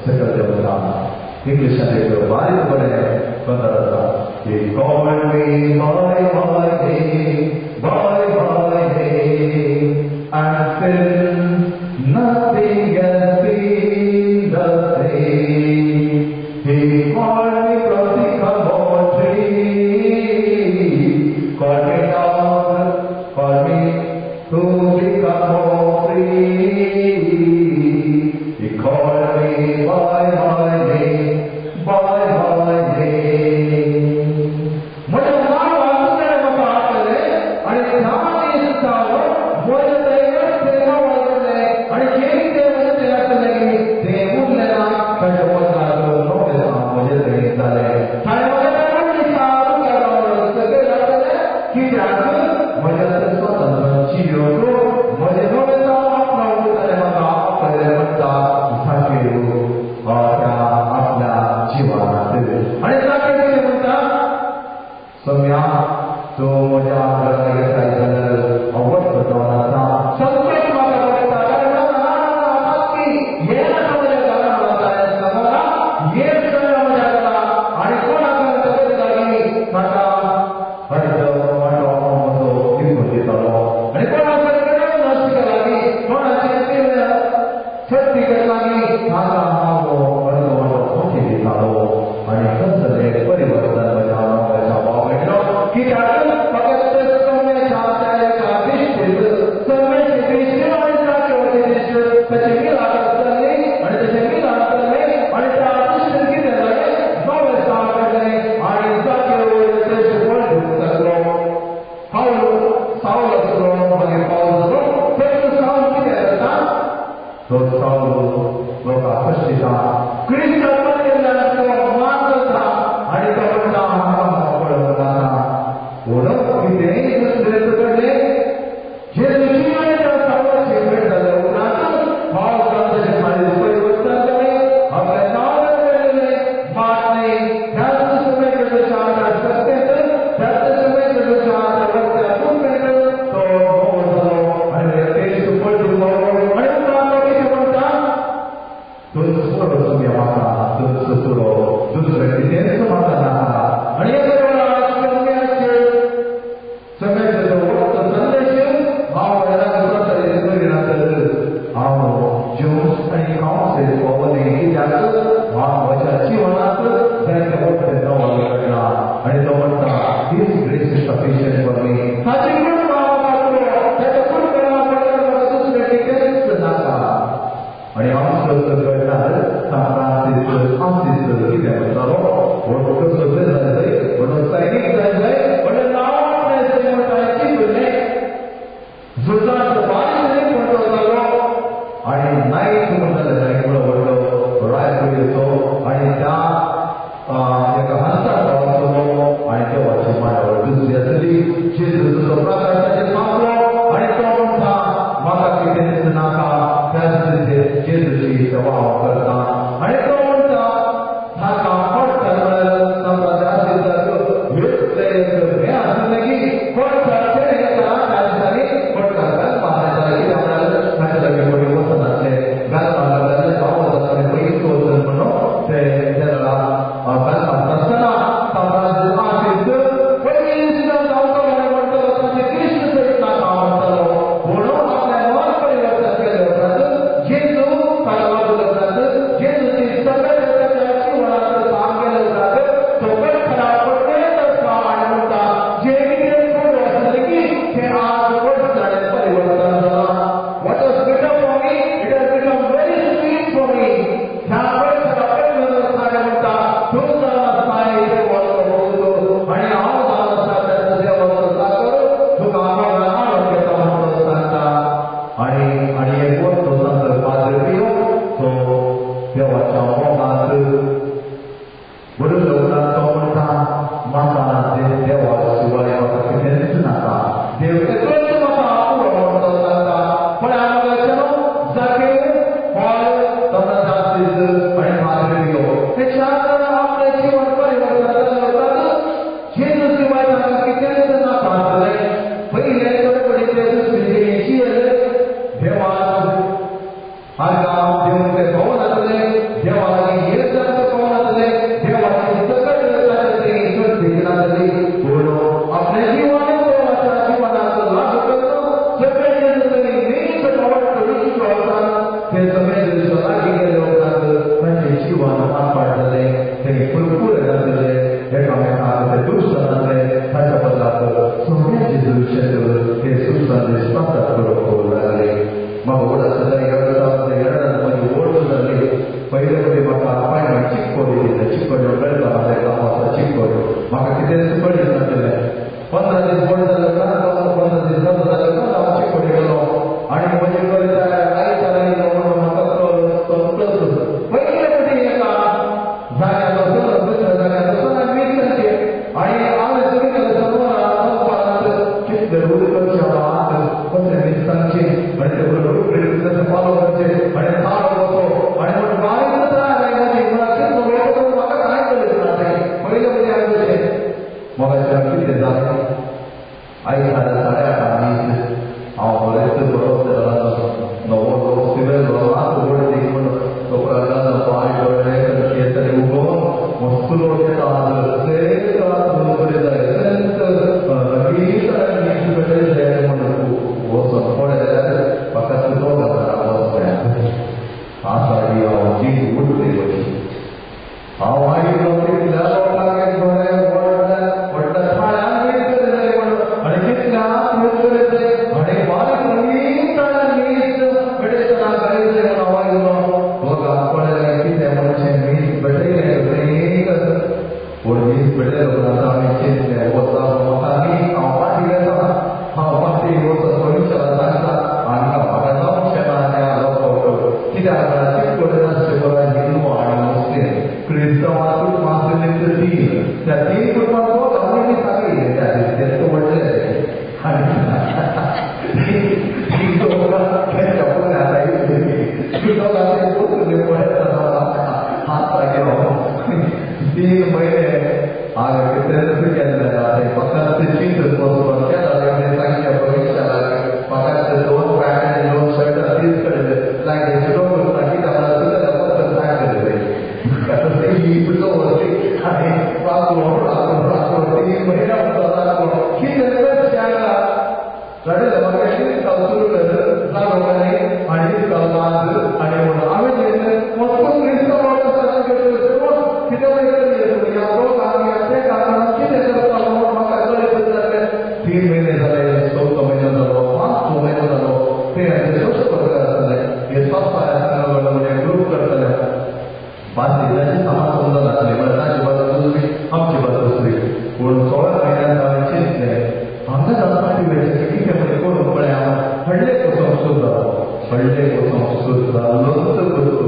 सकयल देंवता इंग्लिशान एक बारीक बरें पत्र आसा He called me by my name, by my name, and since nothing has been the same. He called me from the sycamore tree, called me down, called me to become more free. He called me by my name, by my name. म्हज्या नांवान मागीर कितल्या लोकांक बरें व्हडल्या व्हडल्या थाळ्यान मीठ करीत आनी कितल्या मीठ करीत आनी बारीक रंगीन ताळ्यान मीठ भेटयतना गायले म्हणून हांव लोकांक पळयलें कितें म्हणचें मीठ भेटयलें रंगीत पूण मीठ भेटयलें उपरांत हांवें चिंतलें वता म्हाका मीठ हांव फाटीं येता हांव फाटीं वचून भविश्याला सांगता हांकां म्हाका जावचें ना ह्या लोकांक कित्याक चिपकोडे नासचे बरो हिंदू आनी मुस्लीम क्रिस्तांवां कुटुंबां आसलें तर तीन त्या तीन कुटुंबांत दोग हांवें सांगिल्लें त्या दीस ते व्हडले आनी तीन दोगां तेंच्या फुडें आतां येयले ती दोगां ते वचून पळयता हात लागें 3 म्हयने हांवें कितेंच केल्लें ना तें फकत चिंतून बसून केला सांगचें भविश्याला फकत 2 पॅन्ट आनी 2 शर्ट तीच कडेन लागले सुटोवंक ना कित्याक सुद्दां फक्त सांगलें ही आनी राखलो राखलो राखलो 3 म्हयन्या राखलो कितें शाळा रडले म्हाका काल सुरू जालो आनी काल मात आनी म्हणून हांवें चिंतलें वचून क्रिस्तांव कितें ह्या दोगांक ह्या तें कितें करता म्हणून म्हाका कळीत जालें. 3 म्हयने जाले, 4थो म्हयनो जालो, 5वो म्हयनो जालो. ते सोशल वर्कर आसले हे संस्था म्हणजे ग्रूप करतले बाकी ताची समाज समजनासली म्हळ्यार ताची बाजू दुसरी आमची बाजू दुसरी. पूण 16 म्हयन्यांत हांवें चिंतलें हांगा जावपाची वेळ कितें म्हणून करून पळय हांव हडले वचोंक सुद्दां हडले वचोंक सुद्दां लोक करतो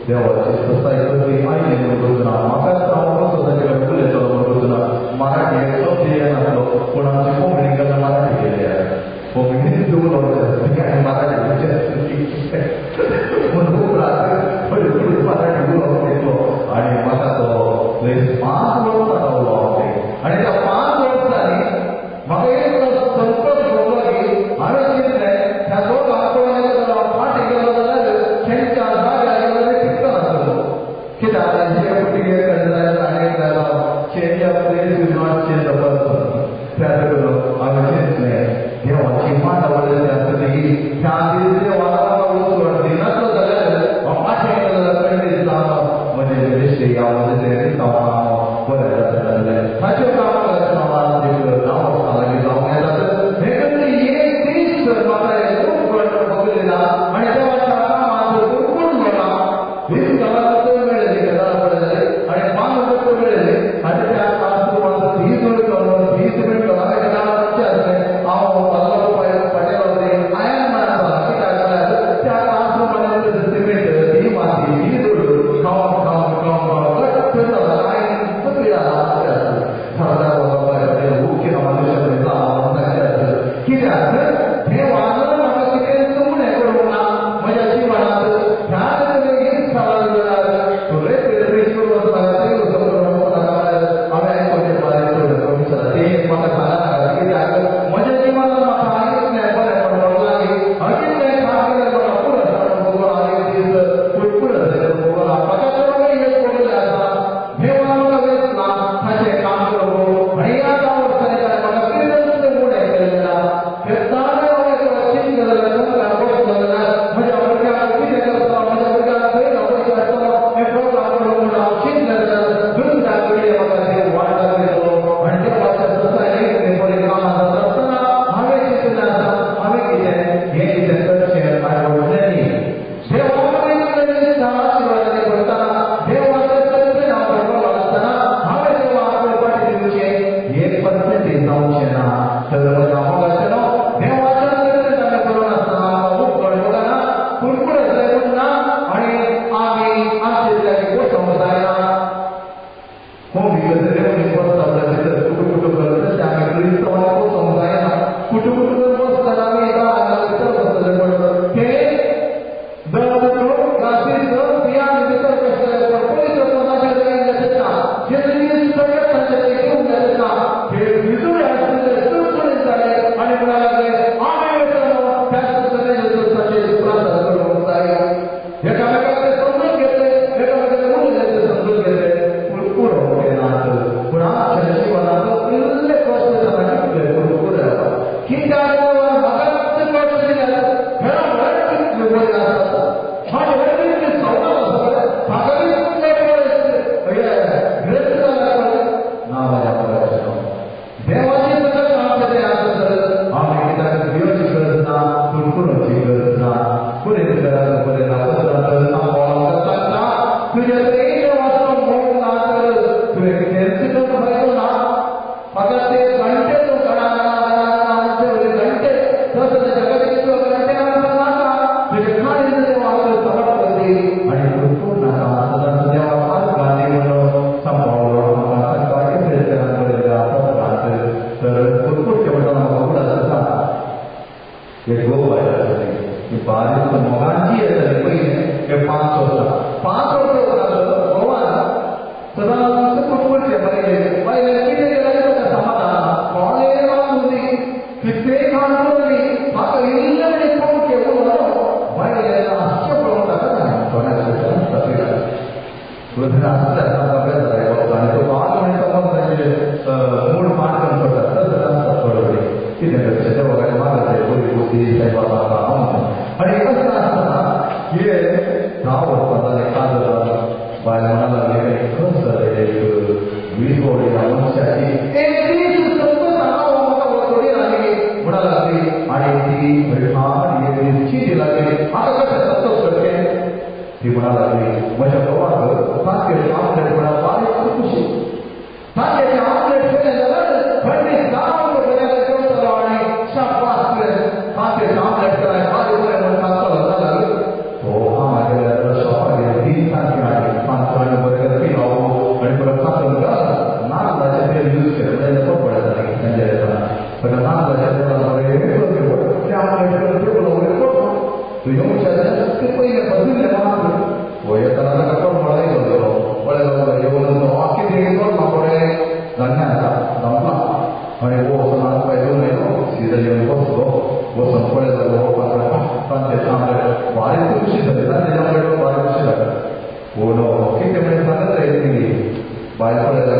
देवाची ससाय कसली आयली म्हणून करतना म्हाकाच हांव कसो ताचे कडेन उलयतलो म्हणून करतना मराठी एक शब्द येनासलो पूण आमची कोंकणी केन्ना मराठी केली कोंकणीच उलोवचें आसली आनी मराठी उलोवचें आसली म्हणून उपरांत थोडी थोडी मराठी उलोवंक शिकलो आनी म्हाका तो 5 वर्सां रावलो हांव थंय. आनी त्या 5 वर्सांनी म्हाका एक संकल्प घडलो की हांवें चिंतलें ह्या दोगांक गेलो जाल्यार हांव फाटीं गेलो जाल्यार तेंच्या जाग्यार गेलो टिकता नासलो कित्याक हे पुर्तुगेज कडेन जाल्यार आनी एक जालो change of place is not change the person. त्या करून हांवें चिंतलें देवाची मांडावळ आसतली की ह्या दीस देवान म्हाका वचून दिनासलो जाल्यार हांव फाटीं गेलो जाल्यार खंडीत जावन म्हजें मिनिस्ट्री हांव म्हजें तें रितांव हांव बरें जातलें ताचें काम करतना 9 वर्सां लागीं जावंक येतात. हें एक दीस म्हाका खूब पगली ना आनी देवाच्या कामांत गुरगुरलो ना. 20 कलाकार मेळ्ळी गजाल पडली आनी 5 रुपये मेळ्ळी आनी त्या 5 रुपयांचो 30 मेळटलो 30 मेळटलो हांवें नांव आसलें हांव पल्लव पटेल आयन मॅन आसा कित्याक जाल्यार त्या 5 रुपयांनी सिमेंट ती माती ती धूळ खावन खावन खावन खावन घट्ट जाता. सदांच कुटकुटचें बायले बायले कितें केलें ताका समाधान कोणें मागूं कितें खाण म्हाका इल्लें कोण केलो बायले आश्चर्य पळोवन ताका तुला आसता आनी तो पांच म्हणटा तांचे मूळ पाठ करून पडटा तसं आसता थोडे कडेन कितें करचें ते वगैरे मागता बरी बुद्धी सायबा आनी कशें आसतना हे 10 वर्सां जालें काल जाता बायल म्हणा लागली खंय जालें एक 20 वडीला मनशाची एक दीस समजून हांव म्हाका वचोडी लागली म्हणा लागली आनी ती हळहार एक दीस चिंती लागली म्हाका कशें संतोष करचें ती म्हणा लागली म्हज्या घोवाक तांचे आमलेट म्हणा बारीक खुशी तांचे आमलेट केलें जाल्यार थंडी सामकें बरें जेवतलो आनी शाबास तांचे आमलेट केलें बारीक बरें म्हणून खातलो जाल्यार तो हांगा गेले जाल्यार शॉपार गेले 3 तांचे हाडली 5 आनी बरें केलें पिलाव आनी परत खातलो नाल्लाचें तेल यूज केलें म्हणजे तो पळयता तांचे येतना ताका नाल्लाचें तेलान बरें करून तें आमलेट करून टेबल वयर करता तूं येवच्या ते पयलें बदलिल्लें मात्र वयताना ताका कोण पळयलो पळयलो येवन कितें कोण पळय धान्य आसा जमला आनी वो वचून हात पांय धुवन येयलो सिधा येवन बसलो बसून पळयलो तांचे आमलेट भारी खुशी जाली तांचे आमलेट भारी खुशी जाली पूण कितें म्हणून सांगत येतली बायल पळयला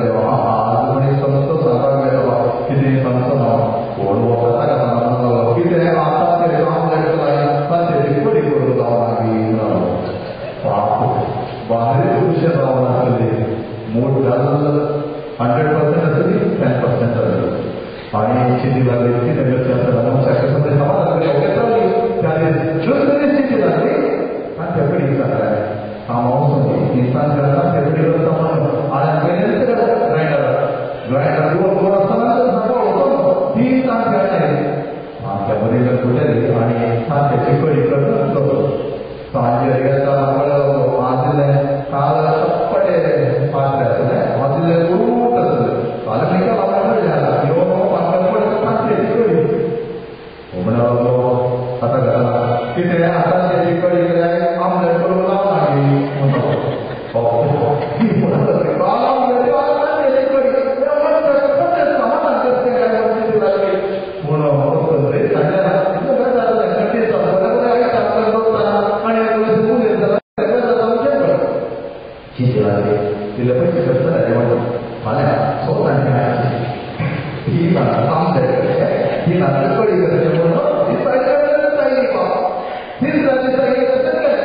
आज म्हणी संतो सांगपाक मेळटलो कितें सांगचो ना कोण वता ताका सांगपाक लागलो कितें आतां तें आमलेट तांचे कडी करूंक जावं मागीर भारी खुशी जावन आसली मूड जाल्लो 100% आसली 10% आसली आनी चिंती लागली कितें करचें आसतना मनशाक कसलें समाधान करचें जाली त्या दीस दुसरे दीस चिंती लागली तांचे कडी जाता हांव वचून इंसान करता ते कडी करता म्हणून आनी पयलेंच ग्रायंडर ग्रायंडर दोन कोण आसतना सांगो वचून 3 तांचे हाडले आमच्या बरें कुटली आनी तांचे कडी करता सांजे गेला वाजले काल चप्पटे पात्र आसले वाजले रूट आसले काल निकाल लागला येवन पात्र पडटा तांचे कडी म्हणा लागलो आतां घाला कितें आतां तेची कडी केल्यार आमलेट करूंक लाव मागीर म्हणटा काल आमलेट तांचे कडी समाधान करचें काय लागली पूण चिंती लागली तिला पयशे खर्च जाले म्हणून फाल्यां स्वतांची हाडची ती आमलेट करचें ती नाजाल्यार कडी करचें म्हणून ती जायली तिसऱ्या दिसा येयलें तशें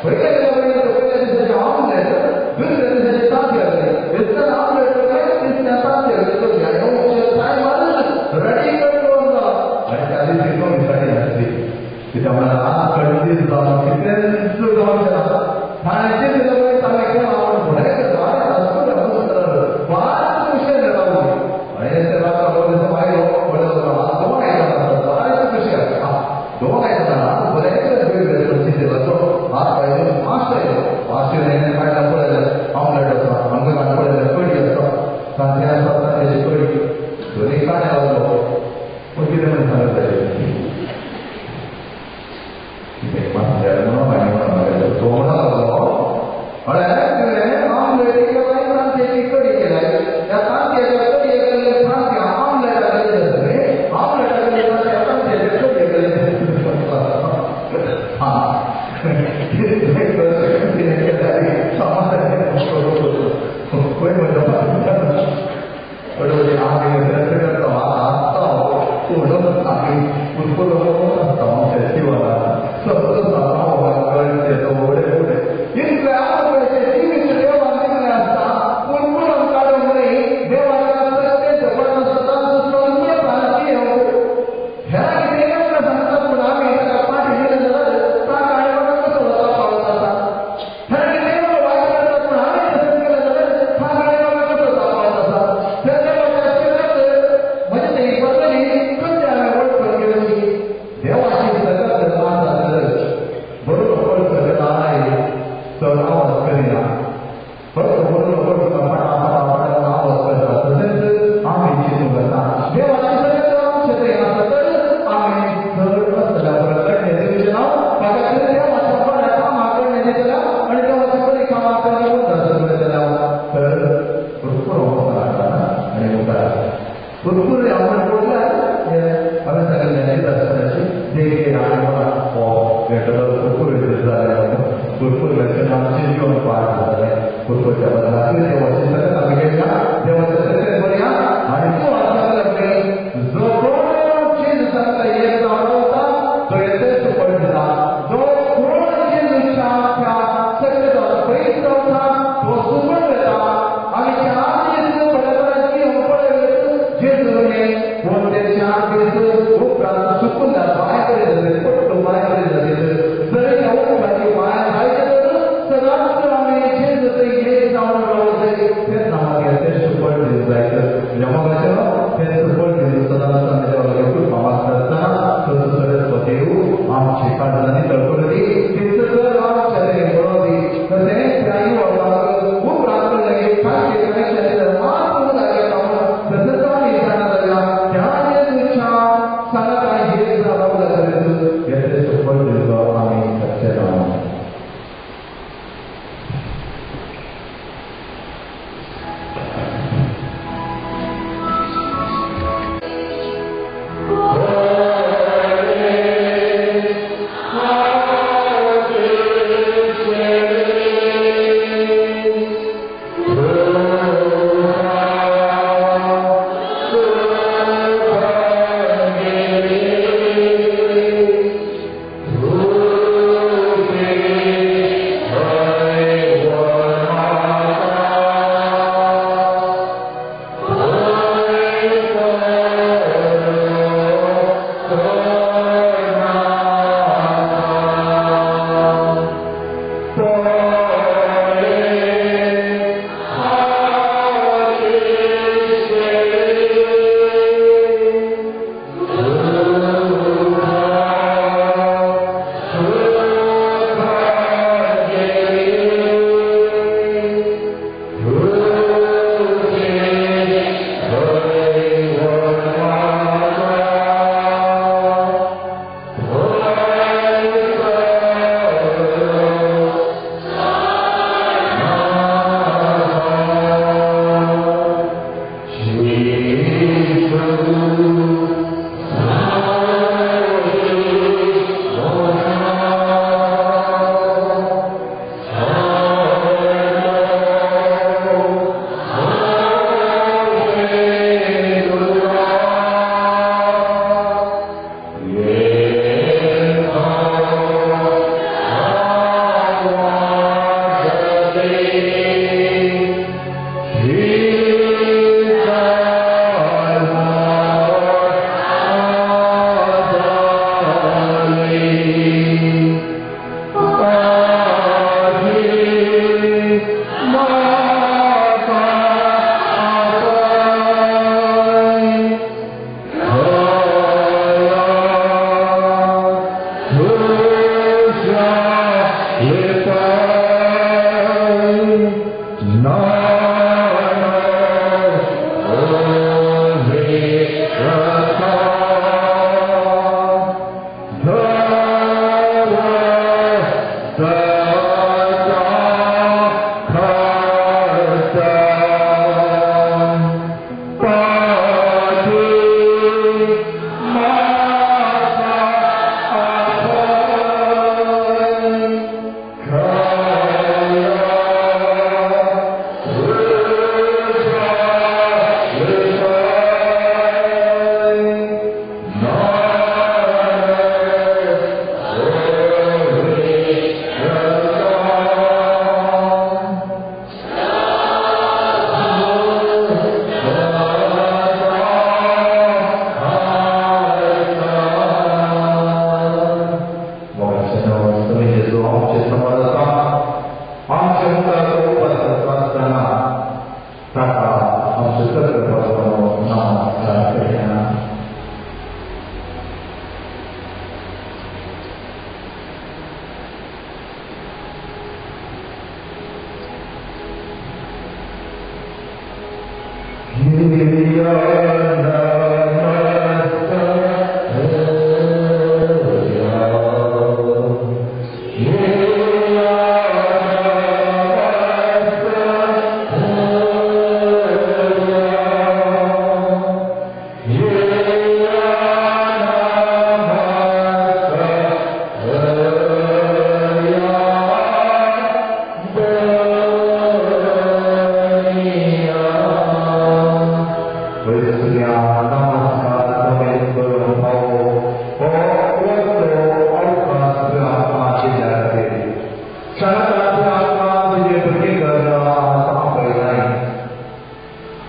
पयल्या पयल्या दिसाचें आमलेट दुसऱ्या दिसाचें तांती आसलें दुसऱ्या आमलेट करचें तिसऱ्या तांती आसलें रेडी करून आनी त्या दिसा इतलो विचारी नासली कित्याक म्हळ्यार आज खंडीत जावन कितेंच जावचें ना ठाण्याचे दिलं ताणें केलं आपण भरायचं बाहेर कुरकुर हांवें पडल्या हांवें सगळें निदर्शनाची देखे आनी मला हो मेळटलो कुरकुर जालें कुरकुर मेळटलें आमचें जीवन पाड जातालें कुरकुरच्या बदला देवाचें सगळें आमी घेतला देवाचें सगळें बरया आनी तूं आसा जो कोण चीज सांगता एक जावन तो येतेच पडटा जो कोण जेजूच्या त्या सगळें पयस रावता तो सुकून वेता आनी चार दीस पडटाची जेजूने पूण ते 4 दीस उपरांत सुकून बाय कडेन जाले पट्टो बाय कडेन जाले जरी त्या उपरांत बाय जायते तर सदांच आमी जेजू थंय एक जावन रावते तेच नांवाक येतेच पड जायत म्हणजे तेच पड सदांच आमी देवाक कृपा मागता आसतना तसो सरस्वती आमची काळजांनी तळपळी तितलो आमच्या बरोबरी तशें त्या युवकाक उपरांत खासके कनेक्शन मात जागे जावन तसंच आमी जाणा जाल्या त्या जेजूच्या सांगाता हे रावला येतेच पड दिलो आमी सच्चे रावूं.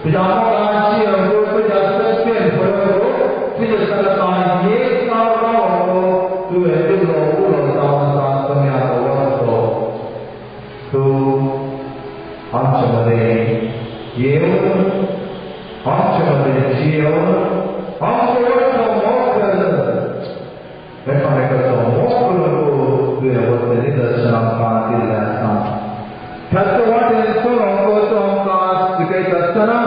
तुझ्या मोगाची तुझ्या सत्तेन फळो तुझ्या सगळ्या एक रावलो तुवें दिल्लो उलो जावन आसा सम्या वचो तूं आमचे मदें येवन आमचे मदें जियेवन आमचे वटचो मोग कर एकामेकाचो मोग करून तुवें वचलें निदर्शन आमकां दिल्लें आसा. ह्याच वाटेन चलोवंक तूं आमकां शिकयता आसतना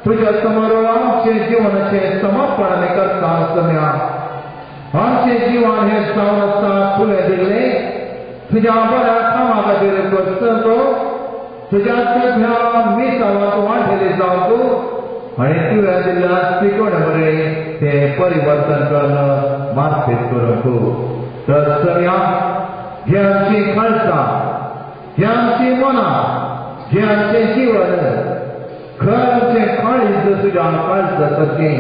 तुज्या समोर आमचें जिवनाचें समर्पण आमी करता आसतना आमचें जीवन हें जावन आसता तुवें दिल्लें तुज्या बऱ्या कामा खातीर करता तुज्या सगळ्या मिसावाक वांटेली जावंक आनी तुवें दिल्ल्या शिकवणे बरें तें परिवर्तन करून मार्फेत करूंक. तर सगळ्या हें आमची खालसां, हें आमची मनां, हें आमचें जीवन, खरें काळीज तुज्या काळजा सारकें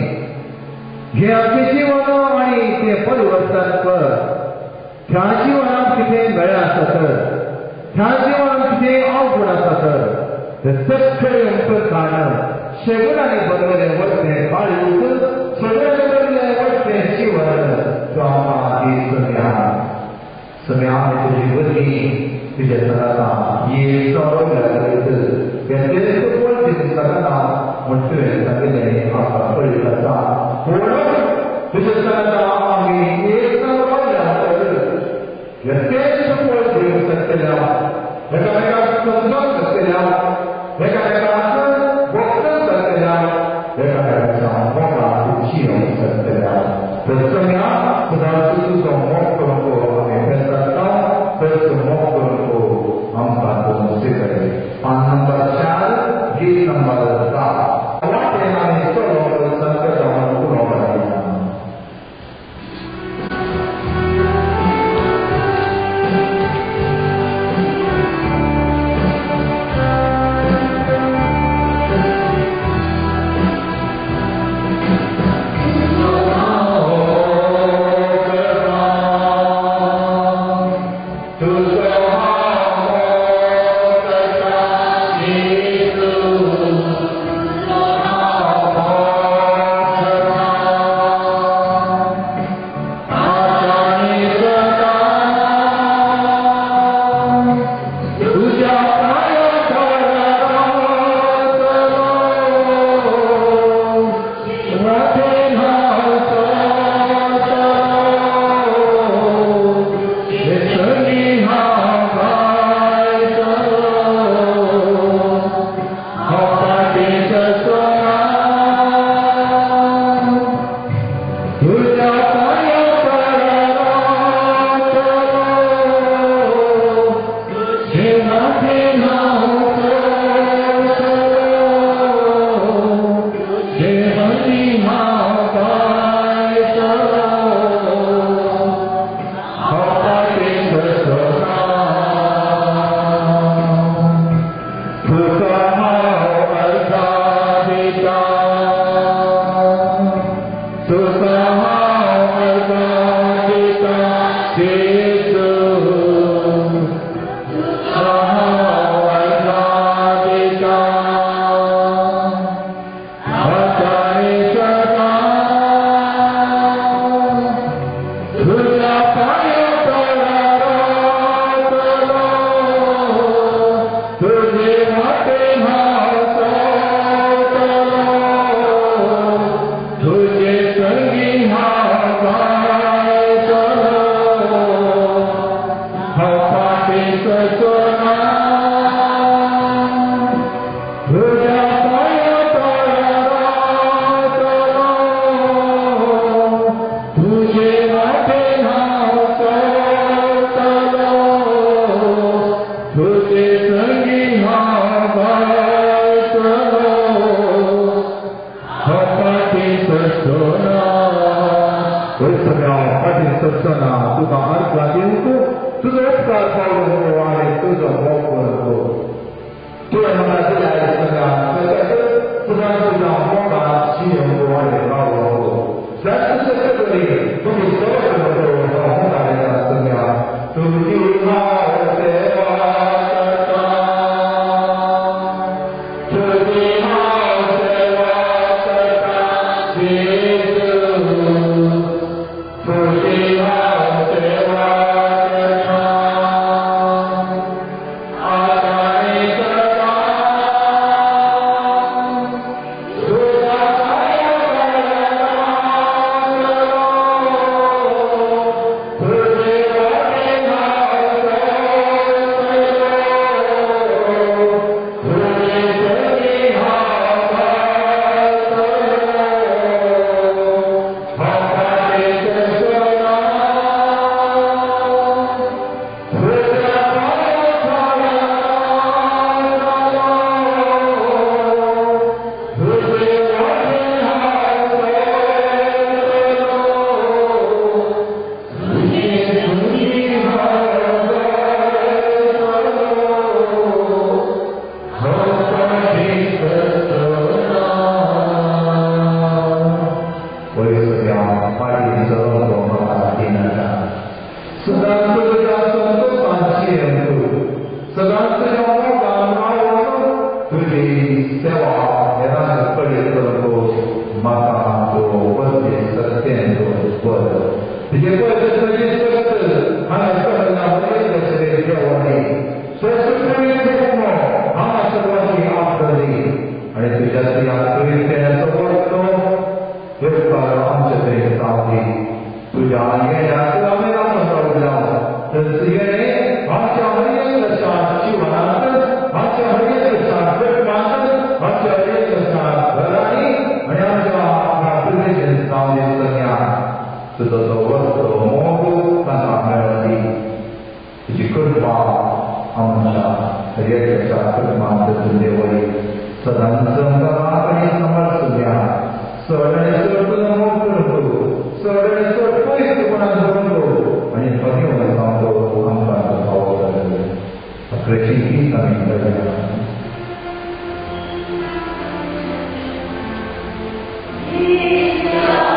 हें आमचें जीवन आनी तें परिवर्तन कर. ह्या जिवनांत कितें मेळ्ळें आसा तर, ह्या जिवनांत कितें अवगुण आसा तर तें सगळें उतर काडून शेगुणांनी बनवलें वचलें काळीज, शेगुणांनी बनवलें वचलें जीवन तूं आमकां दी सम्या. सम्या तुजी भुरगीं तुज्या सदां ये सगळ्यांना म्हूण तुवें सांगिल्लें आमकां कळीत आसा. पूण तुज्या सगळ्यांना आमी एक तेच फळ दिवंक शकतल्या, एकामेकाक समजूंक शकतल्या, एकामेकाक वखदूंक शकतल्या, एकामेकाच्या मोगाक जियोंक शकतल्या. तर सम्या सदांच तुजो मोग करूंक आमी पेसाता, तर मोग करूंक आमकां तूं शिकय. पान नंबर 4, गीत नंबर 7. वाटेन आमी चलोवंक संकटान उलो घालता. Thank you. सेवा हेरांक कळीत करूंक म्हाका तूं वचें सत्तेन तूं बरो तुजे पयशे तुजी शक्त हांगा सगळ्या वयले देवानी हांगा सर्वांची आपली आनी तुज्या तुज्या तुवें वचो उपकार आमचे तरेन जावं तुज्या येण्याक आमी रावन रावल्या तर येणे आमच्या हरयेच्या जिवनांत आमच्या हरयेच्या प्रश्नांत आमच्या हरयेच्या घरांनी आनी आमच्या प्रिवेशन जावं सगळ्या तुजो तो वस्तो मोग तांकां मेळ्ळी तुजी कृपा आमच्या हरयेच्या कृपांत तुजे वरी सदांच आनी सांबाळ चड आनी चड तुजो मोग करूंक चड आनी चड पयस कोणाक दवरूंक आनी बरें जावंक आमकां फावो जालें अकराची तीस आमी करया. Yeah.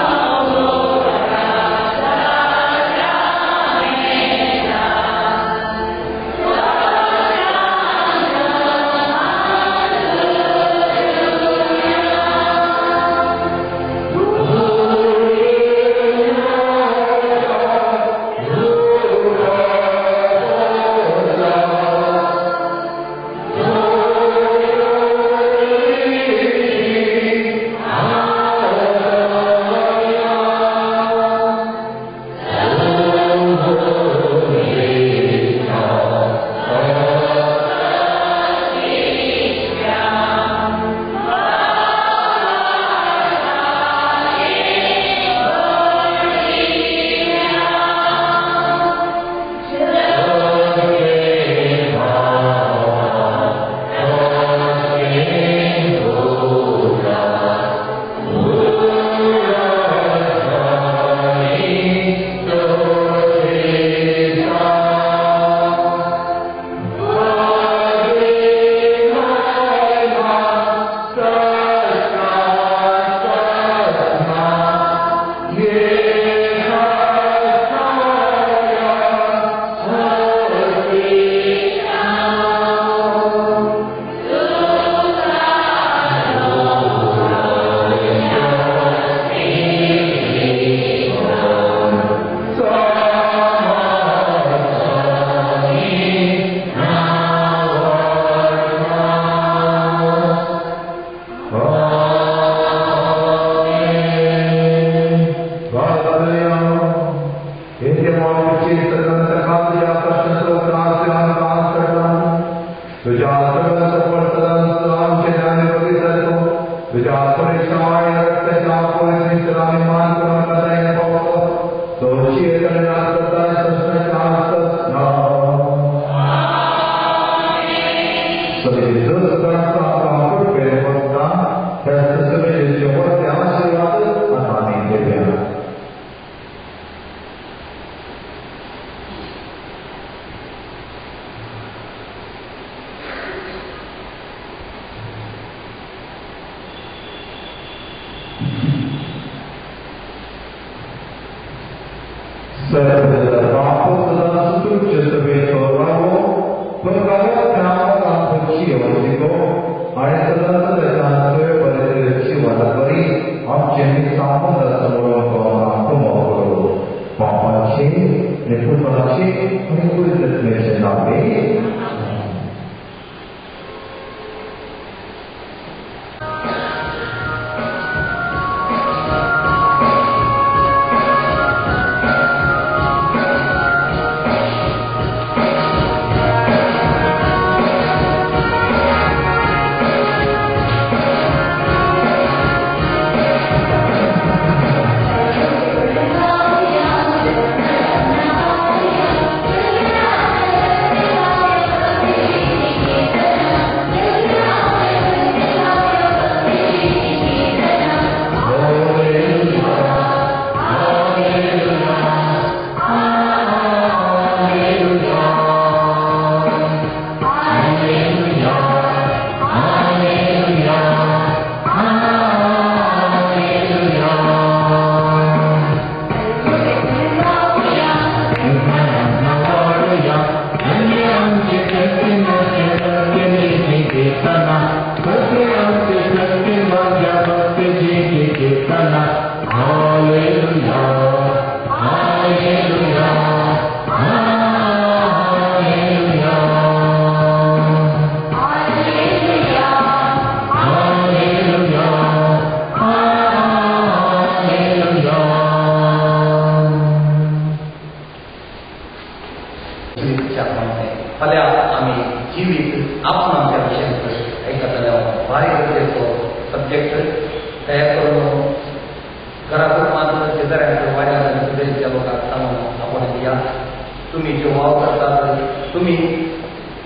तुमी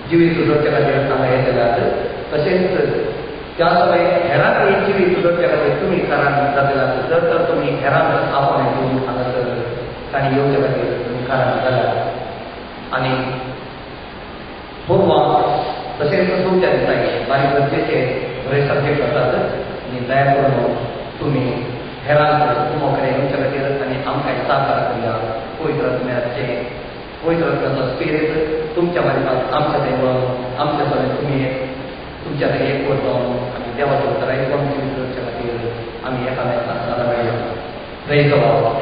जिवीत सुदरच्या खातीर हांगा येतल्यात, तशेंच त्या समय हेरांकय जिवीत सुदरच्या खातीर तुमी कारण जातल्यात. जर तर तुमी हेरांक आपोवणें दिवन हांगासर तांणी येवच्या खातीर तुमी कारण जाल्यात. आनी पूर्वां तशेंच तुमच्या दिसांनी बारीक गरजेचे बरे सब्जेक्ट आसात आनी दया करून तुमी हेरांक उमो कडेन येवच्या खातीर आनी आमकां साकार करुया. पवित्र आत्म्याचें, पवित्र आत्म्याचो स्पिरीट तुमच्या मार्फत आमच्या थंय वळोवन आमच्या सगळें तुमी तुमच्या थंय एकवट जावन आनी देवाचें उतर आयकून जिवीत करच्या खातीर आमी एकामेकांक सदां मेळया. Praise the Lord.